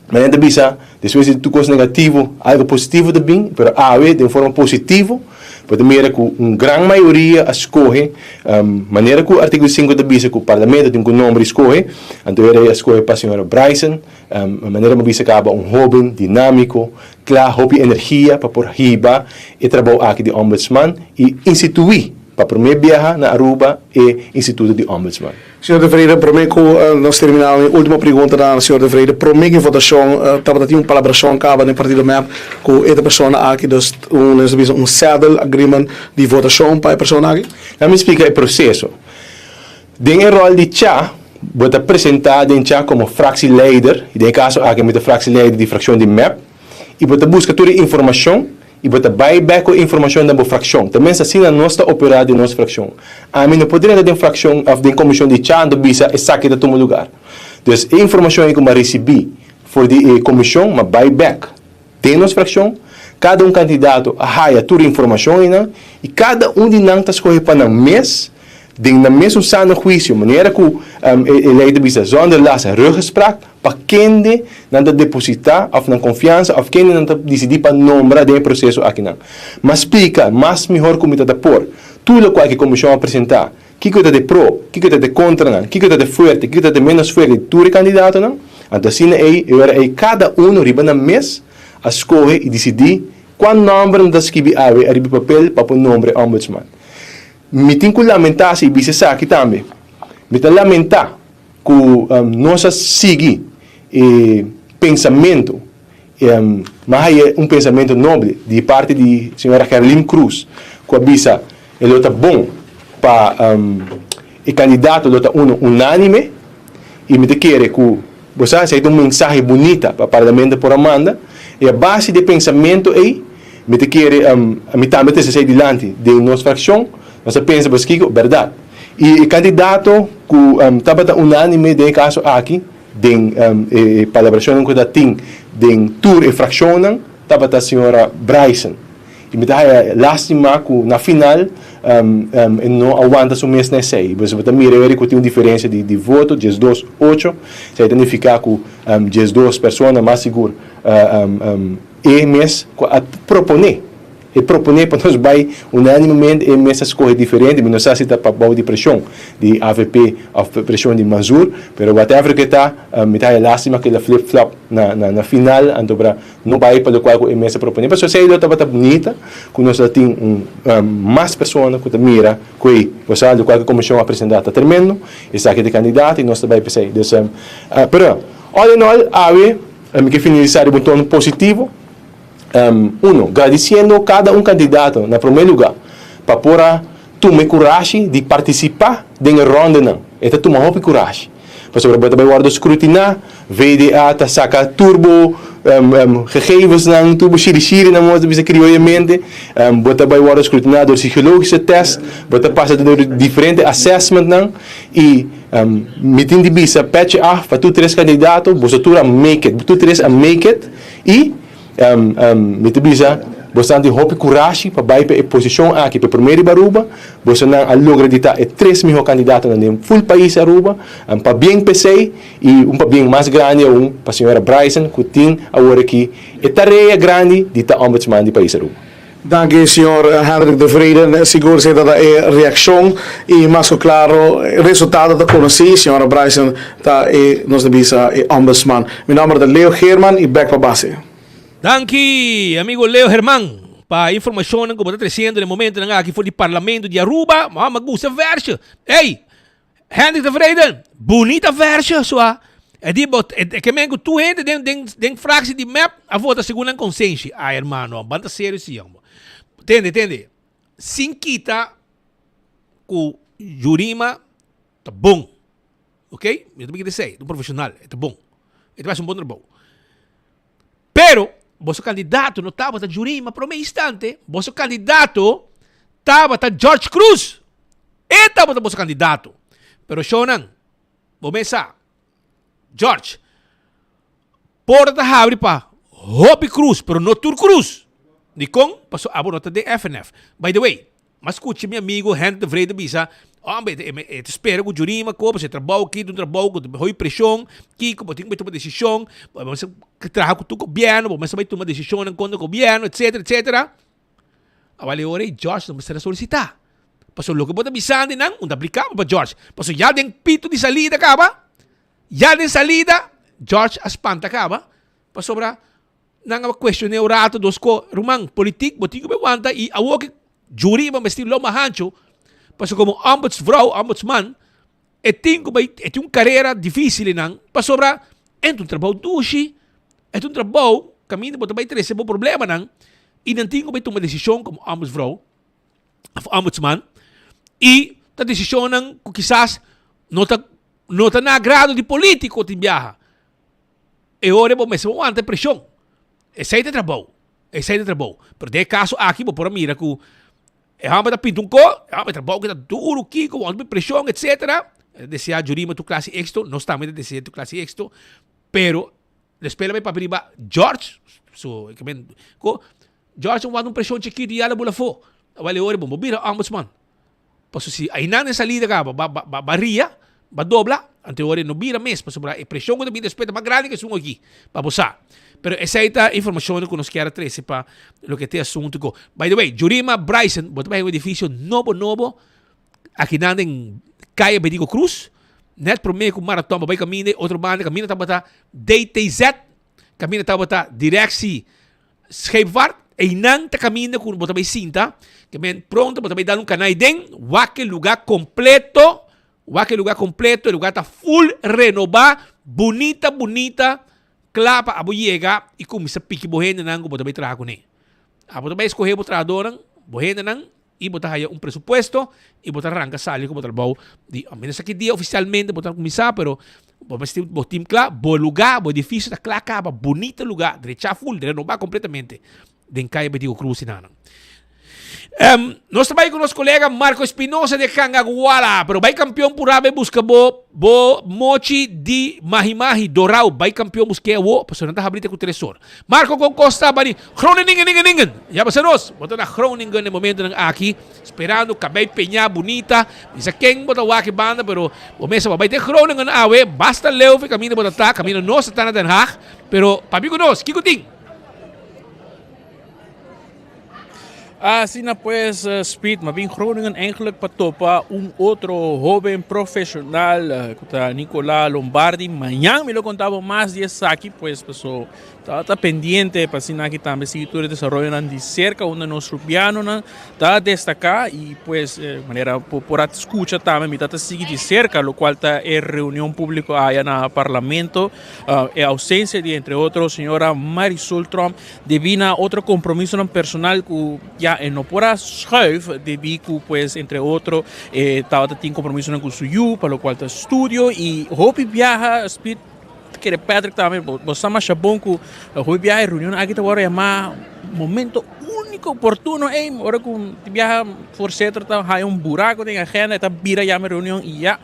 Mañana ta bisa, despues di tur kos negativo, algo positivo ta bin, pero awe den forma positivo, bo ta mira ku un gran mayoria a skohe, manera ku artíkulo sinku ta bisa ku parlamento tin ku nomber i skohe, anto e rei a skohe pa señora Bryson, manera bo bisa kaba un hóben, dinámiko, kla, hopi energia pa por hiba e trabou aki di ombudsman i instituí pa promé biaha na Aruba e instituto di ombudsman. Señor De Vrede, prome cu nos termina mi ultimo pregunta ta na señor De Vrede, prome cu e votacion tabata tin un palabracion caba den partido mep cu e ta persona aki, dus un nos ta bisa un saddle agreement di votacion pa e persona aki? Laat mi splica e proceso. Den e rol di cha, bo ta presenta den cha como fractieleider, y den e caso aki mi ta fractieleider di fraccion di mep, y bo ta busca tur e informacion I bo ta bai bek ku e informashon na bo frakshon. Ta mester asina nos ta operá den nos frakshon. Ami no por drenta den frakshon òf den komishon di cha anto bisa esaki ta tuma lugar. Dus e informashon ei ku mi a risibí for di e komishon mi a bai bek den nos frakshon. Kada un kandidato a haya tur e informashon einan i kada un di nan ta skohe pa nan mes den nan mesun sano huisio manera ku e lei ta bisa zonder last en ruggespraak. pa kende nan ta depositá òf nan konfiansa òf kende nan ta disidí pa nombra den e proseso akinan. M'a splika mas mihor ku mi ta ta por tur lokual ku e komishon a presentá, kiko ta de pro, kiko ta de kontranan, kiko ta de fuerte, kiko ta de ménos fuerte di tur e kandidatonan. Anto asina ei e ora ei kada uno riba nan mes a skohe i disidí kua nòmber nan ta skibi awe ariba e papel pa por nombra e ombudsman. Mi tin ku lamentá si i bisa esaki tambe. Mi ta lamentá ku nos a sigui e pensamentu, m'a haya un pensamentu noble di parti di señora Gerlien Croes ku a bisa e lo ta bon pa e kandidato lo ta uno unánime i mi ta kere ku bo sa esei ta un mensahe bunita pa parlamento por a manda i a base di e pensamentu ei mi ta kere mi tambe ta trese esei dilanti den nos frakshon nos a pensa paskiko bèrdat i e kandidato ku tabata unánime den e kaso aki den e palabrashonnan ku ta tin den tur e frakshonnan tabata señora Bryson. I mi ta haya lastima ku na final e no a wanta su mes na esei. Boso bo ta mira eri ku tin un diferensia di voto, 12, ocho. Esei ta nifiká ku 12 persona mas sigur e mes ku a proponé. E proponé pa nos bai unánimamente, e mes a skohe diferente. Mi no sa si ta pa bou di preshon di avp òf preshon di Manzoor, pero whatever ku e ta, mi ta haya lastima ku el a flip flop na final. Anto bra No bai pa lokual ku e mes a proponé, pasobra esei lo tabata bunita ku nos lo tin un mas persona ku ta mira ku ei, bo sa lokual ku e komishon a presentá ta tremendo, esaki ta e kandidato i nos ta bai p'esei. Dus, pero all in all awe mi ke finalisá riba un tono positivo, uno, gradisiendo kada un kandidato na promé lugá pa por a tuma e kurashi di partisipá den e ròndenan, e ta tuma hopi kurashi. Pasobra bo ta bai wòrdu skrutiná, VDA ta saka tur bo gegevensnan, tur bo shirishirinan, moda ta bisa krioyamente, bo ta bai wòrdu skrutiná dor psichologische test, bo ta pasa dor diferente assessmentnan i mi tin di bisa pètje af pa tur tres kandidato, boso tur a make it, tur tres a make it i. Mi ta bisa bosonan tin hopi kurashi pa bai pa e posishon aki pa e promé riba Aruba. Bosonan a logra di ta e tres mihó kandidatonan den ful pais Aruba. Pabien p'esei i un pabien mas grandi aun pa señora Bryson ku tin awor aki e tarea grandi di ta Ombudsman di pais Aruba. Danki señor Hendrik de Vreden, sigur esei ta e reaccion y mas cu claro e resultado ta conoci, señora Bryson ta e nos ta bisa e ombudsman. Mi nomber ta Leo Geerman y bek pa base. Danki amigo Leo German pa informacionnan cu bo ta treciendo den momentonan aki for di Parlamento di Aruba. Mama gusta versje. Ey! Hendrik de Vreden, bunita versje sua. E di bo, e ke men ku tur hende den den den fractie di mep a vota segun nan konsenshi. Ai hermano, ban ta serio si hombre. Tende, tende. Sin kita ku Jurima ta bon. Ok? Mi no ta bisa esei, ta un profesional, e ta bon. E ta hasi un bon trabou. Pero, boso kandidato no tabata Jurima prome instante, boso kandidato tabata George Cruz. E tabata boso kandidato. Pero shownan, bo mes sa, George, porta ta habri pa hopi Cruz, pero no tur Cruz. Dikon? Pasobra abo no ta den FNF. By the way, M'a scucha mi amigo Henk de Vrede bisa, Hombre, e ta spera cu Jurima koba su trabou aki, ta un trabou cu ta hopi presion, kico, bo tin cu bay tuma decision, bo mester traha cu tur gobierno, bo mester bay tuma decisionnan contra gobierno, etcetera, etcetera. Awal e ora ey George no mester a solicita. Pasobra loke bo ta bisando nan, un ta aplicabel pa George. Pasobra ya den pito di salida caba, ya den salida, George a spanta caba, pasobra Nan a cuestion'é un rato dos co, ruman, politiek bo tin cu bay wanta y awor ki jury bo mester lo mas hancho, pasobra como ombudsvrouw, ombudsman, e tin cu bay, e tin un carera dificil eynan, pasobra e ta un trabou dushi, e ta un trabou caminda bo ta bay trece bo problemanan y nan tin cu bay tuma decision como ombudsvrouw of ombudsman y ta decisionnan cu kisas no ta no ta na agrado di politico tin biaha. E ora bo mester bo wanta e preshon. Esei ta e trabou. Esei ta e trabou. Pero den e kaso aki bo por a mira ku e hòmber ta pinta un ko, e hòmber e trabou ku ta duru, kiko, wanta e preshon, etsetera. E ta desea Jurima tur klase éksito, nos tambe ta desea tur klase éksito, pero despues lo bai papia riba George, su ko, George a wanta un preshon chikitu i ya lo bula afó. Awor e ora bo bira ombudsman. Pasobra si einan den salida kaba ba ba ba ria, ba dobla. Anto e ora e no bira mes, pasobra e preshon ku ta bini despues ta mas grandi ku esun aki, pa bo sa. Pero esei ta informashonnan ku nos kier a trese pa loke ta e asuntu ku. By the way, Jurima Bryson, bo ta bai un edifisio nobo nobo akinan den Kaya Betico Cruz, net prome ku Marathon bo bai kaminda e otro banda, kaminda tabata DTZ, kaminda tabata Directie Scheepvaart, einan ta kaminda ku bo ta bai sinta, ke men pronto bo ta bai dal un kanai den, wak e luga kompleto, wak e luga kompleto, e luga ta full renobá, bunita bunita, kla pa abo yega i kuminsá piki bo hendenan ku bo ta bai traha kuné. Abo ta bai eskohé bo trahadónan, bo hendenan, i bo ta haya un presupuesto i bo ta ranka sali ku bo trabou di a menos aki dia ofisialmente bo ta kuminsá pero bo mester bo tim kla bo lugá bo edifisio ta kla kaba bunita lugá drechá ful renobá kompletamente den kaya Betico Cruz i nan. Nos ta bai ku nos kolega Marco Espinosa de Cangaguala pero bai kampion purá bai buska bo bo mochi di mahi mahi dorau bai kampion busk'é awo pasobra nan ta habri te ku tres or. Marco con Costa bani Groningen-ningen-ningen-ningen! Ya basa nos! Bo ta na Groningen e momentonan aki, sperando cabey peña bunita. Mi sa ken bo ta wak e banda, pero bo mester bo bay te Groningen awe. Basta leu fe caminda bo ta ta, caminda nos ta ta na Den Haag. Pero papia cu nos, kico tin? Asina pues Speed, ma bin Groningen eigenlijk pa topa un otro hoben profesional cu ta Nicola Lombardi. Mañan mi lo conta bo mas di esaki pues paso ta ta pendiente pa asina aki tambe sigui tur e desaroyonan di cerca unda nos rubianonan ta destaca y pues manera bo por a scucha tambe mi ta ta sigui di cerca locual ta e reunion publico aya na parlamento e ausencia di entre otro señora Marisol Tromp. Debí na otro compromisonan personal cu ya e no por a schuif debí cu pues entre otro e tabata tin compromisonan cu su yu pa locual ta studio y hopi biaha Speed ta kere Patrick tambe bo sa masha bon cu hopi biaha e reunionnan aki ta worde yama momento unico oportuno ey ora cu tin biaha voorzitter ta haya un buraco den agenda e ta bira yama e reunion y ya.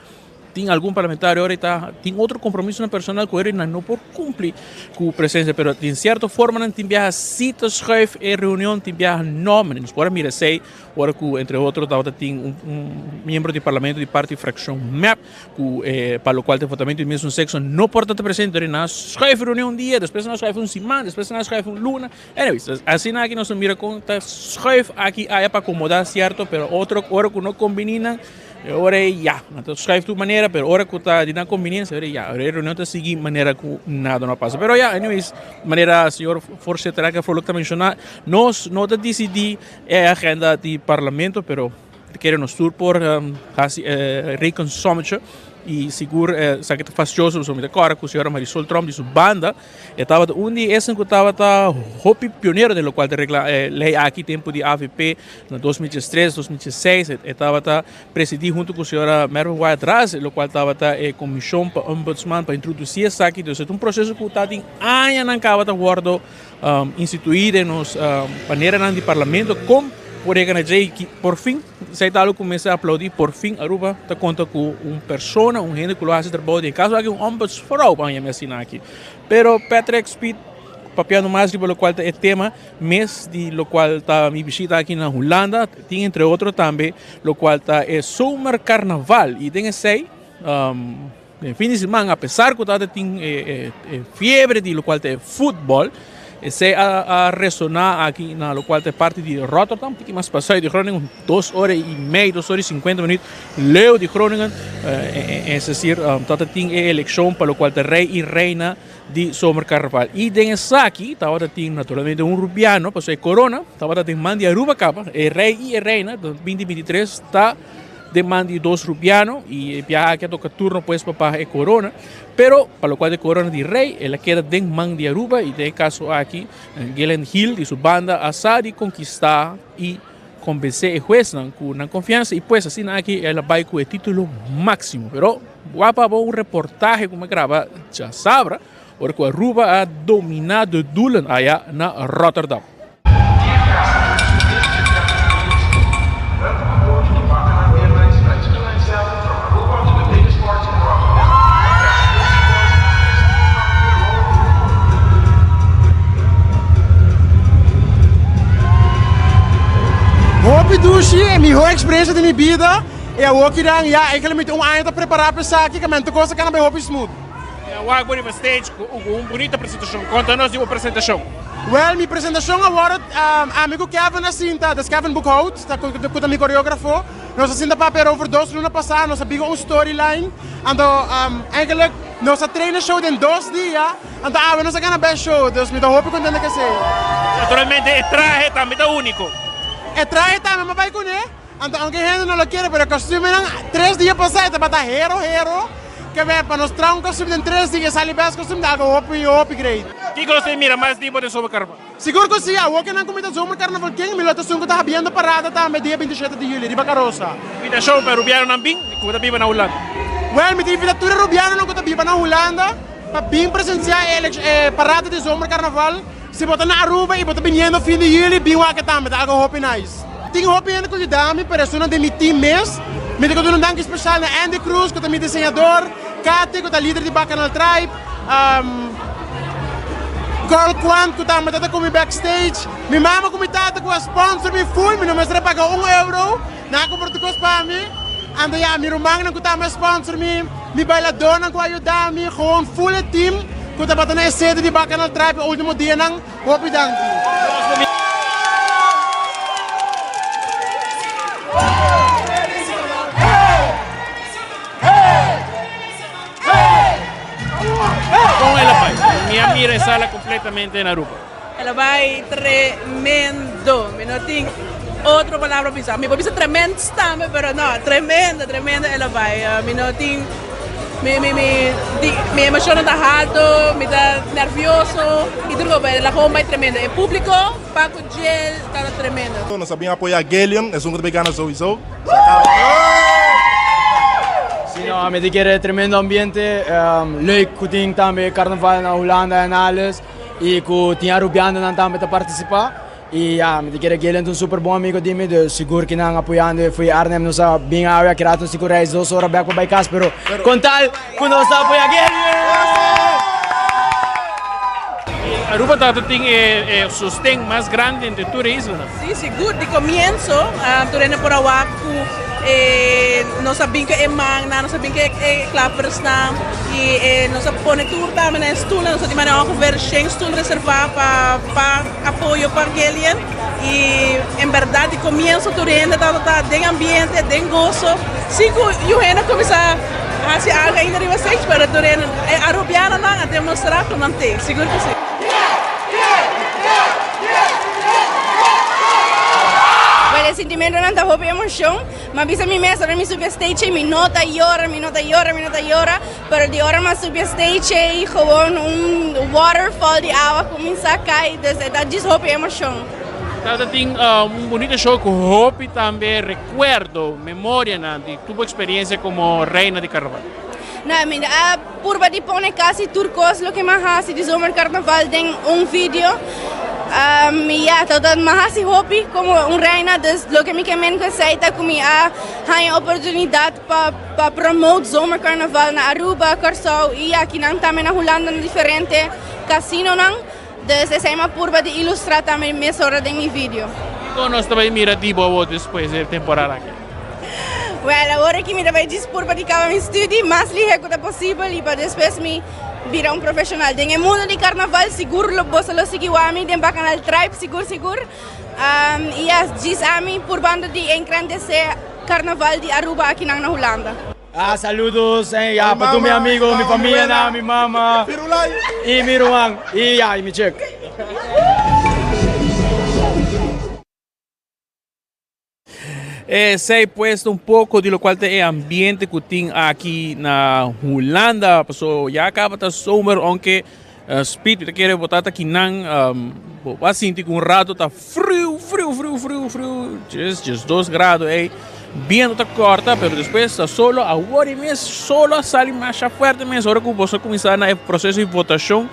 Tin algun parlamentario ora ta tin otro compromisonan personal cu nan no por cumpli cu presencia, pero tin cierto formanan tin biaha si ta schuif e reunion, tin biaha no. Nos por a mira esey ora cu entre otro tabata tin un un miembro di parlamento di parti fraccion mep cu pa locual ta votamento di mesmo sexo no por ta presente, pero nan a schuif e reunion un dia, despues nan a schuif un siman, despues nan a schuif un luna. Anyways, asina aki nos ta mira con ta schuif aki aya pa acomoda cierto, pero otro ora cu no combini nan. E ora ei ya, nan ta schuif tur manera, pero ora ku ta di nan konbiniensia, ora ei ya, e reunion ta sigui manera ku nada no a pasa. Pero ya, anyways, manera señor voorzitter Raker Vrolijk ta menshoná, nos no ta disidí e agenda di parlamento, pero kere nos tur por hasi e rekensommetje i sigur esaki ta fastioso pasobra mi ta kòrda ku señora Marisol Tromp di su banda E tabata un di esnan ku tabata hopi pionero den lokual ta regla e lei aki tempu di avp na 2003, 2006. E tabata presidí huntu ku señora Mervin Wyatt Ras, lokual tabata e komishon pa ombudsman pa introdusí esaki. Dus e ta un proseso ku ta tin añanan kaba ta wòrdu instituí den nos maneranan di parlamento kon por yega na dje i por fin Esei ta algo ku mester aplaudí. Por fin Aruba ta konta ku un persona, un hende ku lo hasi trabou den kaso aki un ombudsvrouw pa yama asina aki. Pero Patrick Speed papiando mas riba lokual ta e tema mes di lokual ta mi bishita aki na Hulanda tin entre otro tambe lokual ta e zomerkarnaval i den esei Den fin di siman apesar ku tabata tin e fiebre di lokual ta e futbòl, esei a resoná aki na lokual ta e parti di Rotterdam, un tiki mas pasai di Groningen, dos ora i mei, dos ora i sinkuenta minüt leu di Groningen. Es desir, tabata tin e elekshon pa lokual ta rei i reina di zomerkarnaval. I den esaki tabata tin naturalmente un rubiano, pasobra e korona tabata den man di Aruba kaba, e rei i e reina binti 23 ta. Den man di dos rubiano y e biaha aki a toca turno pues pa paga e corona, pero pa locual di corona di rey el a keda den man di Aruba y den e caso aki Gillian Hill y su banda a sa di conquista y convence e huesnan cu nan confiansa y pues asina aki el a bay cu e titulo maximo. Pero wak pa bo un reportahe cu mi a graba djasabra ora cu Aruba a domina de doelen aya na Rotterdam. Hopi dushi, e mihor experiencia di mi bida. Y awokinan ya eigenlijk mi tin un aña ta prepara pa esaki, ke men tur cos a cana bay hopi smooth. Mi a wak bo riba stage cu un bunita presentacion. Conta nos di bo presentacion. Wel, mi presentacion awor, ami cu Kevin a sinta, des Kevin Boekhout, cu ta mi coreografo, nos a sinta papia erover dos luna pasa, nos a biga un storyline, anto eigenlijk nos a train e show den dos dia, anto awe nos a gana best show, dus mi ta hopi contento cu esey. Naturalmente e trahe tambe ta unico. E trahe tambe mi a bay cune. Anto aunke hende no lo kere pero e kostumenan tres dia pasá e tabata hero hero ke ber pa nos traha un kostume den tres dia e sali best kostume ta algo hopi hopi great. Kiko nos ta mira mas di bo den zomerkarnaval? Sigur ku si, awor ke nan kumita zomerkarnaval ken mi lo ta esun ku ta habiendo parada tambe dia 27 di juli riba karosa. Invitashon pa e rubianonan bin ku ta biba na Hulanda. Wèl mi ta invita tur e rubianonan ku ta biba na Hulanda pa bin presensiá e parada di zomerkarnaval. Si bo ta na Aruba y bo ta biniendo fin di juli, bin wak e tambe, ta algo hopi nice. Tin hopi hende cu yuda mi, pero esunnan den mi team mes. Mi ta duna un danki special na Andy Cruz cu ta mi diseñador, Cathy cu ta lider di Bacchanal Tribe, Carl Quant cu tambe ta cu mi backstage, mi mama cu mi tata cu a sponsor mi full, mi no mester a paga un euro, nan a cumpra tur cos pa mi. Anto ya, mi rumannan cu tambe a sponsor mi, mi bailadornan cu a yuda mi, gewoon full e team cu tabata na e sede di Bacchanal Tribe e ultimo dianan, hopi danki. Con el a bay? Mi a mira e sala completamente na Aruba. El a bai tremendo. Mi no tin otro palabra pa bisa. Mi por bisa tremens tambe, pero no, tremendo, tremendo el a bai. Mi no tin, mi, mi, mi, di, mi emocionnan ta halto, mi ta nervioso y tur cosa, pero el a gewoon bai tremendo. E publico, Paco Gel, tabata tremendo. Nos a bin apoya Gelion, esun ku ta bin gana souiso. Si no, mi ta kere tremendo ambiente, leuk ku tin tambe carnaval na Hulanda en alles. Y cu tin Arubianonan tambe ta participa. Y ya, mi ta kere Gillian ta un super bon amigo di mi, dus sigur ki nan apoyando e fui Arnhem nos a bin awe a keda nos tin cu reis dos ora bek pa bay cas, pero con tal cu nos ta apoya Gillian! Aruba ta tin e sosten mas grandi entre tur e islanan. Sí, sigur. Di comienzo tur hende por a wak cu nos a bin cu e mannan, nos a bin cu e klappersnan y nos a pone tur tambe na e stoelnan. Nos a tin manera ongeveer shen stoel reserva pa pa apoyo pa Gillian y en berdad di comienzo tur hende tabata den ambiente, den gozo. Sin cu yu hende a cuminsa haci algo ainda riba stage, pero tur hende, e Arubianonan a demostra cu nan tin, sigur cu si. Bueno, e sentimentonan ta hopi emocion. M'a bisa mi mes ora mi subi e stage ei mi no ta yora, mi no ta yora, mi no ta yora. Pero di ora m'a subi e stage ei gewoon un waterfall di awa cuminsa cay. Dus e ta djis hopi emocion. Tabata tin un bunito show cu hopi tambe recuerdo, memorianan di tur bo experiencia como reina di carnaval. No, mi a purba di pone casi tur cos loke mi a haci di zomercarnaval den un video. Um, ya, tabata mi a haci hopi como un reina, dus loke mi ke men cu esey ta cu mi a haña oportunidad pa pa promote zomercarnaval na Aruba, Corsou y akinan tambe na Hulanda na diferente casinonan. Dus esey mi a purba di ilustra tambe mesora den mi video. Kico nos ta bay mira di bo awor despues di e temporada aki? Wel, awor aki mi ta bay djis purba di caba mi studi mas lihe cu ta posibel y pa despues mi bira un profesional. Den e mundo di carnaval sigur lo boso lo sigui wak mi den Bacchanal Tribe sigur sigur. Y ya, djis ami purbando di engrandece carnaval di Aruba akinan na Hulanda. Ah, saludos, eh, ya, pa tur mi amigo, mi familia na, mi mama, y mi ruman, y ya, y mi chick. Esey pues ta un poco di locual ta e ambiente cu tin aki na Hulanda. Paso ya caba ta zomer, aunke Speed mi ta kere bo ta kinan bo a sinti cu un rato ta friu friu friu friu friu djes djes dos grado ey biento ta corta pero despues ta solo awor y mes solo a sali masha fuerte mes ora cu boso a cuminsa na e proceso di votacion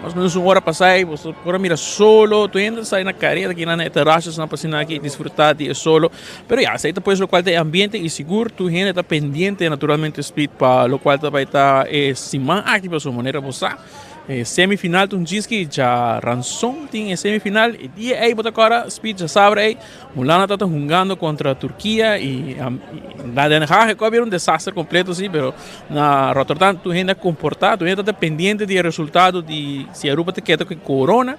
mas o menos un ora pasa ey boso por a mira solo tur hende ta sali na careda kinan na e terrasasnan pa asina aki disfruta di e solo pero ya esey ta pues locual ta e ambiente y sigur tur hende ta pendiente naturalmente Speed pa locual ta bay ta e siman aki pasobra manera bo sa. E semifinal ta un djiski djaranson tin e semifinal e dia ei bo ta kòrda speed djasabra ei Hulanda ta ta hungando kontra Turkia i na Den Haag e kò bira un desaster kompleto si pero na Rotterdam tur hende a komportá tur hende ta ta pendiente di e resultado di si Aruba ta keda ku e korona.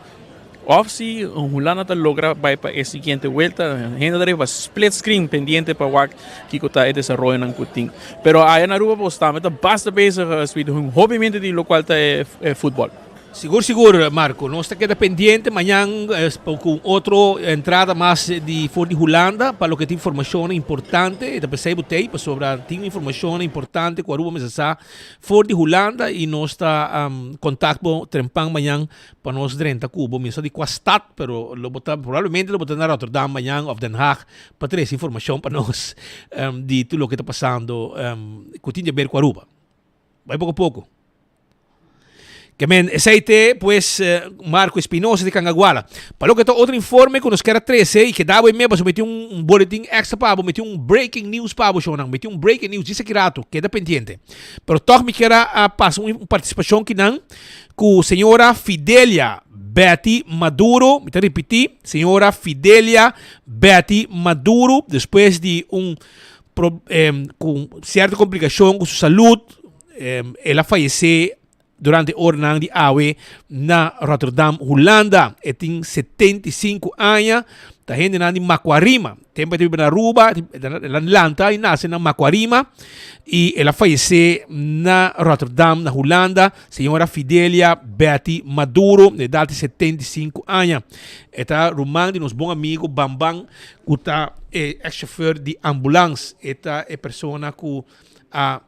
Of si Hulanda ta logra bai pa e siguiente vuelta, hende ta riba split screen pendiente pa wak kiko ta e desaroyonan ku tin. Pero aya na Aruba bos tambe ta basta bezig Speed, un hopimente di lokual ta e futbol. Sigur sigur Marco, nos ta keda pendiente mañan ku otro entrada mas di for di Hulanda pa loke ta informashonnan importante, e ta pesey bo tey pasobra tin informashonnan importante ku Aruba mester sa for di Hulanda i nos ta kontak bo trempan mañan Pa nos drenta ku bo, mi no sa di kua stat, pero lo bo ta, probablemente lo bo ta na Rotterdam mañan òf Den Haag pa trese informashon pa nos di tur loke ta pasando ku tin di aber ku Aruba. Bai poko poko. Ke men esei te pues Marco Espinosa di Cangaguala. Pa loke ta otro informe ku nos kier a trese i keda bo e me pasobra mi tin un boletin extra pa bo, mi tin un breaking news pa bo shownan, mi tin un breaking news djis aki rato, keda pendiente. Pero tòg mi kier a pasa un partisipashon kinan Ku señora Fidelia Betty Maduro, mi ta ripití, señora Fidelia Betty Maduro, despues di un pro, eh, ku sierto komplikashon ku su salud, eh, el a fayesé durante oranan di awe na Rotterdam, Hulanda. E tin 75 aña, ta hendenan di Macuarima. Tempo e ta biba na Aruba, el a lanta i nase na Macuarima i el a fayesé na Rotterdam, na Hulanda. Señora Fidelia Betty Maduro, na edad di 75 aña. E ta ruman di nos bon amigo Bamban, cu ta e ex chauffeur di ambulans. E ta e persona cu a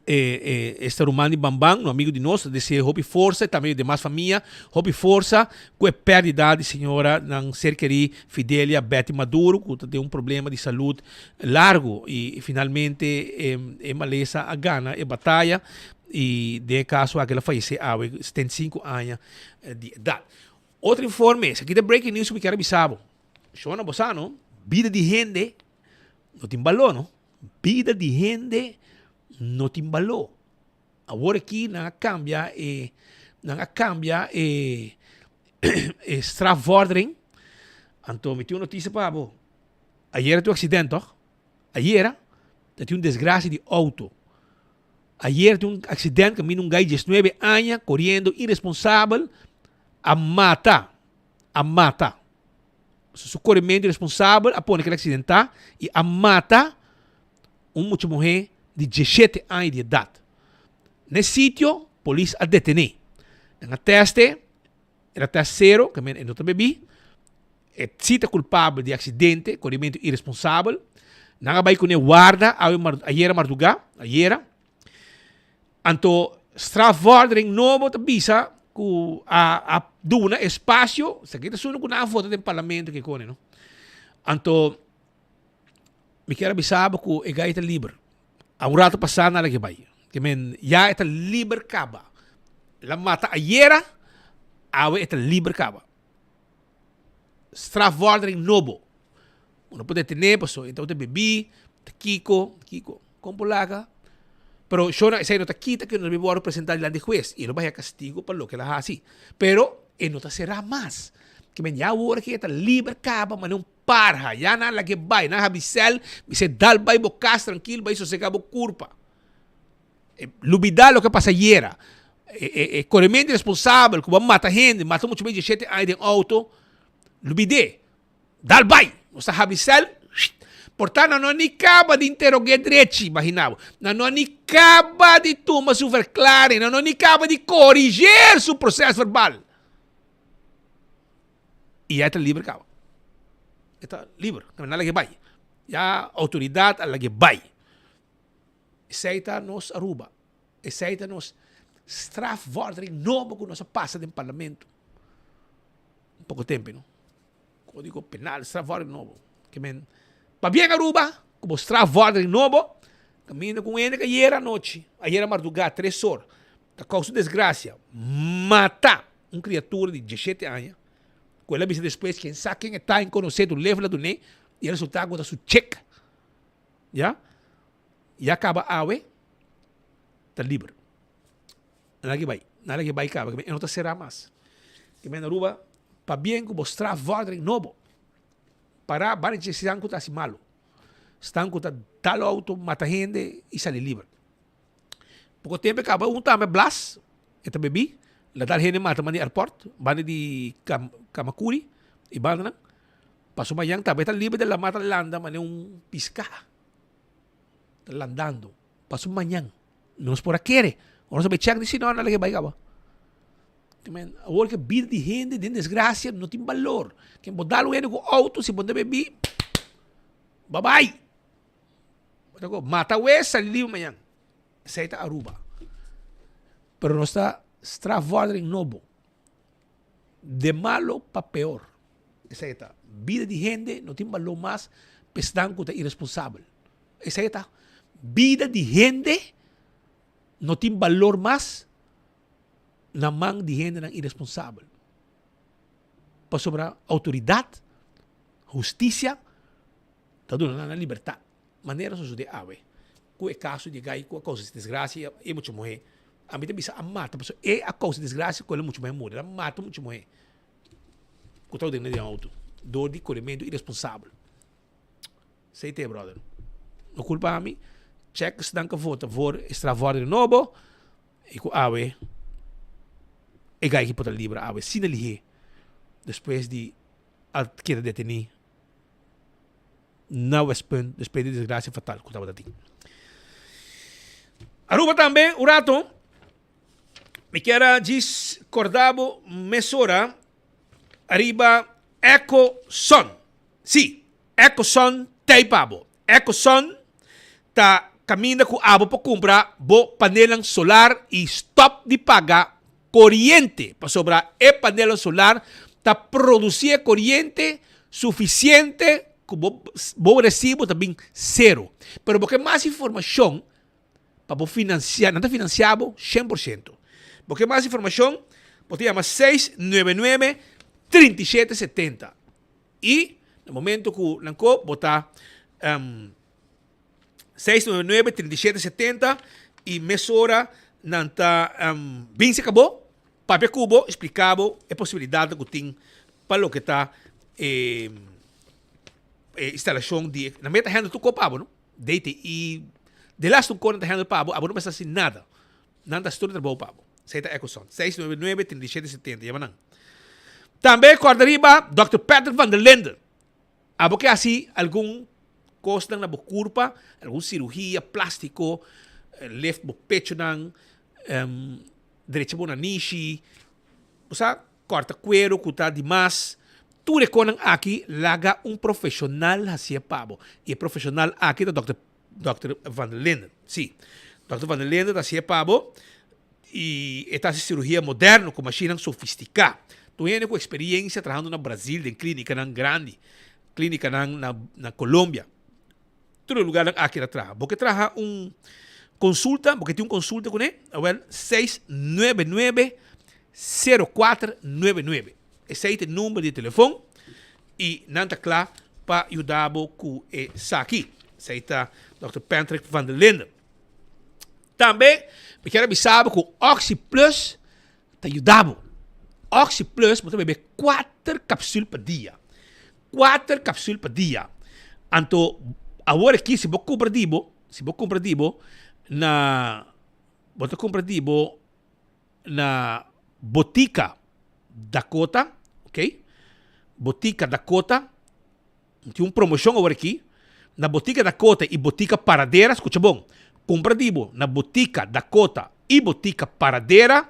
e esta ruman di Bamban, un amigo di nos, ta desea hopi forsa y tambe demas famia hopi forsa cu e perdida di señora nan ser keri Fidelia Betty Maduro, cu ta den un problema di salud largo y finalmente e malesa a gana e bataya. I den e kaso aki el a fayesé awe 75 aña di edat. Otro informe, esaki ta breaking news ku mi kier a bisa bo. Shona, bo sa no, bida di hende no tin baló no. Bida di hende no tin baló. Awor aki nan a kambia e, nan a kambia e, e strafvordering. Anto mi tin un notisia pa bo. Ayera tin un aksident tòg? Ayera ta tin un desgrasia di outo. Ayer tin un accident caminda un guy diesnuebe aña coriendo irresponsabel a mata, a mata. Su, su coremento irresponsabel a pone que el accidenta y a mata un mucha muher di diesshete aña di edad. Na e sitio polis a detene. Nan a teste. E ta test sero, ke men e no ta bebí. E si ta kulpabel di aksidente, korimentu iresponsabel. Nan a bai kuné warda awe mar, ayera mardugá, ayera. Anto strafvordering nobo ta bisa ku a a duna espasio, esaki ta sunu ku nan a vota den parlamento ke kone no. Anto mi kier a bisa bo ku e gai ta liber. A un rato pasá nan a lag'é bai. Ke men ya e ta liber kaba. El a mata ayera, awe e ta liber kaba. Strafvordering nobo. Bo no por detené pasobra e tabata bebí, ta kiko, kiko. Kon por laga? Pero shona esei no ta kita ku e no debe wòrdu presentá dilanti di hues i e lo bai haña kastigu pa loke el a hasi. Pero e no ta será mas. Ke men ya awor aki e ta liber kaba manera un Parha, ya nan lag'é bai, nan habri sèl, bis'é dal bai bo kas trankil, bai sosegá bo kurpa. E lubidá loke a pasa ayera. E, e, e korementu iresponsabel ku bo a mata hende, mata mucha mes dieshete aña den outo, lubid'é. Dal bai! Nos ta habri sèl, por ta nan no a ni kaba di interog'é drechi, imaginá bo. Nan no a ni kaba di tuma su verklaring, nan no a ni kaba di koriger su proses verbal. Y ya e ta liber caba. E ta liber. Nan a lag'e bay. Ya autoridad a lag'e bay. Esey ta nos Aruba. Esey ta nos strafvordering nobo cu nos a pasa den parlamento. Un poco tempo, no? Codigo penal, strafvordering nobo. Ke men, pabien Aruba, cu bo strafvordering nobo, caminda cu un hende cu ayera anochi, ayera marduga, tres or, ta causa un desgracia, mata un criatura di diesshete aña, cu el a bisa despues ken sa ken e ta, en conoce, tur lef el a dun'é, y a resulta cu ta su chek, ya, y a caba awe ta liber. Nan aki bay. Nan lag'e bai kaba, e no ta será mas. Ke men Aruba, pabien ku bo strafvordering nobo, pará banda dje esnan ku ta hasi malu, esnan ku ta dal outo, mata hende i sali liber. Poko tempu e kaba un tambe blas, e ta bebí, el a dal hende mata banda di airport, banda di Kamakuri i bandanan. Paso mañan tambe e ta liber den lamá ta landa manera un piská, ta landando. Paso mañan nos por a kere, ora nos a bai chèk di si no, nan a laga e bai kaba. Awor ke bida di hende den desgrasia no tin balor. Ken bo dal un hende ku outo si bo no ta bebí, babai. Bo ta mata awe sali liber mañan. Esei ta Aruba. Pero nos ta strafvordering nobo. De malo pa peor. Esei ta. Bida di hende no tin balor mas pa esnan ku ta iresponsabel. Esei ta. Bida di hende no tin balor mas na man di hendenan iresponsabel. Pasobra outoridat, hustisia, ta duna nan nan libertat. Manera sosodé awe ku e kaso di e gai ku a kousa desgrasia i e mucha muhé. Ami ta bisa a mata pasobra e a kousa desgrasia ku el mucha muhé muri. El a mata mucha muhé ku tabata den outo dor di korementu iresponsabel. Esei te brother. No kulpa ami. Check esnan ku a vota voor e strafvordering nobo i ku awe e gai ki por ta libra awe asina lihé despues di a keda detení na Westpunt despues di desgracia fatal cu tabata tin. Aruba tambe un rato mi kier a djis corda bo mesora ariba Eco Sun. Si, Eco Sun t'ey pa bo. Eco Sun ta caminda cu abo por cumpra bo panelnan solar y stop di paga coriente pasobra e panelnan solar ta produci e coriente suficiente cu bo bo recibo ta bin cero. Pero bo ke mas informacion pa bo financia, nan ta financia bo cien por ciento. Bo ke mas informacion bo ta yama seis nuebe nuebe, 37 70 y na momento cu nan ko bo ta 699 37 70 y mesora nan ta bin cerca bo, papia cu bo, explica bo e posibilidadnan cu tin pa loke ta e instalacion di, nan mester ta handle tur cos pa bo no, DTI, de laatste un cos nan ta handle pa bo, abo no mester haci nada, nan ta haci tur e trabou pa bo. Esey ta Ecoson, 699 37 70, yama nan. Tambe corda riba Dòkter Patrick van der Linden. Abo ke hasi algun kosnan na bo kurpa, algun sirugia, plastiko, lift bo pechonan, drecha bo nanishi, bo sa kòrta kueru ku ta dimas. Tur e konan aki laga un profeshonal hasié pa bo. I e profeshonal aki ta dòkter Dòkter Van der Linden. Sí, dòkter Van der Linden ta hasié pa bo i e ta hasi sirugia moderno ku mashinnan sofistiká. Tur hende ku eksperiensia trahando na Brazil den klínikanan grandi, klínikanan na na Colombia, tur e lugarnan aki ta traha. Bo ke traha un konsulta, bo ke tin un konsulta kuné? Awèl, seis nuebe nuebe, sero kuater nuebe nuebe. Esei ta e number di telefon i nan ta kla pa yuda bo ku esaki. Esei ta dòkter Patrick van der Linden. Tambe mi kier a bisa bo ku Oxi Plus ta yuda bo. Oxi Plus bo ta bebe kuater kapsul pa dia. Kuater kapsul pa dia. Anto awor aki si bo kumpra di bo, si bo kumpra di bo na bo ta kumpra di bo na Botica Dakota, ok, Botica Dakota, tin un promocion awor aki, na Botica Dakota y Botica Paradera, scucha bon, cumpra di bo na Botica Dakota y Botica Paradera,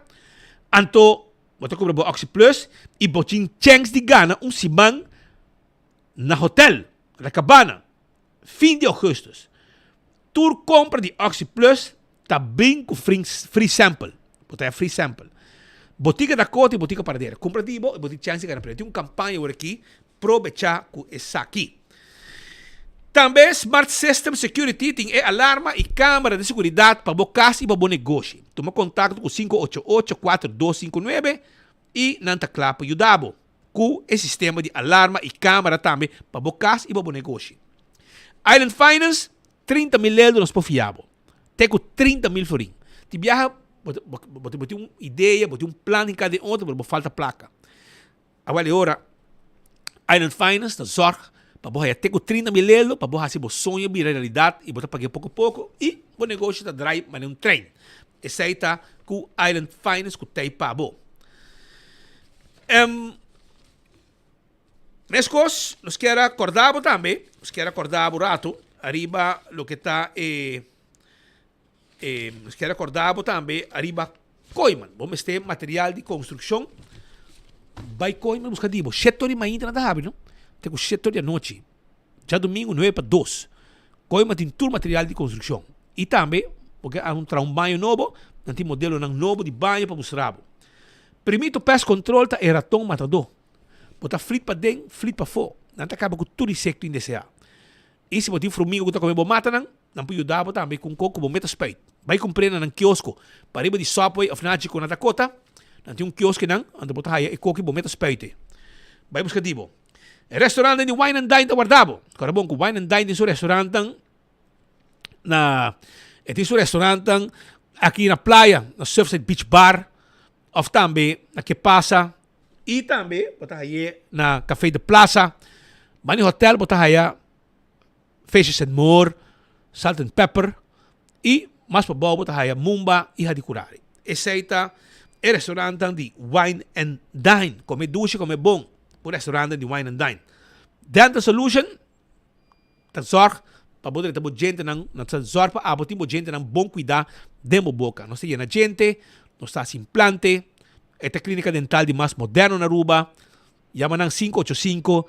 anto bo ta cumpra bo Oxi Plus y bo tin chens di gana un siman na hotel La Cabana, fin di augustus. Tur compra di Oxi Plus Ta bin ku free sample. Bo ta haya free sample. Botica Dakota y Botica Paradera. Cumpra di bo y bo tin chance di gana premio. Tin un campaña awor aki, probecha cu esaki. Tambe Smart System Security tin e alarma y camera di seguridad pa bo cas y pa bo negoshi. Tuma contacto cu 588 4259 y nan ta cla pa yuda bo cu e sistema di alarma y camera tambe pa bo cas y pa bo negoshi. Island Finance, 30 mil euro nos por fia bo. Te ku 30 mil florin. Tin biaha Bo tin un idea, bo tin un plan hinká den otro, pero bo falta plaka. Awel e ora Island Finance ta zorg pa bo haya te ku 30 mil euro pa bo hasi bo soño bira realidat i bo ta pag'é poko poko i bo negoshi ta drai manera un trein. Esei ta ku Island Finance ku t'ei pa bo. Meskos nos kier a korda bo tambe, nos kier a korda bo rato ariba loke ta e E nos kier recorda bo tambe ariba Kooiman. Bo mester material di construccion, bay Kooiman busca di bo. Shete ora di mainta nan ta habri no, te cu shete ora di anochi. Djadomingo nuebe pa dos. Kooiman tin tur material di construccion. Y tambe bo ke traha un baño nobo, nan tin modelonan nobo di baño pa mustra bo. Primito Pest Control ta e raton matador. Bo ta flit paden, flit pafó. Nan ta caba cu tur insecto indesea. I si bo tin fruminga ku ta kome bo matanan, nan por yuda bo tambe ku un kok ku bo meta spuit. Bai kumpr'é na nan kiosko pariba di Subway òf Nachi ku na Dakota. Nan tin un kiosko einan, anto bo ta haya e kok i bo meta spuit e. Bai buska di bo. E restaurantnan di Wine and Dine ta warda bo. Kòrda bon ku Wine and Dine tin su restaurantnan na e tin su restaurantnan aki na playa, na Surfside Beach Bar òf tambe na Ke Pasa. I tambe bo ta haye na Café de Plaza. Bani hotel bo ta haya Fishes and More, Salt and Pepper i mas pabou bo ta haya Mumba i Hadicurari. Esei ta e restaurantnan di Wine and Dine. Come dushi, come bon ku restaurantnan di Wine and Dine. Dental Solution Ta zorg pa bo drenta bo djentenan, nos ta zorg pa abo tin bo djentenan bon kuidá den bo boka. Nos ta yena djente, nos ta hasi implante. E ta klínika dental di mas moderno na Aruba. Yama nan 585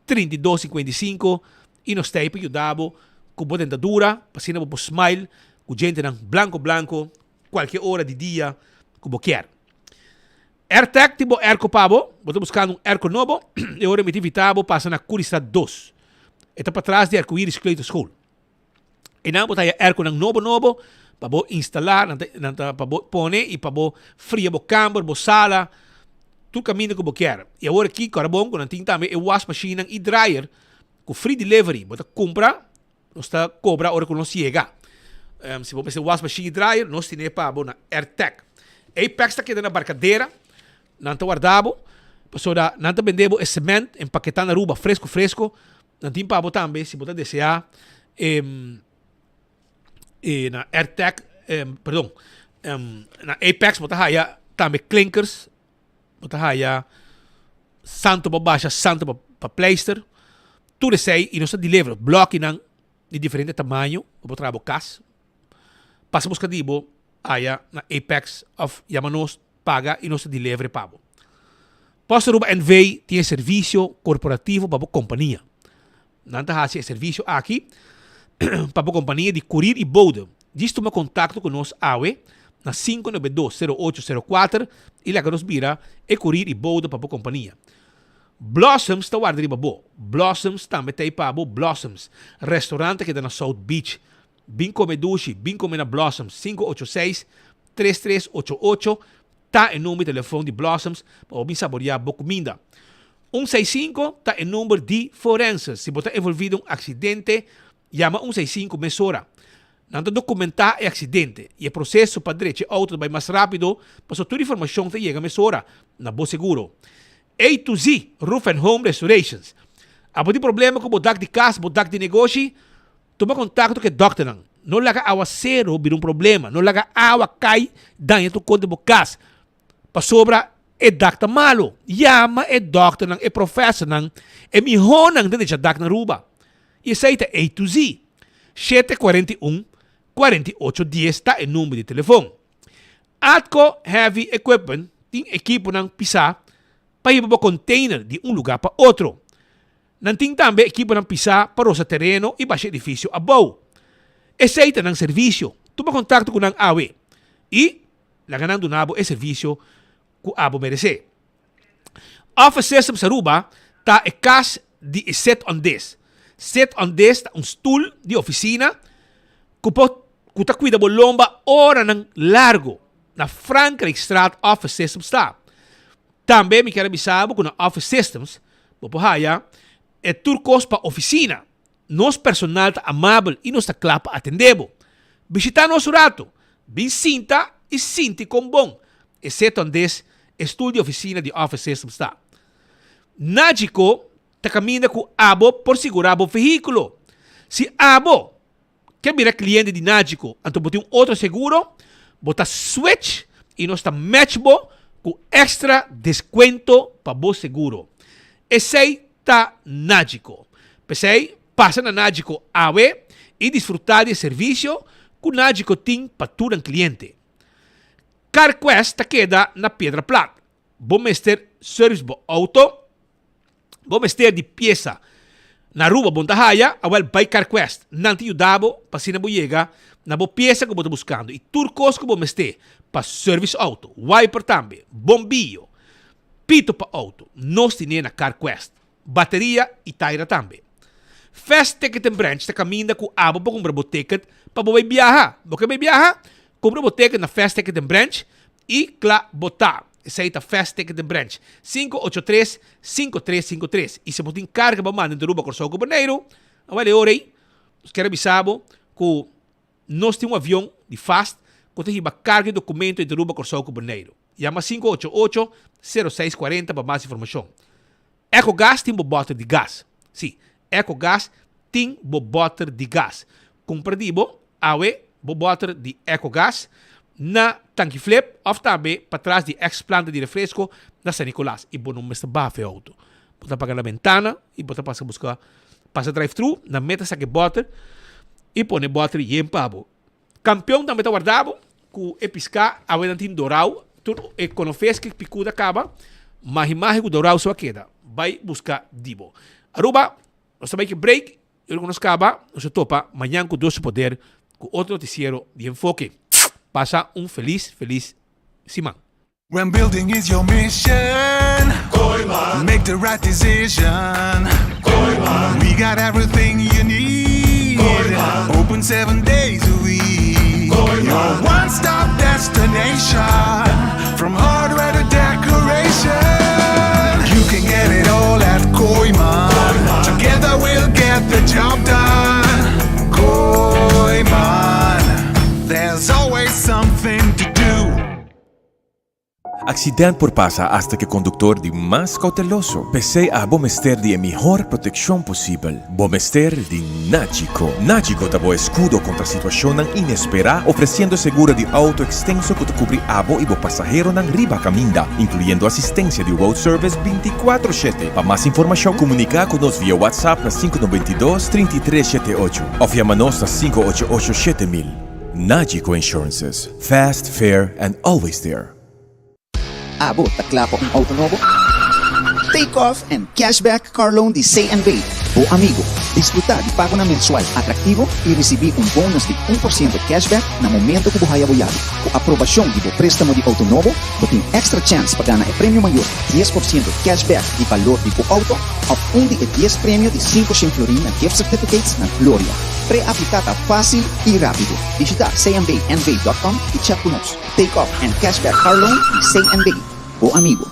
32 55 i nos ta ei pa yuda bo ku bo dentadura pa asina bo por smile ku djentenan blanko blanko kualke ora di dia ku bo kier. Airtag tin bo airco pa bo. Bo ta buscando un airco nobo? E ora mi ta invita bo pasa na Curistad dos. E ta patras di Arcoiris Kleuterschool. Einan bo ta haya airconan nobo nobo pa bo instala, nan ta, nan ta pa bo pone y pa bo fria bo camber, bo sala, tur caminda cu bo kier. Y awor aki, cora bon cu nan tin tambe e wasmachinenan y dryer cu free delivery. Bo ta cumpra. Nos ta cobra ora cu nos yega. Si bo mester wasmachine y dryer, nos tine pa bo na Airtec. Apex ta keda na Barcadera. Nan ta warda bo. Pasobra nan ta bende bo e cement empaketa na Aruba, fresco fresco. Nan tin pa bo tambe si bo ta desea e na Airtec, perdon, na Apex bo ta haya tambe klinkers. Bo ta haya santo pa basha, santo pa pleister. Tur esei y nos ta deliver blokinan di diferente tamaño pa bo traha bo cas. Pasa busca di bo aya na Apex of yama nos, paga y nos ta deliver pa bo. Post Aruba NV tin e servicio corporativo pa bo compania. Nan ta haci e servicio aki pa bo compania di courier y bode. Djis tuma contacto cu nos awe na 592 0804 y laga nos bira e courier y bode pa bo compania. Blossoms ta warda riba bo. Blossoms tambe ta ei pa bo. Blossoms, restaurant ta keda na South Beach. Bin come dushi, bin come na Blossoms. 586 3388 ta e number di telefon di Blossoms pa bo bin saborea bo cuminda. Un seis sinku ta e number di forense. Si bo ta envolvi den un accidente, yama un seis sinku mesora. Nan ta dokumentá e aksidente i e proseso pa drecha e outo ta bai mas rápido pasobra tur informashon ta yega mesora na bo seguro. A to Z Roof and Home Restorations Abo tin problema ku bo dak di kas, bo dak di negoshi? Tuma kontakto ku e dòkternan. No laga awasero bira un problema. No laga awa kai daña tur kos den bo kas pasobra e dak ta malu. Yama e dòkternan, e profèsornan, e mihónan den drecha dak na Aruba. I esei ta A to Z. 741 48 dies ta e number di telefon. Atco Heavy Equipment tin ekiponan pisá pa hiba bo container di un lugá pa otro. Nan tin tambe ekiponan pisá pa rosa tereno i basha edifisio abou. Esei ta nan servisio. Tuma kontakto ku nan awe i laga nan duna bo e servisio ku abo meresé. Office Systems Aruba ta e kas di e Sit on This. Sit on This ta un stul di oficina cu por cu ta cuida bo lomba oranan largo. Na Frankrijkstraat Office Systems ta. Tambe mi kier a bisa bo cu na Office Systems bo por haya e tur cos pa oficina. Nos personal ta amabel y nos ta cla pa atende bo. Bishita nos un rato. Bin sinta y. i sinti kon bon e setondes e stul di ofisina di Office Systems ta. Nagico ta kaminda ku abo por sigurá bo vehíkulo. Si abo ke bira kliente di Nagico anto bo tin un otro seguro, bo ta switch i nos ta match bo ku èkstra deskuento pa bo seguro. Esei ta Nagico. P'esei, pasa na Nagico awe i disfrutá di e servisio ku Nagico tin pa tur nan kliente. CarQuest ta keda na Piedra Plat. Bo mester service bo auto? Bo mester di piesa na Aruba bo no ta haya? Awel bai CarQuest. Nan ta yuda bo pa asina bo yega na bo piesa ku bo ta buskando i tur kos ku bo mester pa service auto, wiper tambe, bombiyo, pito pa auto, nos tine na CarQuest. Bateria i taira tambe. Fast Ticket and Branch ta kaminda ku abo por kumpra bo ticket pa bo bai biaha. Bo ke bai biaha? Kumpra bo ticket na Fast Ticket and Branch i kla bo ta. Esei ta Fast Ticket and Branch, 583 5353. I si bo tin karga pa manda entre Aruba, Kòrsou ku Boneiru, awel e ora ei nos kier a bisa bo ku nos tin un avion di Fast ku ta hiba karga i dokumento entre Aruba, Kòrsou ku Boneiru. Yama 588 0640 pa mas informashon. Ecogas tin bo bòter di gas. Sí, Ecogas tin bo bòter di gas. Kumpra di bo awe bo bòter di Ecogas na Tanki Flip òf tambe patras di ex planta di refresko na San Nicolas i bo no mester baha fe outo. Bo ta paga na bentana i bo ta pasa buska pasa drive thru na meta saka e bòter i pone e bòter yen pa bo. Kampeon tambe ta warda bo ku e piská awe nan tin dorau tur e konofes ke piku ta kaba mahi mahi ku dorau so a keda bai buska di bo. Aruba nos ta bai ke break i ora ku nos kaba nos ta topa mañan ku Dios su poder ku otro notisiero di Enfoke. Pasa un felis felis siman. When building is your mission, Kooyman. Make the right decision. Kooyman. We got everything you need. Kooyman. Open seven days a week. Kooyman. Your one-stop destination. From hardware to decoration. You can get it all at Kooyman. Kooyman. Together we'll get the job done. Kooyman. There's always something to do. Accident por pasa hasta cu e conductor di mas cauteloso. P'esey abo mester di e mihor proteccion posibel. Bo mester di Nagico. Nagico ta bo escudo contra situacionnan inespera, ofreciendo seguro di auto extenso cu ta cubri abo y bo pasaheronan riba caminda, incluyendo asistencia di road service binticuatro shete. Pa mas informacion, comunica cu nos via WhatsApp na sinku noventa i dos, trinta i tres shete ocho of yama nos na sinku ocho ocho shete mil. Nagico Insurances. Fast, fair and always there. Abo ta kla pa un auto nobo? Take off and cashback car loan di CNB, bo amigo. Disfruta di pagonan mensual atractivo y ricibi un bonus di un por ciento cashback na momento cu bo haya bo yabi. Cu aprobacion di bo prestamo di auto nobo, bo tin extra chance pa gana e premio mayor 10% cashback di balor di bo auto of un di e dies premio di 500 florin na gift certificates na Gloria. Pre-aplica ta facil y rapido. Bishita cnbnv.com y chat cu nos. Take off and cashback car loan di CNB, bo amigo.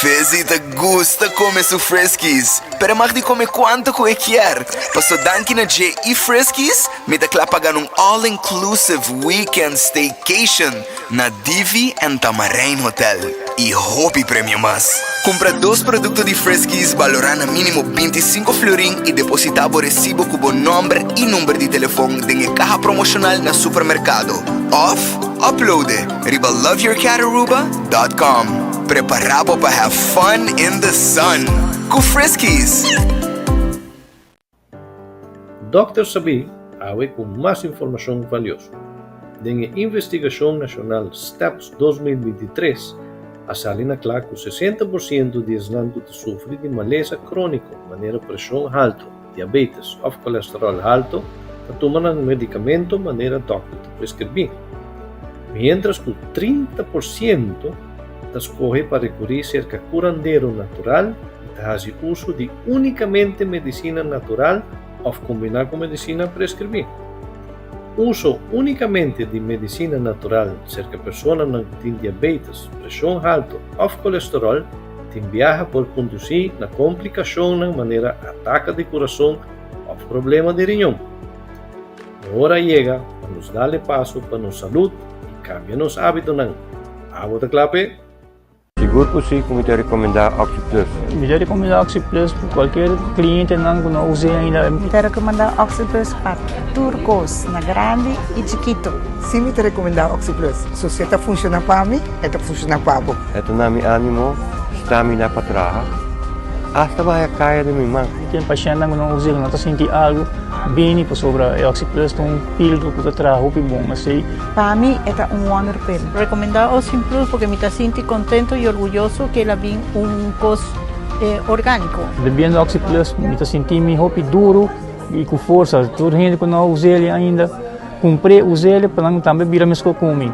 Fizzy ta gusta come su Friskies, pero e mag di come cuanto cu e kier, paso danki na dje y Friskies mi ta cla pa gana un all inclusive weekend staycation na Divi and Tamarijn Hotel y hopi premio mas. Cumpra dos producto di Friskies balora na minimo 25 florin y deposita bo recibo cu bo nomber y number di telefon den e caha promocional na supermercado of upload e riba loveyourcataruba.com. Prepara bo pa have fun in the sun cu Friskies! Dòkter Sabí awe ku mas informashon valioso. Den e investigashon nashonal Steps 2023 a sali na kla ku 60 por siento di esnan ku ta sufri di malesa króniko manera preshon haltu, diabetes òf kolesteròl haltu ta tuma nan medikamento manera dòkter ta preskribí, miéntras ku 30 por siento ta skohe pa rekurí serka kurandero natural i ta hasi uso di únikamente medisina natural òf kombiná ku medisina preskribí. Uso únikamente di medisina natural serka personanan ku tin diabetes, preshon haltu òf kolesteròl tin biaha por kondusí na komplikashonnan manera ataka di kurason òf problema di riñon. E ora a yega pa nos dal e paso pa nos salud i kambia nos hábitonan. Abo ta kla p'e? Sigur ku si ku mi ta rekomendá OxyPlus. Mi ta rekomendá OxyPlus pa kualkier klientenan ku no us'é ainda. Mi ta rekomendá OxyPlus pa tur kos, na grandi i chikitu. Si mi ta rekomendá OxyPlus. So si e ta funshoná pa mi, e ta funshoná pa bo. E ta na mi ánimo, stamina pa traha, asta baha kaya den mi man. Mi tin pashèntnan ku no us'é, ku no ta sinti algu bini pasobra e OxyPlus ta un pildo ku ta traha hopi bon. Esei. Pa mi e ta un wonderpil. Recomenda Ocean Plus porque mi ta sinti contento y orguyoso que el a bin un cos organico. Bebiendo Oxy Plus mi ta sinti mi hopi duro y cu forsa. Tur hende cu no a us'el ainda cumpr'e us'el pa nan tambe bira mesco cu mi.